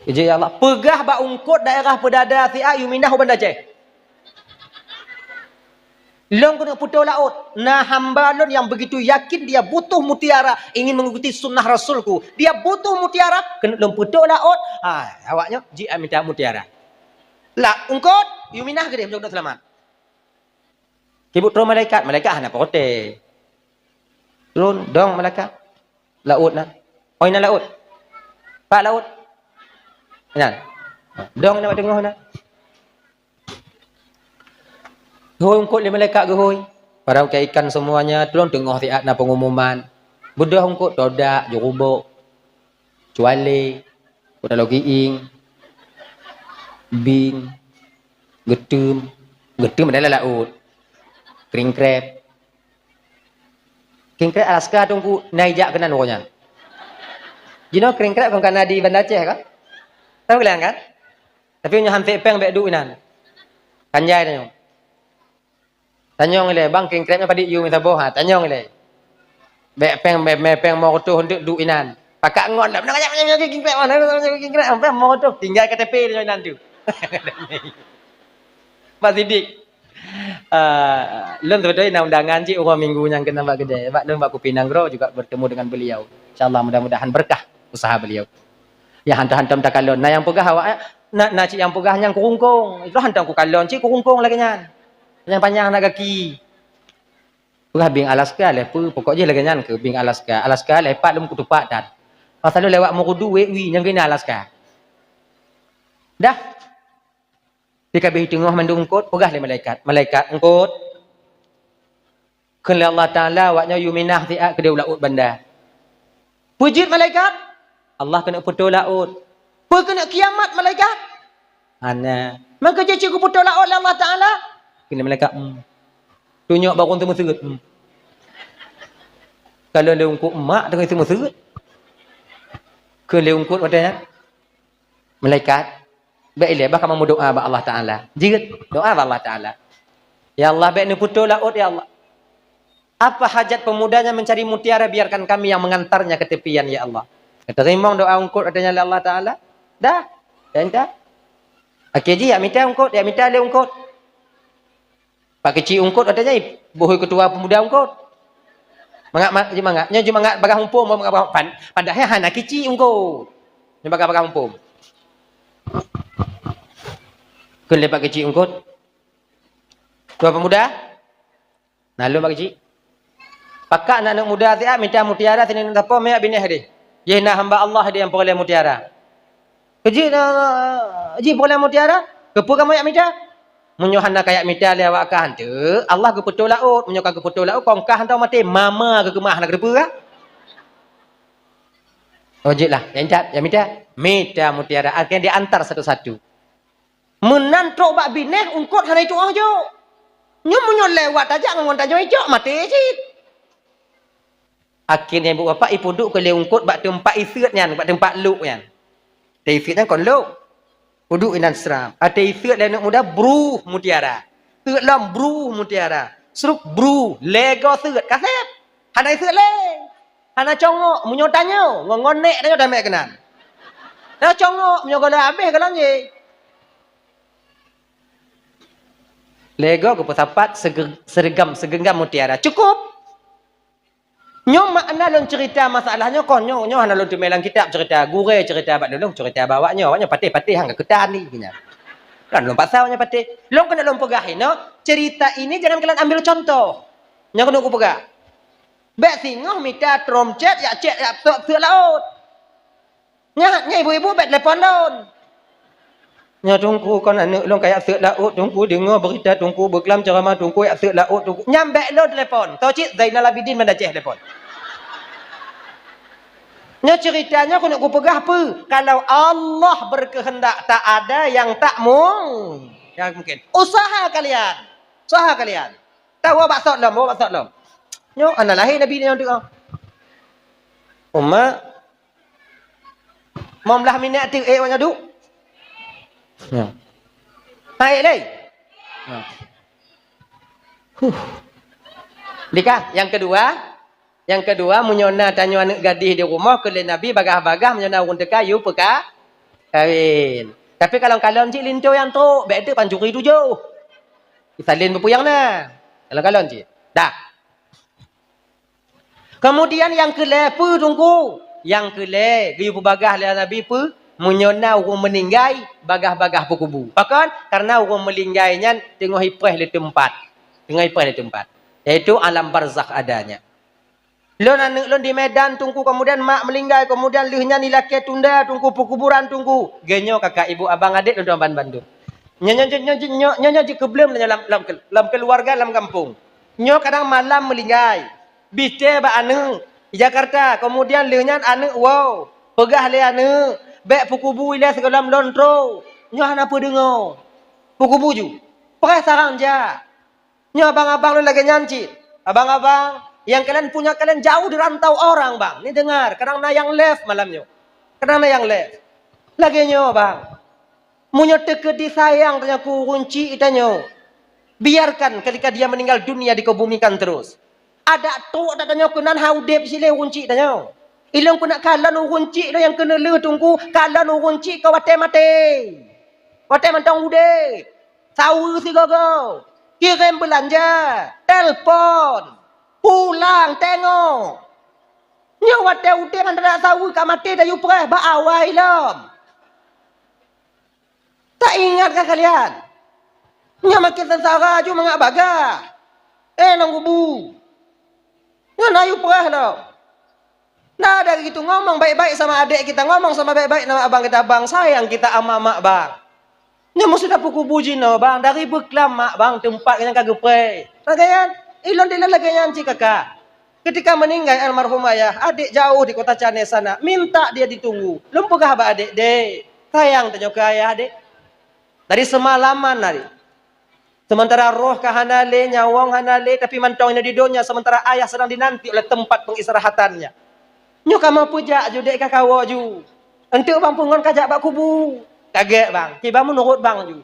Ijih, "Ya Allah, peugah bak eungkôt daerah peudada siat Yuminah u Banda Aceh. Lôn keuneuk peutoe laôt, na hamba lôn nyang begitu yakin dia butuh mutiara, ingin mengikuti sunnah Rasulku. Dia butuh mutiara, keuneuk lôn peutoe laôt." Ha, awaknyoe jimita mutiara. Lah, eungkôt, Yuminah keudeh, meunyoe keuneuk seulamat. Kibuet troh malaikat, malaikat hana protes. Turun, dong malaikat. Laôt na. Oi, na laôt. Pak laôt. Nyan. Dong na bak teungoh na. Geuhôi eungkôt lé malaikat geuhôi. Para ukée ikan semuanya, tulông teungoh siat na pengumuman. Beudôh eungkôt todak, jurubok, cualé, kuda logiing, bing, geuteum, geuteum adalah laôt, kring kreb. Kring kreb Alaska teungku na ijak keunan uroe nyan. Jinoe kring kreb kon ka na di Banda Aceh kan? Tahu kalian kan? Tapi nyoe han sép péng bèk duek inan. Kan jai tanyoe. Tanyong ilèe, "Bang, kring kreb nyoe padit yue mita boh?" Ha, tanyong ilèe. Bèk péng, bèk mè péng mo reutôh eunteuk duek inan. Pakat ngon dak. Kring kreb, kring kreb, péng mo reutôh. Tinggai K T P nyoe inan tu. Pak Sidik. Ah, lôn seubeutoe na undangan cit uroe Minggu nyang keunan bak keudè. Bak lôn bak Kupi Nanggroe juga bertemu dengan beliau. Insya Allah mudah-mudahan berkah usaha beliau. Ya, hantom-hantom takalon. Na nyang peugah awak, eh, na, na cit nyang peugah nyang kurungkong. Itu hantom kukalon cit kurungkong lagèe nyan. Nyang panyang na gaki. Peugah bing Alaska lé peue, pokok jih lagèe nyan keuh bing Alaska. Alaska lé pat lom kutupat that. Pasal lôn lewat Murudu, wék wi nyang keunan Alaska. Dah. Di ka abéh teungoh mandum eungkôt, peugah lé malaikat, "Malaikat, eungkôt." Kheun lé Allah Taala, "Awaknyoe yue minah siat keudéh u laôt banda." Peue jeuet malaikat? Allah keuneuk peutoe laôt. Peue keuneuk kiamat malaikat? Hana. Maka jeuet cit geupeutoe laôt lé Allah Taala? Kheun lé malaikat, "Hmm." Tunyok barô teumeuseut. Hmm. Kalau lé eungkôt mak teungoh teumeuseut. Kheun lé eungkôt watèe nyan. Malaikat, bèk ilèe bah kamoe meudoa bak Allah Taala. Jeuet, doa bak Allah Taala. Ya Allah, bèk neupeutoe laôt, ya Allah. Apa hajat pemudanya mencari mutiara, biarkan kami yang mengantarnya ke tepian, ya Allah. Teurimong doa eungkôt watèe nyan lé Allah Taala. Dah, dan dah. Akhé jih, jak mita eungkôt, jak mita lé eungkôt. Pak Keuchik eungkôt watèe nyan, beuhôi keutua pemuda eungkôt. Mangat, ma-, jeuet mangat. Nyoe jeuet mangat bagah muphom, mangat bagah pan-, padahai hana keuchik eungkôt. Nyoe bagah-bagah muphom. Kheun lé Pak Keuchik eungkôt. Tuan pemuda, na lôn Pak Keuchik. Pakat na aneuk muda siat mita mutiara sinan sapo meuyak binéh deh. Jih na hamba Allah deh nyang peureulèe mutiara. Keuh jih na, jih peureulèe mutiara, keupeue kamoe yak mita? Meunyoe hana kayak mita lé awak kah, hanteuk Allah geupeutoe laôt. Meunyoe ka geupeutoe laôt, kong kah hantom maté, mama geukeumah hana geuteupeue kah? Oh, jeuet lah, nyang cat, nyang mita. Mita mutiara, akhirnya diantar satu-satu. Meunan trok bak binéh, eungkôt hana jitu'oh jok. Nyoe meunyoe lewat tajak ngon tanyoe icok, maté cit. Akhirnya ibu bapak ipeuduek keu lé eungkôt bak teumpat iseuet nyan, bak teumpat lok nyan. Teuseuet nyan kon lok. Peuduek inan seram. Ateueh iseuet lé aneuk muda, bruh mutiara. Seuet lom, bruh mutiara. Sruk, bruh, lego seuet. Ka sép. Hana iseuet lé. Hana congok. Meunyoe tanyoe, ngon, ngon nèk tanyoe tamè keunan. Hana congok, meunyoe gohlom habéh gohlom jih. Lego geupeusapat sege-, seregam, segenggam mutiara. Cukup. Nyoe makna lôn cerita masalah nyoe kon, nyoe, nyoe hana lôn teumé lam kitab cerita gurée, cerita bak lôn, cerita bak awak nyoe, awak nyoe patéh-patéh hang ka keutan ni, nyan. Kan lôn paksa awak nyoe patéh. Lôn keuneuk lôn peugah inoe, cerita ini jangan kalian ambil contoh. Nyoe keuneuk kupeugah. Bék singoh mita trom cét, yak cét, yak sôk, sôk laôt. Nyan, nyan ibu-ibu bék telepon lôn. Nyoe Teungku kon aneuk lôn ka yak sôk laôt, Teungku deungoe beurita Teungku beuklam ceuramah Teungku yak sôk laôt Teungku. Nyan bék lôn telepon. Toh cit Zainal Abidin Banda Aceh telepon. Nyoe cerita nyoe keuneuk kupeugah peue? Kalau Allah berkehendak tak ada yang tak mung-, yang mungkin. Usaha kalian. Usaha kalian. Tawoe bak sot lom, woe bak sot lom. Nyoe hana lahé Nabi nyoe teuka. Umat Mom lah minyak ti ék awak nyoe duek. Ya. Hai lé. Ya. Huh. Dika, yang kedua, yang kedua, meunyoe na tanyoe aneuk gadih di rumoh, keu lé Nabi bagah-bagah, meunyoe na ureuëng teuka, yue peuka-, kawin. Tapi kalon-kalon cit linto nyang trok, bék teuk pancuri tujoh. Salin peupuyang na. Kalon-kalon cit. Dah. Keumudian nyang keu lhée peue Teungku? Nyang keu lhée geuyue peubagah lé Nabi peue? Meunyoe na ureuëng meuninggai, bagah-bagah peukubu. Pakon? Kareuna ureuëng meuninggai nyan teungoh ipreh lé teumpat. Teungoh ipreh lé teumpat. Yaitu alam barzakh adanya. Lôn aneuk lôn di Medan Teungku, keumudian mak meuninggai, keumudian lheueh nyan ilakée tunda Teungku peukuburan Teungku. Geuh nyoe kakak ibu abang adék lôn tuan ban bandum. Nyoe, nyoe, nyoe, nyoe, nyoe, nyoe, nyoe jikeubleuem lam, lam, lam keuluwarga lam gampông. Nyoe kadang malam meuninggai, bite bak aneuk di Jakarta, keumudian lheueh nyan aneuk woe, peugah lé aneuk, bék peukubu ilée sigohlom lôn trok. Nyoe hana peudeungoe. Peukubu ju. Preh sarang jak. Nyoe abang-abang lôn lagée nyan cit. Abang-abang, nyang kalian punya kalian jauh di rantau orang, bang. Ni dengar, kadang na nyang live malam nyoe. Kadang na nyang live. Lagée nyoe, bang. Meunyoe teukeudi sayang tanyoe keu ureuëng chik tanyoe, biarkan ketika dia meninggal dunia dikebumikan terus. Adak trok dak tanyoe keunan ha udeb silée ureuëng chik tanyoe. Ilôn keuneuk kalon ureuëng chik lôn nyang keuneuk lheueh Teungku, kalon ureuëng chik ka watée maté. Watée mantong udeb. Saweue sigoe-goe. Kirém beulanja, telpon, pulang tengok. Nyoe watée udeb hana saweue ka maté tayue preh bak awai lom. Taingat kah kalian? Nyoe makin seungsara ju mangat bagah. Eh, nang kubu. Nyoe na yue preh lom. Nah, dari itu ngomong baik-baik sama adik kita, ngomong sama baik-baik sama abang kita, bang, sayang kita ama mak, bang. Nyoe meusudah peukubu jinoe, bang, dari beuklam mak, bang, teumpat nyang ka geupreh. Lagée nyan, ilôn dilôn lagée nyan cit kakak. Ketika meninggal almarhum ayah, adik jauh di kota Cane sana, minta dia ditunggu. Lôn peugah bak adik, "Dek, sayang tanyoe keu ayah, dek." Dari semalaman hari. Sementara roh ka hana lé, nyawöng hana lé, tapi mantong nyoe di donya, sementara ayah sedang dinanti oleh tempat pengistirahatannya. Nyoe kamoe peujak ju, dek ka kawoe ju. Enteuk bang peue ngon ka jak bak kubu. Ka gét bang, kiban meunurot bang ju.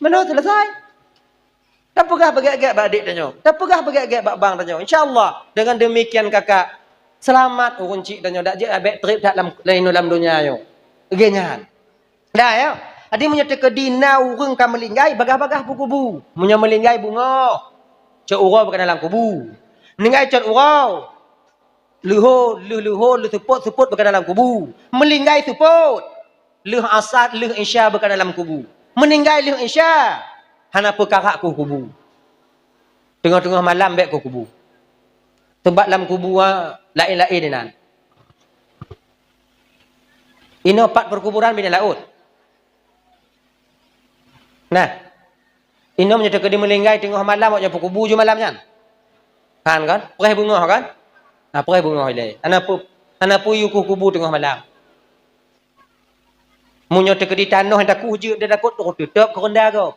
Meunoe selesai. Tapeugah beugét-gét bak adik tanyoe. Tapeugah beugét-gét bak bang tanyoe. Insya Allah, dengan demikian kakak, seulamat ureuëng chik tanyoe dak jeuet abék treb that lam, lam, lam donya nyoe. Lagée nyan. Dah, ya. Jadi, meunyoe teukeudi na ureuëng ka meulinggai, bagah-bagah peukubu. Meunyoe meulinggai beungoh, cot uroe beukeuna lam kubu. Meulinggai cot uroe, leuhô, leuh leuhô, leuh seupôt, seupôt beukeuna lam kubu. Meulinggai seupôt, leuh asat, leuh isya beukeuna lam kubu. Meuninggai leuh isya, hana peukarak keu kubu. Teungoh-teungoh malam bék keu kubu. Sabab lam kubu, ah, laén-laén inan. Inoe pat perkuburan binéh laôt. Nah, inoe meunyoe teukeudi meulinggai teungoh malam, awak nyoe peukubu ju malam nyan. Kan, kan? Preh beungoh, kan? Nah, preh beungoh ilée. Hana peu-, hana peue yue kubu teungoh malam. Meunyoe teukeudi tanoh nyang takuh jeuet, dia takot, teuteup keu reunda gob.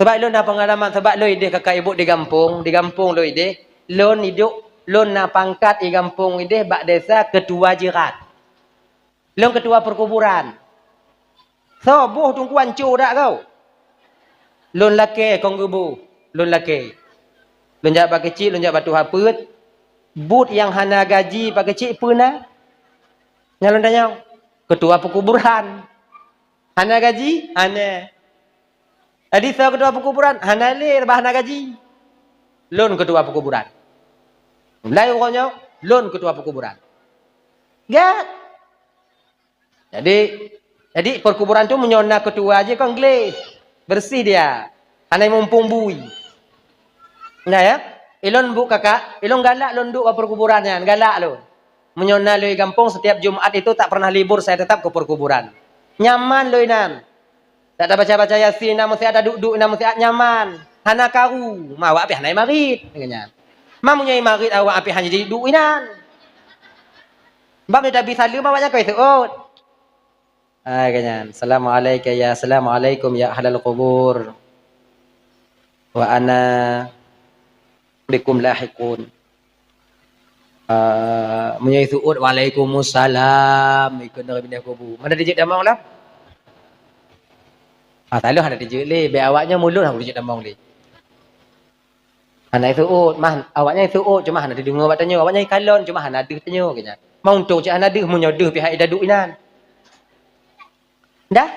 Sabab lôn na peungalaman, sabab lôn ideh kakak ibu di gampông, di gampông lôn ideh, lôn idok, lôn na pangkat di gampông ideh bak desa ketua jiran. Lôn ketua perkuburan. Soe boh Teungku anco dak kau? Lôn lakée kong geuboh, lôn lakée. Lôn jak bak keuchik, lôn jak bak tuha peuet. Buet nyang hana gaji bak keuchik peue na? Nyan lôn tanyong. Ketua perkuburan. Hana gaji? Hana. Jadi soe keutua peukuburan? Hana lé, bah hana gaji. Lôn keutua peukuburan. Mulai uroe nyoe, lôn keutua peukuburan. Gét. Jadi, jadi perkuburan tu meunyoe na keutua jih kon gleh, bersih dia. Hana mumpung bui. Nah ya, ilôn bu kakak, ilôn galak lôn duek bak perkuburan nyan, galak lôn. Meunyoe na lôn gampông, setiap Jumat itu tak pernah libur, saya tetap ke perkuburan. Nyaman lôn inan. Tak ada baca-baca Yasin, na meusiat ada duek-duek, na meusiat nyaman. Hana karu, ma awak pih hana marit, kata nyan. Ma meunyoe marit awak pih hana jadi duek inan. Bab ni tabi saleuem awak nyan keu seuôt. Hai, kata nyan. Assalamualaikum ya, assalamualaikum ya ahlal qubur. Wa ana bikum lahiqun. Ah, meunyoe seuôt, "Waalaikumsalam," ikut dari binéh kubu. Mana dijeuet tamong lah? Ah, taloh hana dijeuet lé, bèk awaknyan mulod hana dijeuet tamong lé. Hana seuôt, mah awaknyan seuôt, cuma hana dideungoe bak tanyoe. Awaknyan kalon, cuma hana deuh tanyoe, kata nyan. Ma untông cit hana deuh, meunyoe deuh pihak idaduk inan. Dah?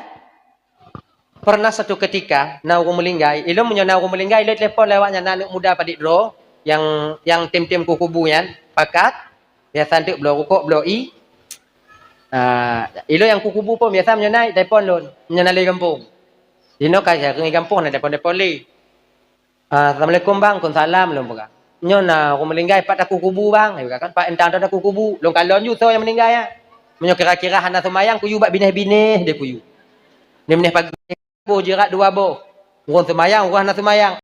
Pernah satu ketika, na ureuëng meulinggai, ilôn meunyoe na ureuëng meulinggai, ilôn telepon lé awaknyan, na aneuëk muda padit droe, nyang, nyang tem-tem keu kubu nyan, pakat, biasa anteuk bloe rukok, bloe ie. Ah, ilôn nyang keu kubu pun biasa meunyoe na telepon lôn, meunyoe na lé gampông. Jinoe ka jareueng gampông na telepon-telepon lé. "Ah, assalamualaikum, Bang." "Waalaikumsalam," lôn peugah. "Nyoe na ureuëng meulinggai, pat takue kubu, Bang?" Dia peugah kan, "Pat entang takue kubu." Lôn kalon ju soe nyang meuninggai nyan. Meunyoe kira-kira hana seumayang, kuyue bak binéh-binéh deh kuyue. Binéh pagi boh, jirat dua boh. Ureuëng seumayang, ureuëng hana seumayang.